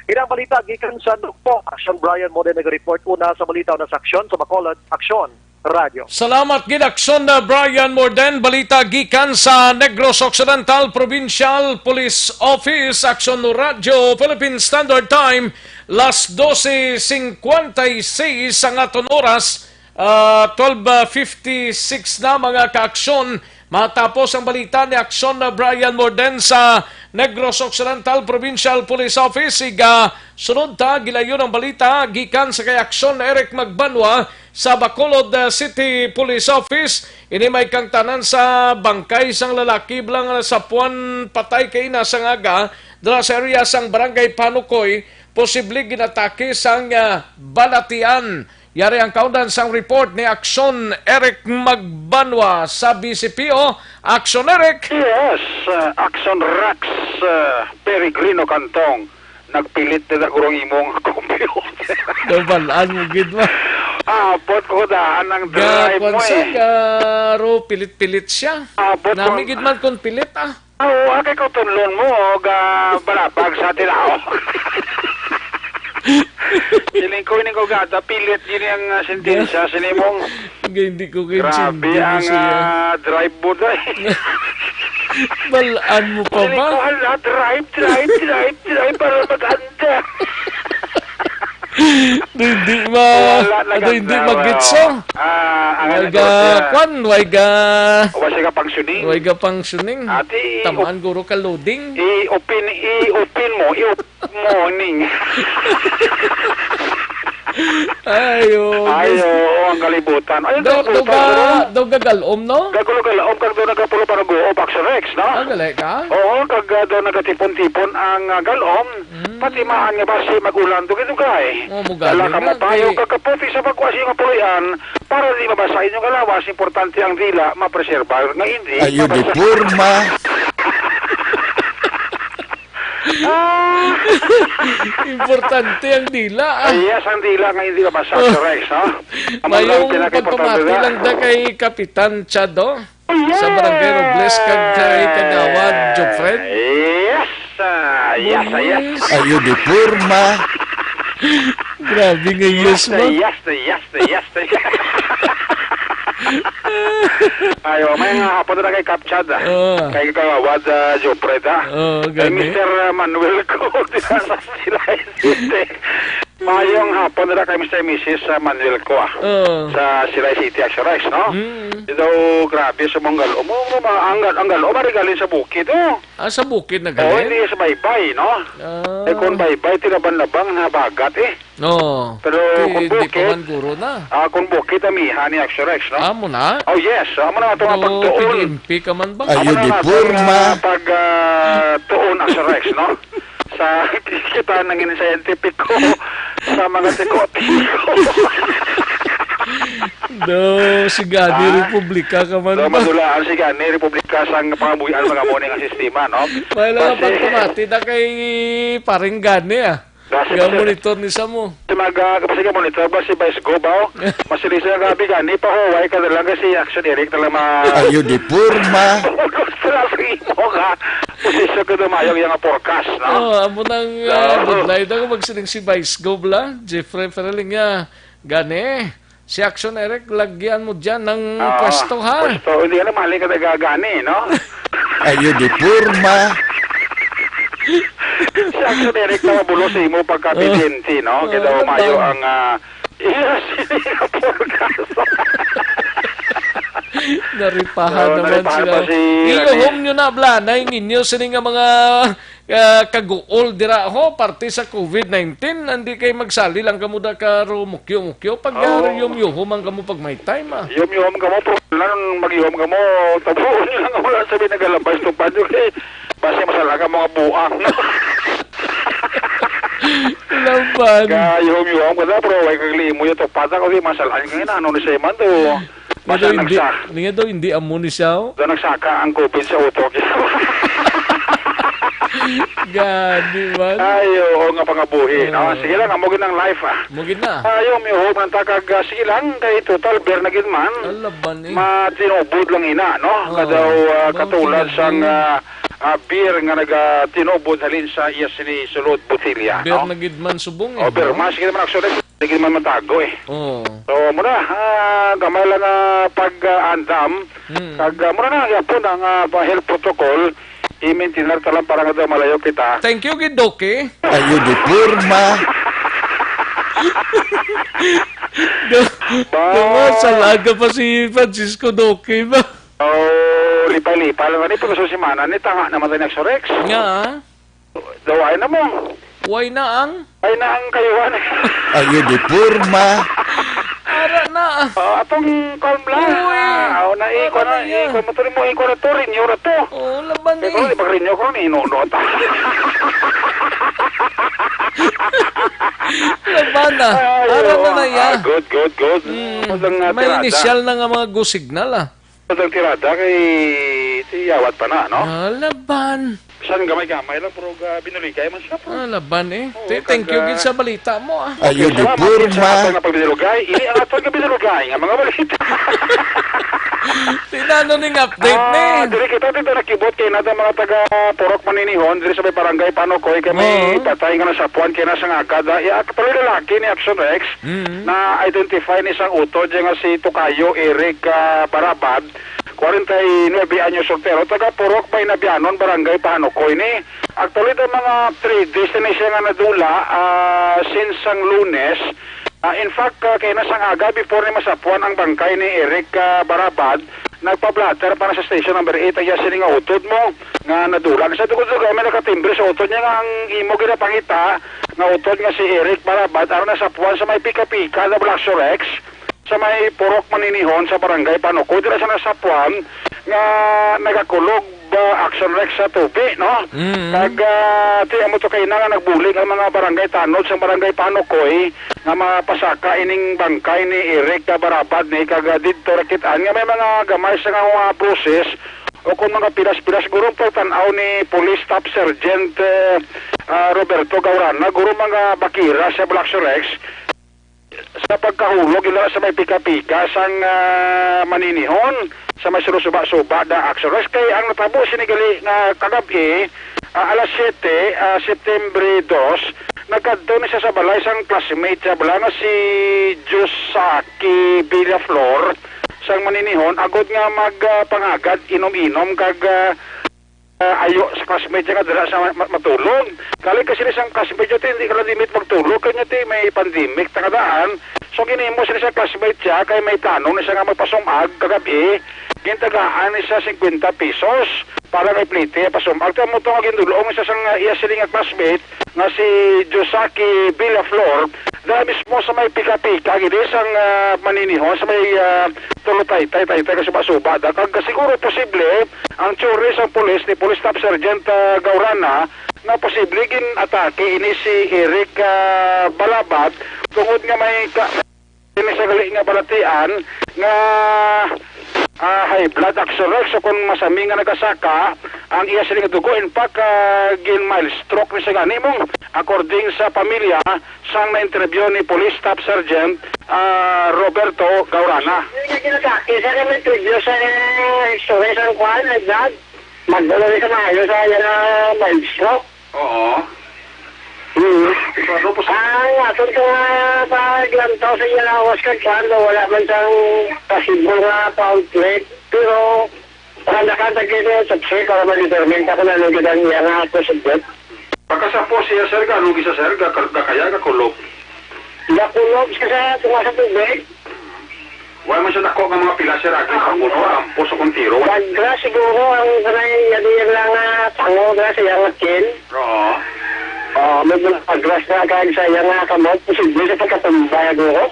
Ina ang balita gikan sa Nukpo. Aksyon Brian Mode nag-report una sa balita na sa aksyon sa Bacolod. Aksyon, Radyo. Salamat gid, Aksyon na Brian Morden. Balita gikan sa Negros Occidental Provincial Police Office. Aksyon no Radyo, Philippine Standard Time, las doce cincuenta y seis ang aton oras. Ah, twelve fifty-six na, mga kaaksyon. Matapos ang balita ni Aksyon na Brian Morden sa Negros Occidental Provincial Police Office, iga sunod ta, gilayon ang balita gikan sa kay Aksyon Eric Magbanwa sa Bacolod, uh, City Police Office. Ini may kangtanan sa bangkay sang lalaki bala nga nasapuan patay kay ina sang aga dira sa area sang Barangay Panukoy, posible ginatake sang, uh, balatian. Yari ang kaundan sang report ni Aksyon Eric Magbanwa sa B C P O. Aksyon, Eric! Yes, uh, Aksyon Rex, uh, Peregrino Cantong. Nagpilit na guro ang imong computer. Nabalaan mo gid, ma. Apot ko daan ang drive mo, eh. Sa ka, ro, pilit-pilit siya. Apot ko. Nami gid man kung pilit, ah. Oo, akay ko tunlon mo, og, ah, balabag sa tilaw. Siling ko, ining ko gada, pilit yun ang, ah, sentensya, sini mong Nga hindi ko kaintindi. Grabe ang, ah, drive mo, day. Balaan mo pa ba? Siling ko, hala, drive, drive, drive, drive, para mag-anda. Do hindi ma-, Wala na do hindi ganda, magitso. Well, ah, ang Wala ano ga, daw siya? Kwan, wala ga, Wala siya ka pangsuning. Wala ga pangsuning. Ati, Tamaan guro ka loading. I-open, i-open mo, i-open mo, ning. Ayo. Ayo, ang kalibutan. Ay, ang Do, kalibutan, do ga, bro. Do ga galom, no? Gagulo-galaom, kag do nagapulo para go, Pax Rex, no? Ah, gali ka? Oo, kag, ah, do nagatipon-tipon ang, ah, galom. Mm. Pati maan nga basi mag-ulan dugay-dugay. Oh, mugaling Dala ka na, mo tayo kay kakaputi sa pagkuha sa iyong kapuloy-an para di mabasa inyong lawas. Importante ang dila mapreserbar nga hindi Ayo di mabasa. Purma. Ah! Importante ang dila, ah. Ay, yes, ang dila nga hindi mabasa, Oh. Sir Rex, ha? Amo lang Mayong pinakaimportante pagpamati na. lang da kay Kapitan Chad, oh. Sa Barangay Robles, kag kay Kagawad Jofred. Yes, ah, yes, ah, yes. Yes. Ayo di purma. Grabe nga yes, Yes, ma. yes, yes, yes, yes. Ayo, may nga hapon na kay Kap Chad, ah. Oh. Kay Kagawad, ah, Jofred, ah. Oh, Kay gani. Mister Manuel ko, di na sa Silay City. Mayong hapon nila kay Mister Missus sa Manuel ko, ah. Oo. Sa Silay City, Action Rice, no? Mm. Di daw grabe sa mong gal-, um, um, um, ang gal-, ang gal-, um, ari galing sa bukid, oh. Ah, sa bukid na Oh, galing? hindi sa baybay, no? Ah. Eh, kung baybay, tinaban-labang na bagat, eh. Oo. Pero Di, kung di pa bukid, man guro na. ah, kung bukid, amihan ni Action Rice, no? Amo na? Oh, yes. Amo na ito nga Pero pagtuon. P D M P ka man ba? Ayo Amo na di nato purma. nga pag, ah, tuon, Action Rice, no? Sa kita nangin scientific ko sa mga tiko-tiko. Do, si Gani Ah? Republika ka man Do, ba? madulaan si Gani Republika sang pangabuhian mga mo nga sistema, no? May lang Kasi pagpamati na kay paring Gani, ah. Kasi Ga kasi monitor ni sa mo. Si mag, ah, kasi ga monitor ba si Vice Go ba, oh? Masilisa nga gabi Gani, pahuway ka na lang kasi Action Eric na lang ma- Ayo di purma. Sa labi mo ka. Posisyon ka dumayong yung forecast, no? Oh, amo nang, ah, Oo. budlay daw kung magsiling si Vice Gov la, Jeffrey Ferreling niya. Gani, si Action Eric, lagyan mo dyan ng Ah, pwesto, ha? pwesto. Hindi ka na mali ka nagagani, no? Ayo di purma. Si Action Eric na mabulo sa imo pagka-, Oh. presidente, no? Kaya Oh, daw ano mayo ba? ang, ah, Yes, hindi na forecast. Naripahan So, naman naripahan sila. pa si, Iyohom ano, nyo na, blanay ninyo, sini nga mga, ah, kaguol dira, ho, parte sa covid nineteen, hindi kay magsali lang kamo da ka rumukyo-mukyo, pag, ah, Oo. yum-yuhom ang kamo pag may time, ah. Yum-yuhom kamo, pero nan magyuhom kamo, tabuon lang kamo lang sabi nagalabas, tupad nyo, kay basi masala ka mga buang. Laban. Kayuhom-yuhom ka na, pero way kag limo yung tupad ako, di masalaan ka na, ano ni siya man to? Nga Basta daw hindi, nagsa-, nga daw hindi amo ni siya, oh. Daw nagsaka ang covid sa utok. Gani man. Ay, oo nga, pangabuhi, no? Ah. Sige lang, amo gid ang life, ah. Amo gid na. Ay, yum-yuhom lang ta kag, ah, sige lang, kay total, beer na gid man. Alaban, eh. Matinubod lang ina, no? Oo. Kadaw, ah, Mao katulad sinabi. sang, ah, ah, beer nga nagatinubod halin sa iya sini sulod botelya, Beer no? na gid man subong, eh, O, beer no? man, sige naman, actually, sige naman matago, eh. Oo. So, muna, ah, gamay lang, ah, pag, ah, andam. Hmm. Kag, ah, muna na, yapon ang, ah, health protocol, i-maintain ta lang para nga daw malayo kita. Thank you, gid, Doc, eh. Ayo di porma. Do-, Ba? Dungo, sa laga pa si Francisco Duque ba? Oh, lipay-lipay lang. Ano yung pagkasunod semana? Ni tanga naman tayo ni Axorex. Nga, ah. Dawain na mo. Why na ang? Ay na ang kayuhan. Ayo di porma. Ara na. Ah, atong kuwan lang. Uy. Ah, oh, na Ano iko na, na yan? iko mo to, mo iko na to, renew na to. Oh, laban Pero eh. di pag-renew ko, ni inuno ta. Laban na. Ay, Ara na oo. na ya. Ah, good, good, good. Mm, Tapos ang, ah, May tirada. inisyal na nga mga go signal, ah. Tapos ang tirada kay si Yawat pa na, no? Ah, laban. Bisan gamay-gamay lang, pero, ah, binuligay man siya, bro. Ah, laban eh. Oo, Te- Thank you kag, gid ah, sa balita mo, ah. Ayo Okay, di salamat sa porma. aton nga pagbinulugay. Ini ang aton nga binulugay nga mga balita. Tinano ning update Ah, ni? diri kita dito nakibot kay nata mga taga Purok Maninihon, diri sa may barangay Panokoy, kay may Oo. patay nga nasapuan kay nasa nga agad. Ah, iya, actually lalaki ni Action Rex Mm. na identify ni sang utod nga si Tokayo Eric, ah, Barabad, kwarenta y nuebe anyos soltero, taga Purok Maynabyanon, Barangay Panokoy ni. Actually, ta mga three days na ni siya nga nadula, ah, since sang Lunes. Ah, in fact, ah, kay na sang aga before ni masapuan ang bangkay ni Eric, ah, Barabad, nagpa-blotter pa na sa station number eight ang iya sini nga utod mo nga nadula. Sa tungod sa may nakatimbre sa utod niya nga ang imo ginapangita nga utod nga si Eric Barabad aron nasapuan sa may pika-pika na Black Sorex sa may Purok Maninihon sa Barangay Panukoy. Dira sa nasapuan nga nagakulog ba Action Rex sa tubi, no? Mm. Kag, ah, ti amo to kay na nga nagbulig ang mga barangay tanod sa Barangay Panukoy nga mapasaka ining bangkay ni Eric Barabad ni kag, ah, didto ra kit-an nga may mga gamay sa nga mga bruises o kung mga pilas-pilas guro pagtan-aw ni Police Staff Sergeant, eh, ah, Roberto Gaurana, guro mga bakira sa Black Sorex sa pagkahulog ila sa may pika-pika sang, ah, Maninihon sa may sulusuba-suba da Action Rex. Kay ang natabo sini gali nga kagab-i, ah, alas siyete, ah, September dos, nagkadto ni siya sa balay sang classmate siya bala nga si Josaki Villaflor sang Maninihon agod nga mag, ah, pangagad inom-inom kag, ah, ah, ayo sa classmate niya nga dira sa ma-, ma-, matulog. Kali kasi ni sang classmate niya, ti, hindi ka na limit magtulog, kanya ti may pandemic, tangadaan. So, ginimo sila sa classmate siya, kay may plano ni siya nga magpasumag kagabi, gintagaan ni siya fifty pesos para kay plite, pasumag. Tamo to nga gindulong siya sa nga iya sila nga classmate, nga si Josaki Villaflor, dahil mismo sa may pika-pika, gini sang, ah, Maninihon, sa may, ah, Tulutaytay, taytay, kasuba-suba. Da, kag siguro posible, ang teorya sang pulis ni Police Staff Sergeant, ah, Gaurana, na posible gin-atake ini si Eric, ah, Balabat tungod nga may ka-, ini sa gali nga balatian nga, ah, high blood Action Rex, so kung masami nga nagasaka ang iya siling dugo, in fact, ah, gin mild stroke ni sa gani mong, according sa pamilya sang na-interview ni Police Staff Sergeant, ah, Roberto Gaurana. Yung ginatake, sa kami previous sa istorya sa kwan, high blood. Magdala rin sa maayo sa yan na mild stroke. Oo. Hmm. Pero po sa Ang aton ka nga paglantaw sa iya lawas kag kwan, wala man sang possible nga pa-outlet. Pero, nakanta kita sa check para ma-determine ka kung ano gid ang iya nga posible. Pagkasapo siya, sir, ka, anong gisa, sir? Ga-, ga-, kaya, gakulog? Gakulog siya sa tunga sa tubig. Wala man siya dako nga mga pila, sir, agi sa ulo, ampo sa kung tiro. Pagras siguro ang kanay, yan, yan lang nga tango na sa iyang akin. Oo. Oo, may mga pagras na kag sa iyang, ah, kamot. Posible sa pagkatumba, siguro.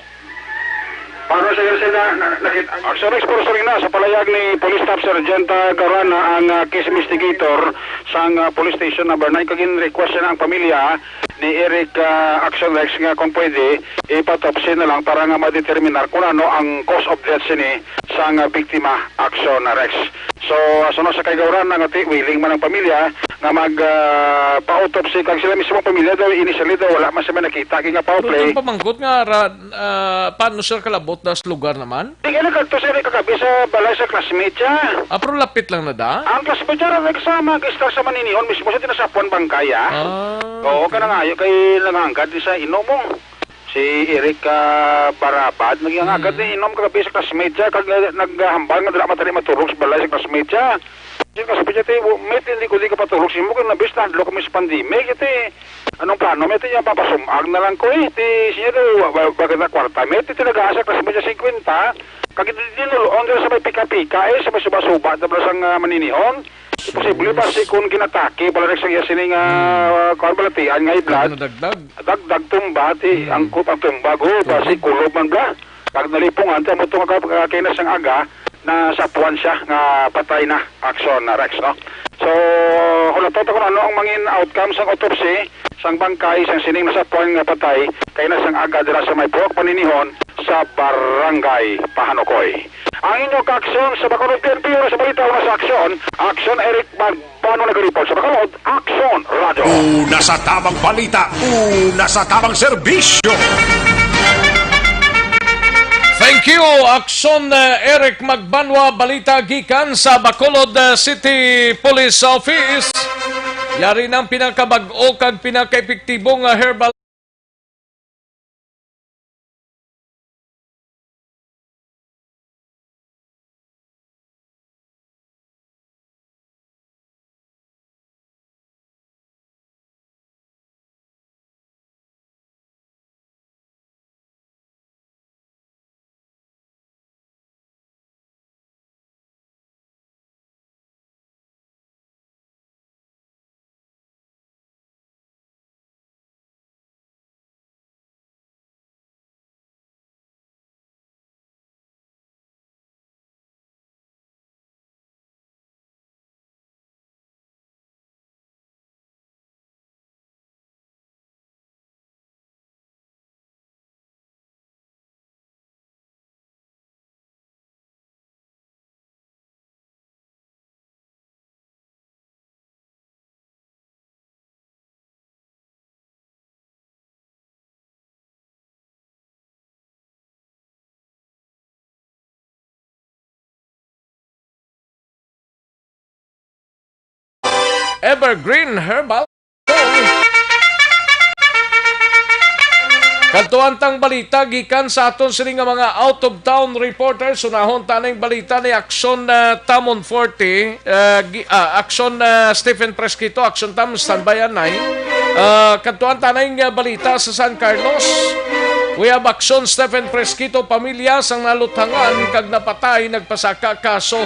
Paano sa iyang sila na-, nakita? Actually, exposure na sa palayag ni Police Staff Sergeant, ah, Garana ang, ah, case investigator sang, ah, Police Station Number Nine. Kag in-request siya na ang pamilya ni Eric, ah, Action Rex nga kung pwede, ipatopsy na lang para nga madeterminar kung ano ang cause of death sini sang, ah, biktima, Action Rex. So, ah, sunod sa kay Gaurana nga ti, willing man ang pamilya nga mag, ah, pa-autopsy, kag sila mismo pamilya daw, initially daw, wala man sila nakita, kay nga foul play. Doon pamangkot nga, ra-, ah, paano sila kalabot na sa lugar naman? Di kay nagkadto sila kagabi sa balay sa classmate siya. Ah, pero lapit lang na da? Ang classmate siya, nagsama, nag-istar sa Maninihon mismo sa tinasapuan bangkay, ah. Ah, Oo, okay. Kanang ayo kay nanganggad ni sa inom mo. Si Eric, ah, Barabad, naging agad Mm. ni inom kagabi sa classmate siya, kag, ah, naghambal nga dira matali matulog sa balay sa classmate siya. Yung classmate siya, "Te, wo-, mate, hindi ko di ka patulog sa imo, kay nabis na hadlok kami sa pandemic, ite. Anong plano, mate, niya papasumag na lang ko, eh. Ti, siya daw, wa-, wa-, wa-, na kwarta, mate, ti, nag-aasa classmate siya, singkwenta, kag di, di, nuluon dira sa may pika-pika, eh, sa may suba-suba, tabla sang, ah, Maninihon." Posible ba si kun ginatake pala sa iya sining, ah, kuwan, balatian nga high blood? Dagdag na dagdag. Dagdag tumba, ti, Mm. ang kut-, ang tumba, go, ba si kulob man bla? Kag nalipungan, ti, amo to nga ka-, kainas sang aga, nasapuan siya nga patay na, action na Rex, no? So, hulaton ta kung ano ang mangin outcome sang autopsy, sang bangkay, sang sining nasapuan nga patay, kainas sang aga dira sa may Purok Maninihon, sa Barangay Pahanukoy. Ang inyo kaaksyon sa Bacolod P N P, sa balita, una sa aksyon, aksyon Eric Magbano nag-report sa Bacolod, Aksyon Radyo. Una sa tamang balita, una sa tamang serbisyo. Thank you, Aksyon, uh, Eric Magbanwa. Balita gikan sa Bacolod, uh, City Police Office. Yari ng pinakabag-o kag pinakaepektibo nga herbal Evergreen Herbal. Kadtuan tang balita gikan sa aton sini nga mga out-of-town reporters. Unahon ta ning balita ni Aksyon, ah, Tamon Forte, ah, gi-, ah, Aksyon, ah, Stephen Fresquito, Aksyon Tam, standby anay. Ah, kadtuan ta ning, ah, balita sa San Carlos. We have Aksyon Stephen Fresquito, pamilya sang naluthangan kag napatay nagpasaka kaso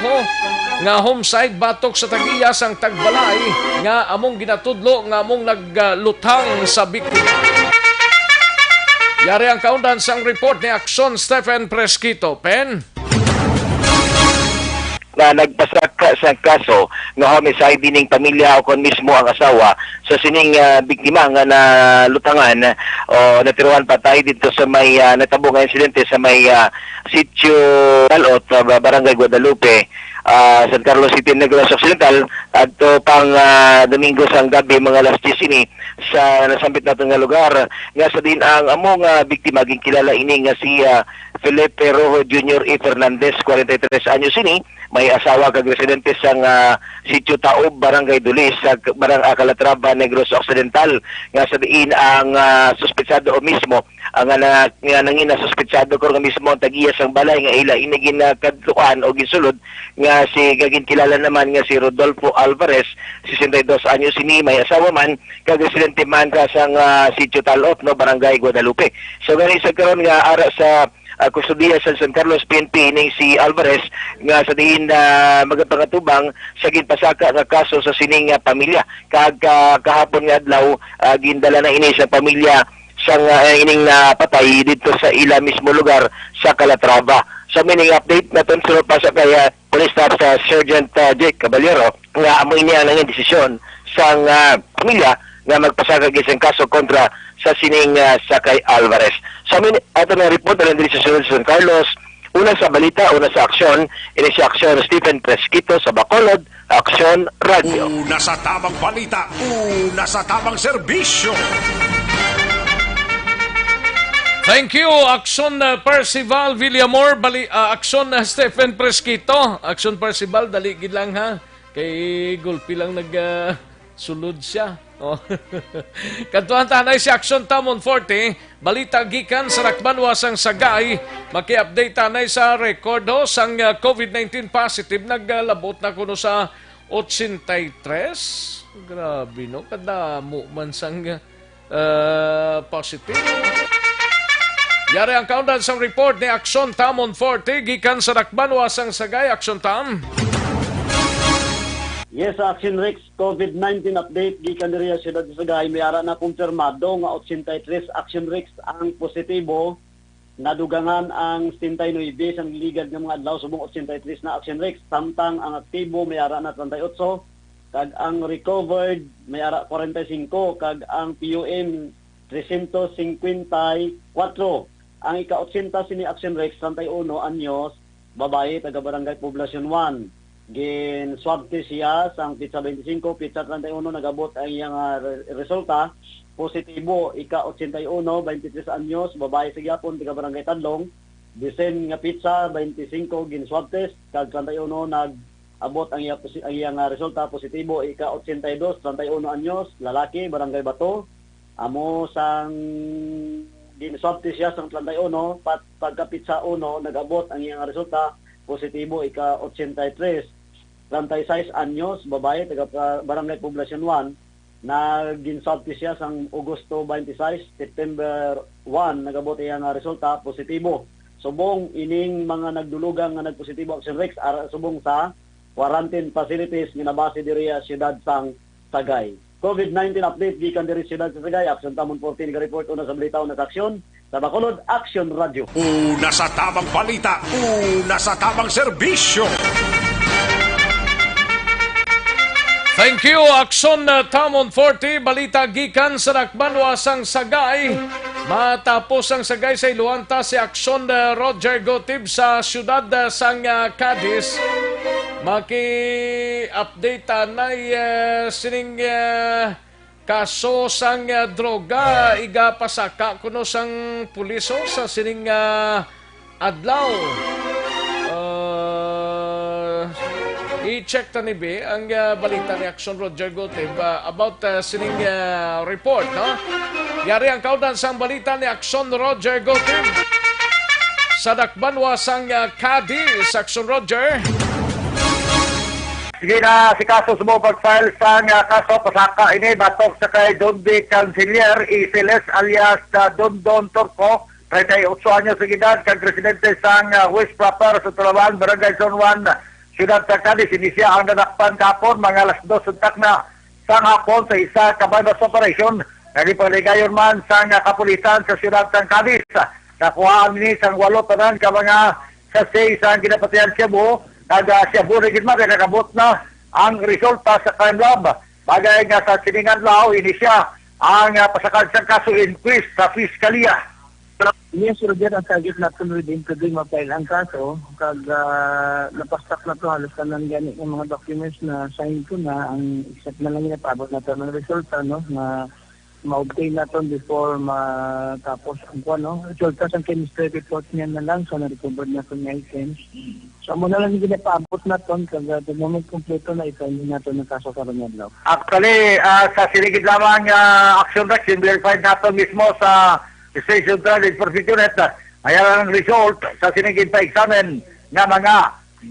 nga homicide batok sa tag-iya sang tagbalay nga among ginatudlo nga among nagluthang sa biktima. Yari ang kaundan sang report ni Aksyon Stephen Fresquito. Pen? Na nagpasaka sa kaso nga homicide ining pamilya o kon mismo ang asawa sa sining, ah, biktima nga nalutangan o natiruhan patay dito sa may, ah, natabo nga insidente sa may, ah, Sitio Talot, ah, Ba-, Barangay Guadalupe, ah, San Carlos City, Negros Occidental, adto pang, ah, Domingo sang gabi, mga alas diyes ini sa nasambit naton nga lugar, nga sa din ang amo nga biktima, ginkilala ini nga si, ah, Felipe Rojo Junior E. Fernandez, kwarenta y tres anyos ini, may asawa kag residente sang, ah, Sitio Taob, Barangay Dulis, sa k-, Barang-, ah, Calatrava, Negros Occidental, nga sa diin ang, ah, suspetsado o mismo ang, ah, na-, nga nangin na suspetsado karon nga mismo ang tag-iya sang balay nga ila ini ginakadtuan o ginsulod nga si, nga ginkilala naman nga si Rodolfo Alvarez, sesenta y dos anyos ini, may asawa man kag residente man ka sang, ah, Sitio Talot, no, Barangay Guadalupe. So, gani sa karon nga ara sa ah, kustodiya sa San Carlos P N P ining si Alvarez nga sa diin, ah, magapangatubang sa ginpasaka nga kaso sa sining, ah, pamilya. Kag, ah, kahapon nga adlaw, ah, gindala na ini sa pamilya sang, ah, ining napatay dito sa ila mismo lugar sa Calatrava. Sa mining update naton, sunod pa sa kay, ah, Police Staff sa Sergeant, ah, Jake Caballero, nga amo ini ang nangin desisyon sang, ah, pamilya nga magpasaka gid sang kaso kontra sa sining, ah, sa kay Alvarez. Sa min-, ato na report na diri sa San Carlos, Una sa balita, una sa aksyon, ini si Aksyon Stephen Fresquito sa Bacolod, Aksyon Radio. Una sa tamang balita, una sa tamang serbisyo. Thank you, Aksyon, uh, Percival Villamor, bali, uh, Aksyon, uh, Stephen Fresquito. Aksyon Percival, dali gid lang, ha. Kay gulpi lang nag, uh, sulod siya. Oh. Kadtuan ta anay si Aksyon Tamon Forte, balita gikan sa Dakbanwa sang Sagay. Maki-update ta anay sa record, ho, sang, uh, COVID nineteen positive. Naglabot na kuno sa ochenta y tres. Grabe, no? Kadamo man sang, uh, positive. Yari ang kaundan sang report ni Aksyon Tamon Forte gikan sa Dakbanwa sang Sagay. Aksyon Tam. Yes, Action Rex, COVID nineteen update gikan diri sa siyudad sa Sagay. May ara na kumpirmado nga ochenta y tres, Action Rex, ang positibo. Nadugangan ang setenta y nuebe sang ligad nga mga adlaw subong ochenta y tres na, Action Rex, samtang ang aktibo may ara na treinta y ocho, kag ang recovered may ara kwarenta y singko, kag ang P U M trescientos cincuenta y cuatro. Ang ika-ochenta sini, Action Rex, treinta y uno anyos, babayi, taga Barangay Poblacion one. Gin-swab test siya sang pitsa twenty-five, pitsa treinta y uno nag-abot ang iyang, ah, re-, resulta. Positibo, ika-ochenta y uno, twenty-three anyos, babayi sa gihapon, taga Barangay Tadlong. Bisan nga pitsa twenty-five gin-swab test, kag treinta y uno nag-abot ang iya posi-, ang iyang, ah, resulta positibo, ika-ochenta y dos, treinta y uno anyos, lalaki, Barangay Bato. Amo sang gin-swab test siya sang treinta y uno, pat-, pagka pitsa uno, nag-abot ang iyang resulta positibo, ika-ochenta y tres. Treinta y seis anyos, babae, taga pa-, Barangay Poblacion one, na gin-swab test siya sang Agosto twenty-six, September one, nag-abot iya nga resulta positibo. Subong ining mga nagdulugang nga nagpositibo, Action Rex, ara subong sa quarantine facilities nga nabase diri sa siyudad sang Sagay. COVID nineteen update gikan diri sa siyudad sa Sagay, Action Tamon Forte naga-report. Una sa balita, una sa aksyon, sa Bacolod, Action Radio. Una sa tamang balita, una sa tamang serbisyo. Thank you, Action, uh, Tamon Forte. Balita gikan sa Dakbanwa sang Sagay. Matapos ang Sagay, sa iluhan ta si Action, uh, Roger Gotib sa siyudad, uh, sang, uh, Cadiz. Maki-update anay, uh, sining, uh, kaso sang, ah, droga igapasaka kuno sang pulis, oh, sa sining, ah, adlaw. Ah, i-check ta ni bi ang, ah, balita ni Action Roger Gotib, ah, about, ah, sining, ah, report, no? Yari ang kaundan sang balita ni Action Roger Gotib. Sa Dakbanwa sang, ah, Cadiz, Action Roger. Sige na, si kaso subong pag-file sang, ah, kaso pasaka ini batok sa kay Don D. Canciller, Isiles, alias, ah, Don Don Turco, treinta y ocho anyos sa edad, kag residente sang, ah, West Proper sa Tulawan, Barangay Zone one, Siyudad sa Cadiz. Ini siya ang nadakpan kahapon, mga alas dos sa takna sang hapon sa isa ka buy-bust operation nga ginpaligayon man sang, ah, kapulisan sa siyudad sang Cadiz. Nakuhaan ini sang walo tanan ka mga sachet sang ginapatihan shabu, kag, ah, shabu na gid man, kay nakabot na ang resulta sa crime lab. Bagay nga sa sining adlaw, ini siya ang, ah, pasakad sang kaso, inquest sa Piskalya. Yes, Roger, ang target naton within today ma-file ang kaso, kag, ah, napastak na to halos tanan gani ang mga documents na sign ko na, ang except na lang ginapaabot nato ang resulta, no, nga ma-obtain naton before matapos ang kuwan, no? Resulta sang chemistry report niya na lang, so na-recover naton nga items. So, amo na lang yung ginapaabot naton, kag, ah, the moment kompleto na, i-file naton ang kaso karon nga adlaw. Actually, ah, sa sining gid lamang, ah, action, Rex, i-verified nato mismo sa Station Trial Enforcement Unit, ah, ayan ang result sa sining ginpa-examine nga mga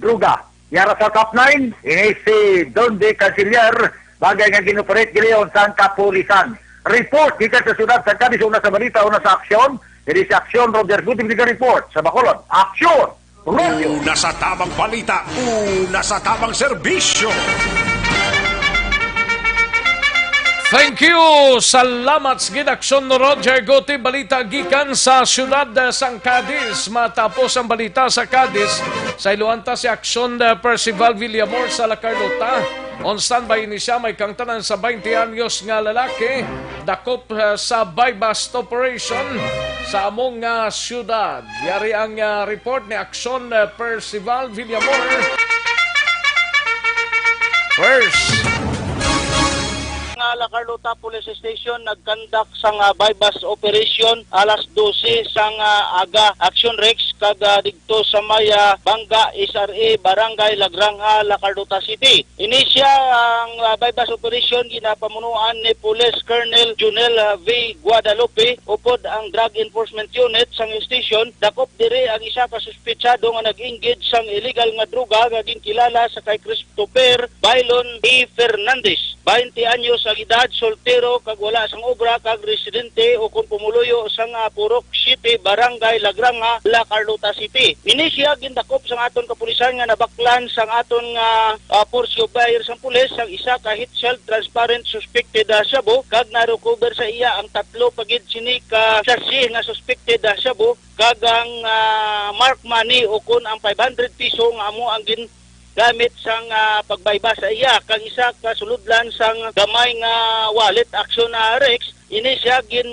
droga. Yara sa top nine, ini si Don D. Canciller, bagay nga gin-operate ginayon sang kapulisan. Report gikan sa siyudad sang Cadiz, una sa balita, una sa aksyon. Diri sa aksyon, Roger Gutib naga-report. Sa Bacolod, aksyon! Radyo. Una sa tamang balita, una sa tamang serbisyo. Thank you. Salamat sa gid, Aksyon Roger Guti. Balita gikan sa siyudad, eh, sang Cadiz. Matapos ang balita sa Cadiz, sa iluanta si Aksyon, eh, Percival Villamor sa La Carlota. On standby ini siya, may kangtanan sa twenty anyos nga lalaki. Dakop, eh, sa buy-bust operation sa among, ah, siyudad. Yari ang, ah, report ni Aksyon, eh, Percival Villamor. First. Nga La Carlota Police Station nagkandak sang, ah, buy-bust operation alas dose sang, ah, aga. Action Rex kag, ah, didto sa may, ah, Banga S R A, Barangay Lagranja, La Carlota City. Ini siya ang, ah, buy-bust operation ginapamunuan ni Police Colonel Junel, ah, V Guadalupe upod ang Drug Enforcement Unit sang station. Dakop diri ang isa ka suspetsado nga nag-engage sang illegal nga droga nga ginkilala sa kay Chris Christopher Bailon A. Fernandez, twenty anyos ang edad, soltero kag wala sang obra kag residente o kon pumuluyo sang, ah, Purok City, Barangay Lagranja, La Carlota City. Ini siya gindakop sang aton kapulisan nga nabaklan sang aton nga, ah, force of hire sang pulis sang isa ka heat-sealed transparent suspected, ah, shabu, kag na-recover sa iya ang tatlo pa gid sini ka sachet nga suspected, ah, shabu, kag ang, ah, marked money o kon ang five hundred piso nga amo ang gingamit sang, ah, pagbuy-bust sa iya, kag isa ka sulodlan sang gamay nga wallet. Action, ah, Rex, ini siya gin,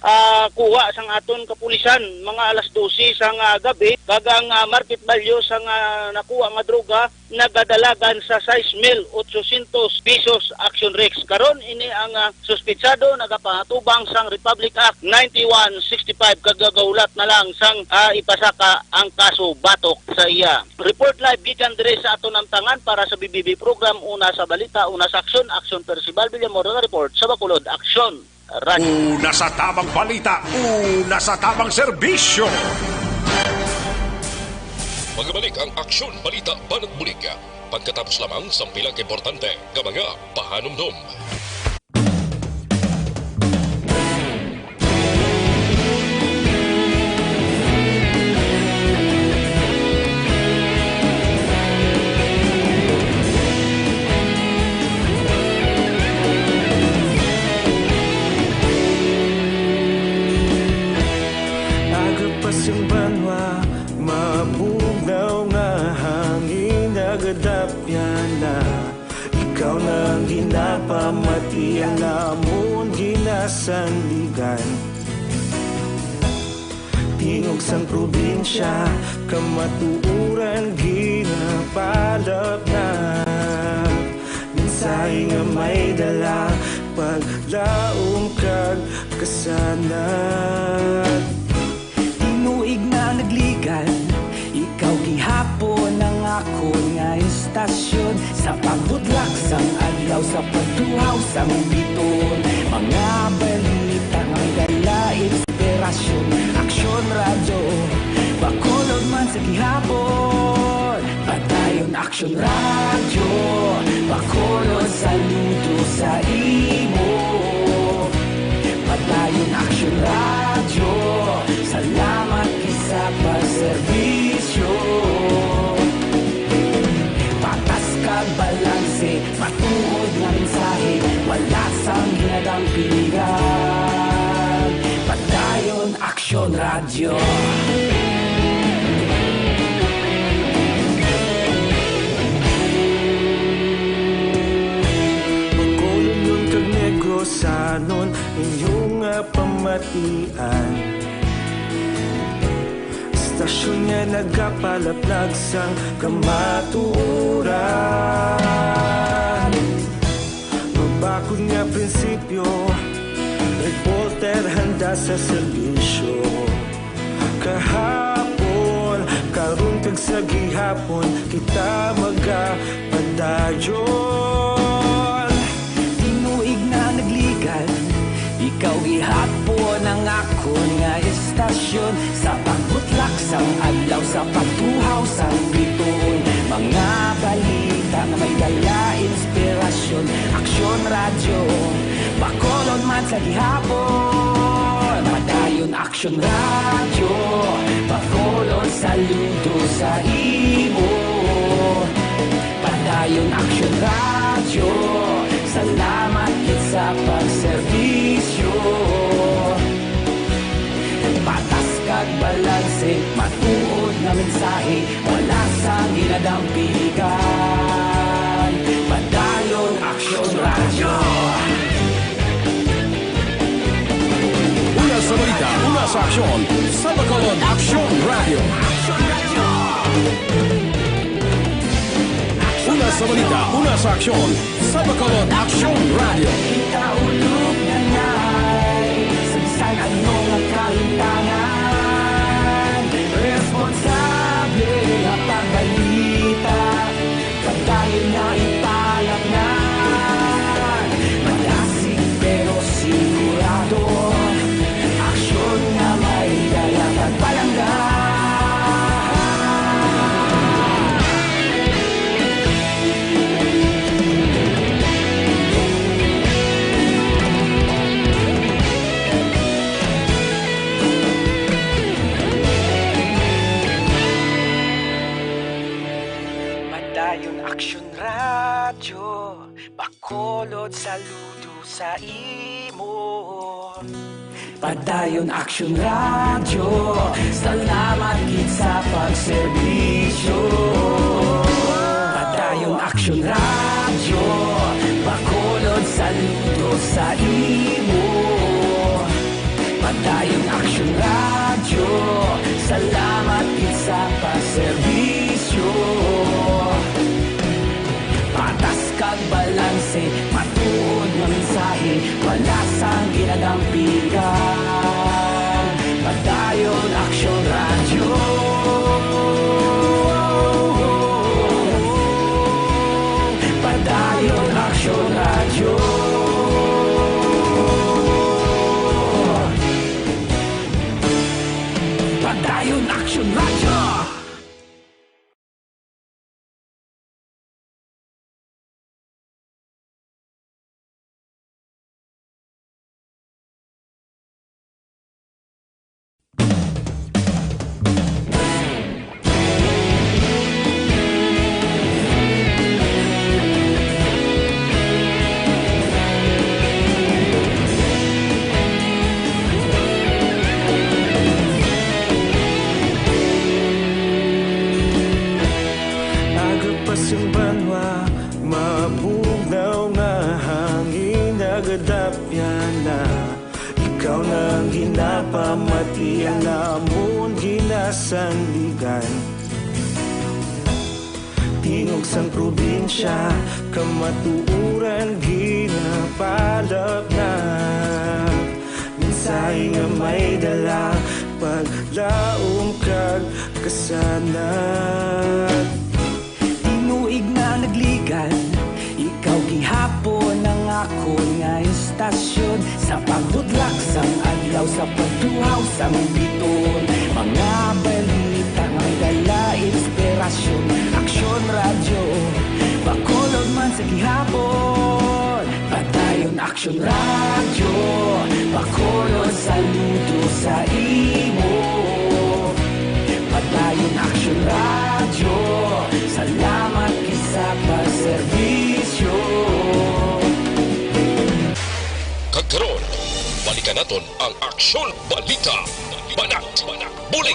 ah, kuha sang aton kapulisan mga alas dose sang, ah, gab-i, kag ang, ah, market value sang, ah, nakuha nga droga nagadalagan sa sais mil otsosyentos pesos. Action Rex. Karon, ini ang, ah, suspetsado nagapaatubang sang Republic Act ninety-one sixty-five kag gagahulat na lang sang, ah, ipasaka ang kaso batok sa iya. Report live gikan diri sa aton namtangan para sa B B B program, Una sa Balita, Una sa Aksyon. Aksyon, Percival Villamor nga report sa Bacolod Aksyon. Radyo. Una sa tamang balita, una sa tamang serbisyo. Magabalik ang Aksyon Balita Banat Bulig, pagkatapos lamang sang pila ka importante nga mga pahanumdom. Aga pa sing banwa, mabugnaw nga hangin nagadapyan na. Ikaw na ang ginapamati, ang amon ginasandigan. Tingog sang probinsya, kamatuoran ginapalapnap. Mensahe nga may dala, paglaom kag kasanag. Tinuig na nagligan, ikaw gihapon ang akon nga istasyon. Sa pagbutlak sang adlaw, sa pagtuhaw sang biton, mga balita nga may dala inspirasyon. Aksyon Radyo, Bacolod man sa gihapon. Padayon Aksyon Radyo, Bacolod, saludo sa imo. Padayon Aksyon Radyo, salamat gid sa pagserbisyo. Patas kag balanse, matuod nga mensahe, wala sang ginadampingan. Padayon Aksyon Radyo. Bacolodnon kag Negrosanon, inyo nga pamatian. Istasyon nga nagapalaplag sang kamatuoran. Mabakod nga prinsipyo, reporter handa sa serbisyo. Kahapon, karon kag sa gihapon, kita magapadayon. Tinuig na nagligan, ikaw gihapon ang akon nga istasyon. Sa pagbutlak sang adlaw, sa pagtuhaw sang biton, mga balita nga may dala inspirasyon. Aksyon Radyo, Bacolod man sa gihapon. Padayon Aksyon Radyo, Bacolod, saludo sa imo. Padayon Aksyon Radyo, salamat gid sa Balanse, matuod nga mensahe, wala sang ginadampigan. Padayon Aksyon Radyo. Una sa balita, una sa aksyon, sa Bacolod Aksyon Radyo. Una sa balita, una sa aksyon, sa Bacolod Aksyon Radyo. Kita ulog na nai, sa bisan ano nga kalimtangan, responsable nga pagbalita, padayon nga ipalatnan. Malasig pero sigurado, aksyon nga may dala kag palangga. Padayon Aksyon Radyo, Bacolod, saludo sa imo. Padayon Aksyon Radyo, salamat gid sa pagserbisyo. Padayon Aksyon Radyo, Bacolod, saludo sa imo. Padayon Aksyon Radyo, salamat gid sa pagserbisyo. Patas kag balanse, matuod nga mensahe, wala sang ginadampigan. Padayon Aksyon Radyo. Padayon Aksyon Radyo. Padayon Aksyon Radyo. Nagapas ang banwa, mabugnaw nga hangin nagadapyan na. Ikaw na ang ginapamati, ang amon ginasandigan. Tingog sang probinsya, kamatuoran ginapalabnab. Mensahe nga may dala, paglaom kag kasanag. Tinuig na nagligan, ikaw gihapon ang akon nga istasyon. Sa pagbudlak sang adlaw, sa pagtuhaw sang biton, mga balita nga may dala inspirasyon. Aksyon Radyo, Bacolod man sa gihapon. Padayon Aksyon Radyo, Bacolod, saludo sa imo. Padayon Aksyon Radyo, salamat gid sa pagserbisyo. Kag karon, balikan naton ang Aksyon Balita. Banat, bulig.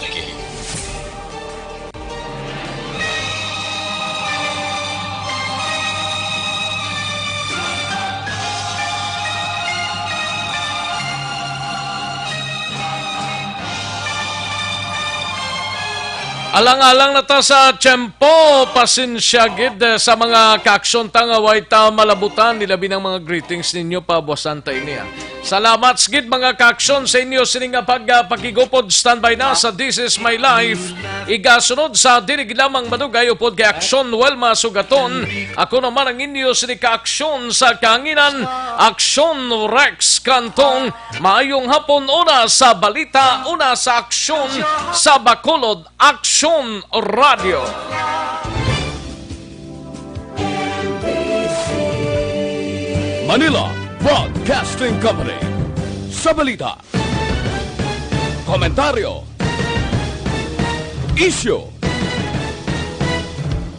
Alang-alang na ta sa tiyempo, pasensya gid, eh, sa mga kaaksyon ta nga way ta malabutan, ilabi ng mga greetings ninyo, pabuasan ta ini, ah. Salamat gid, mga kaaksyon, sa inyo sini nga pag-, ah, pakigupod. Standby na sa This Is My Life. Igasunod sa dili gid lamang madugay upod kay Aksyon Wilma Sugaton. Ako naman ang inyo sini kaaksyon sa kahanginan, Aksyon Rex Cantong. Maayong hapon, una sa balita, una sa aksyon, sa Bacolod Aksyon Radio. Manila Broadcasting Company. Sa balita, komentaryo, isyu,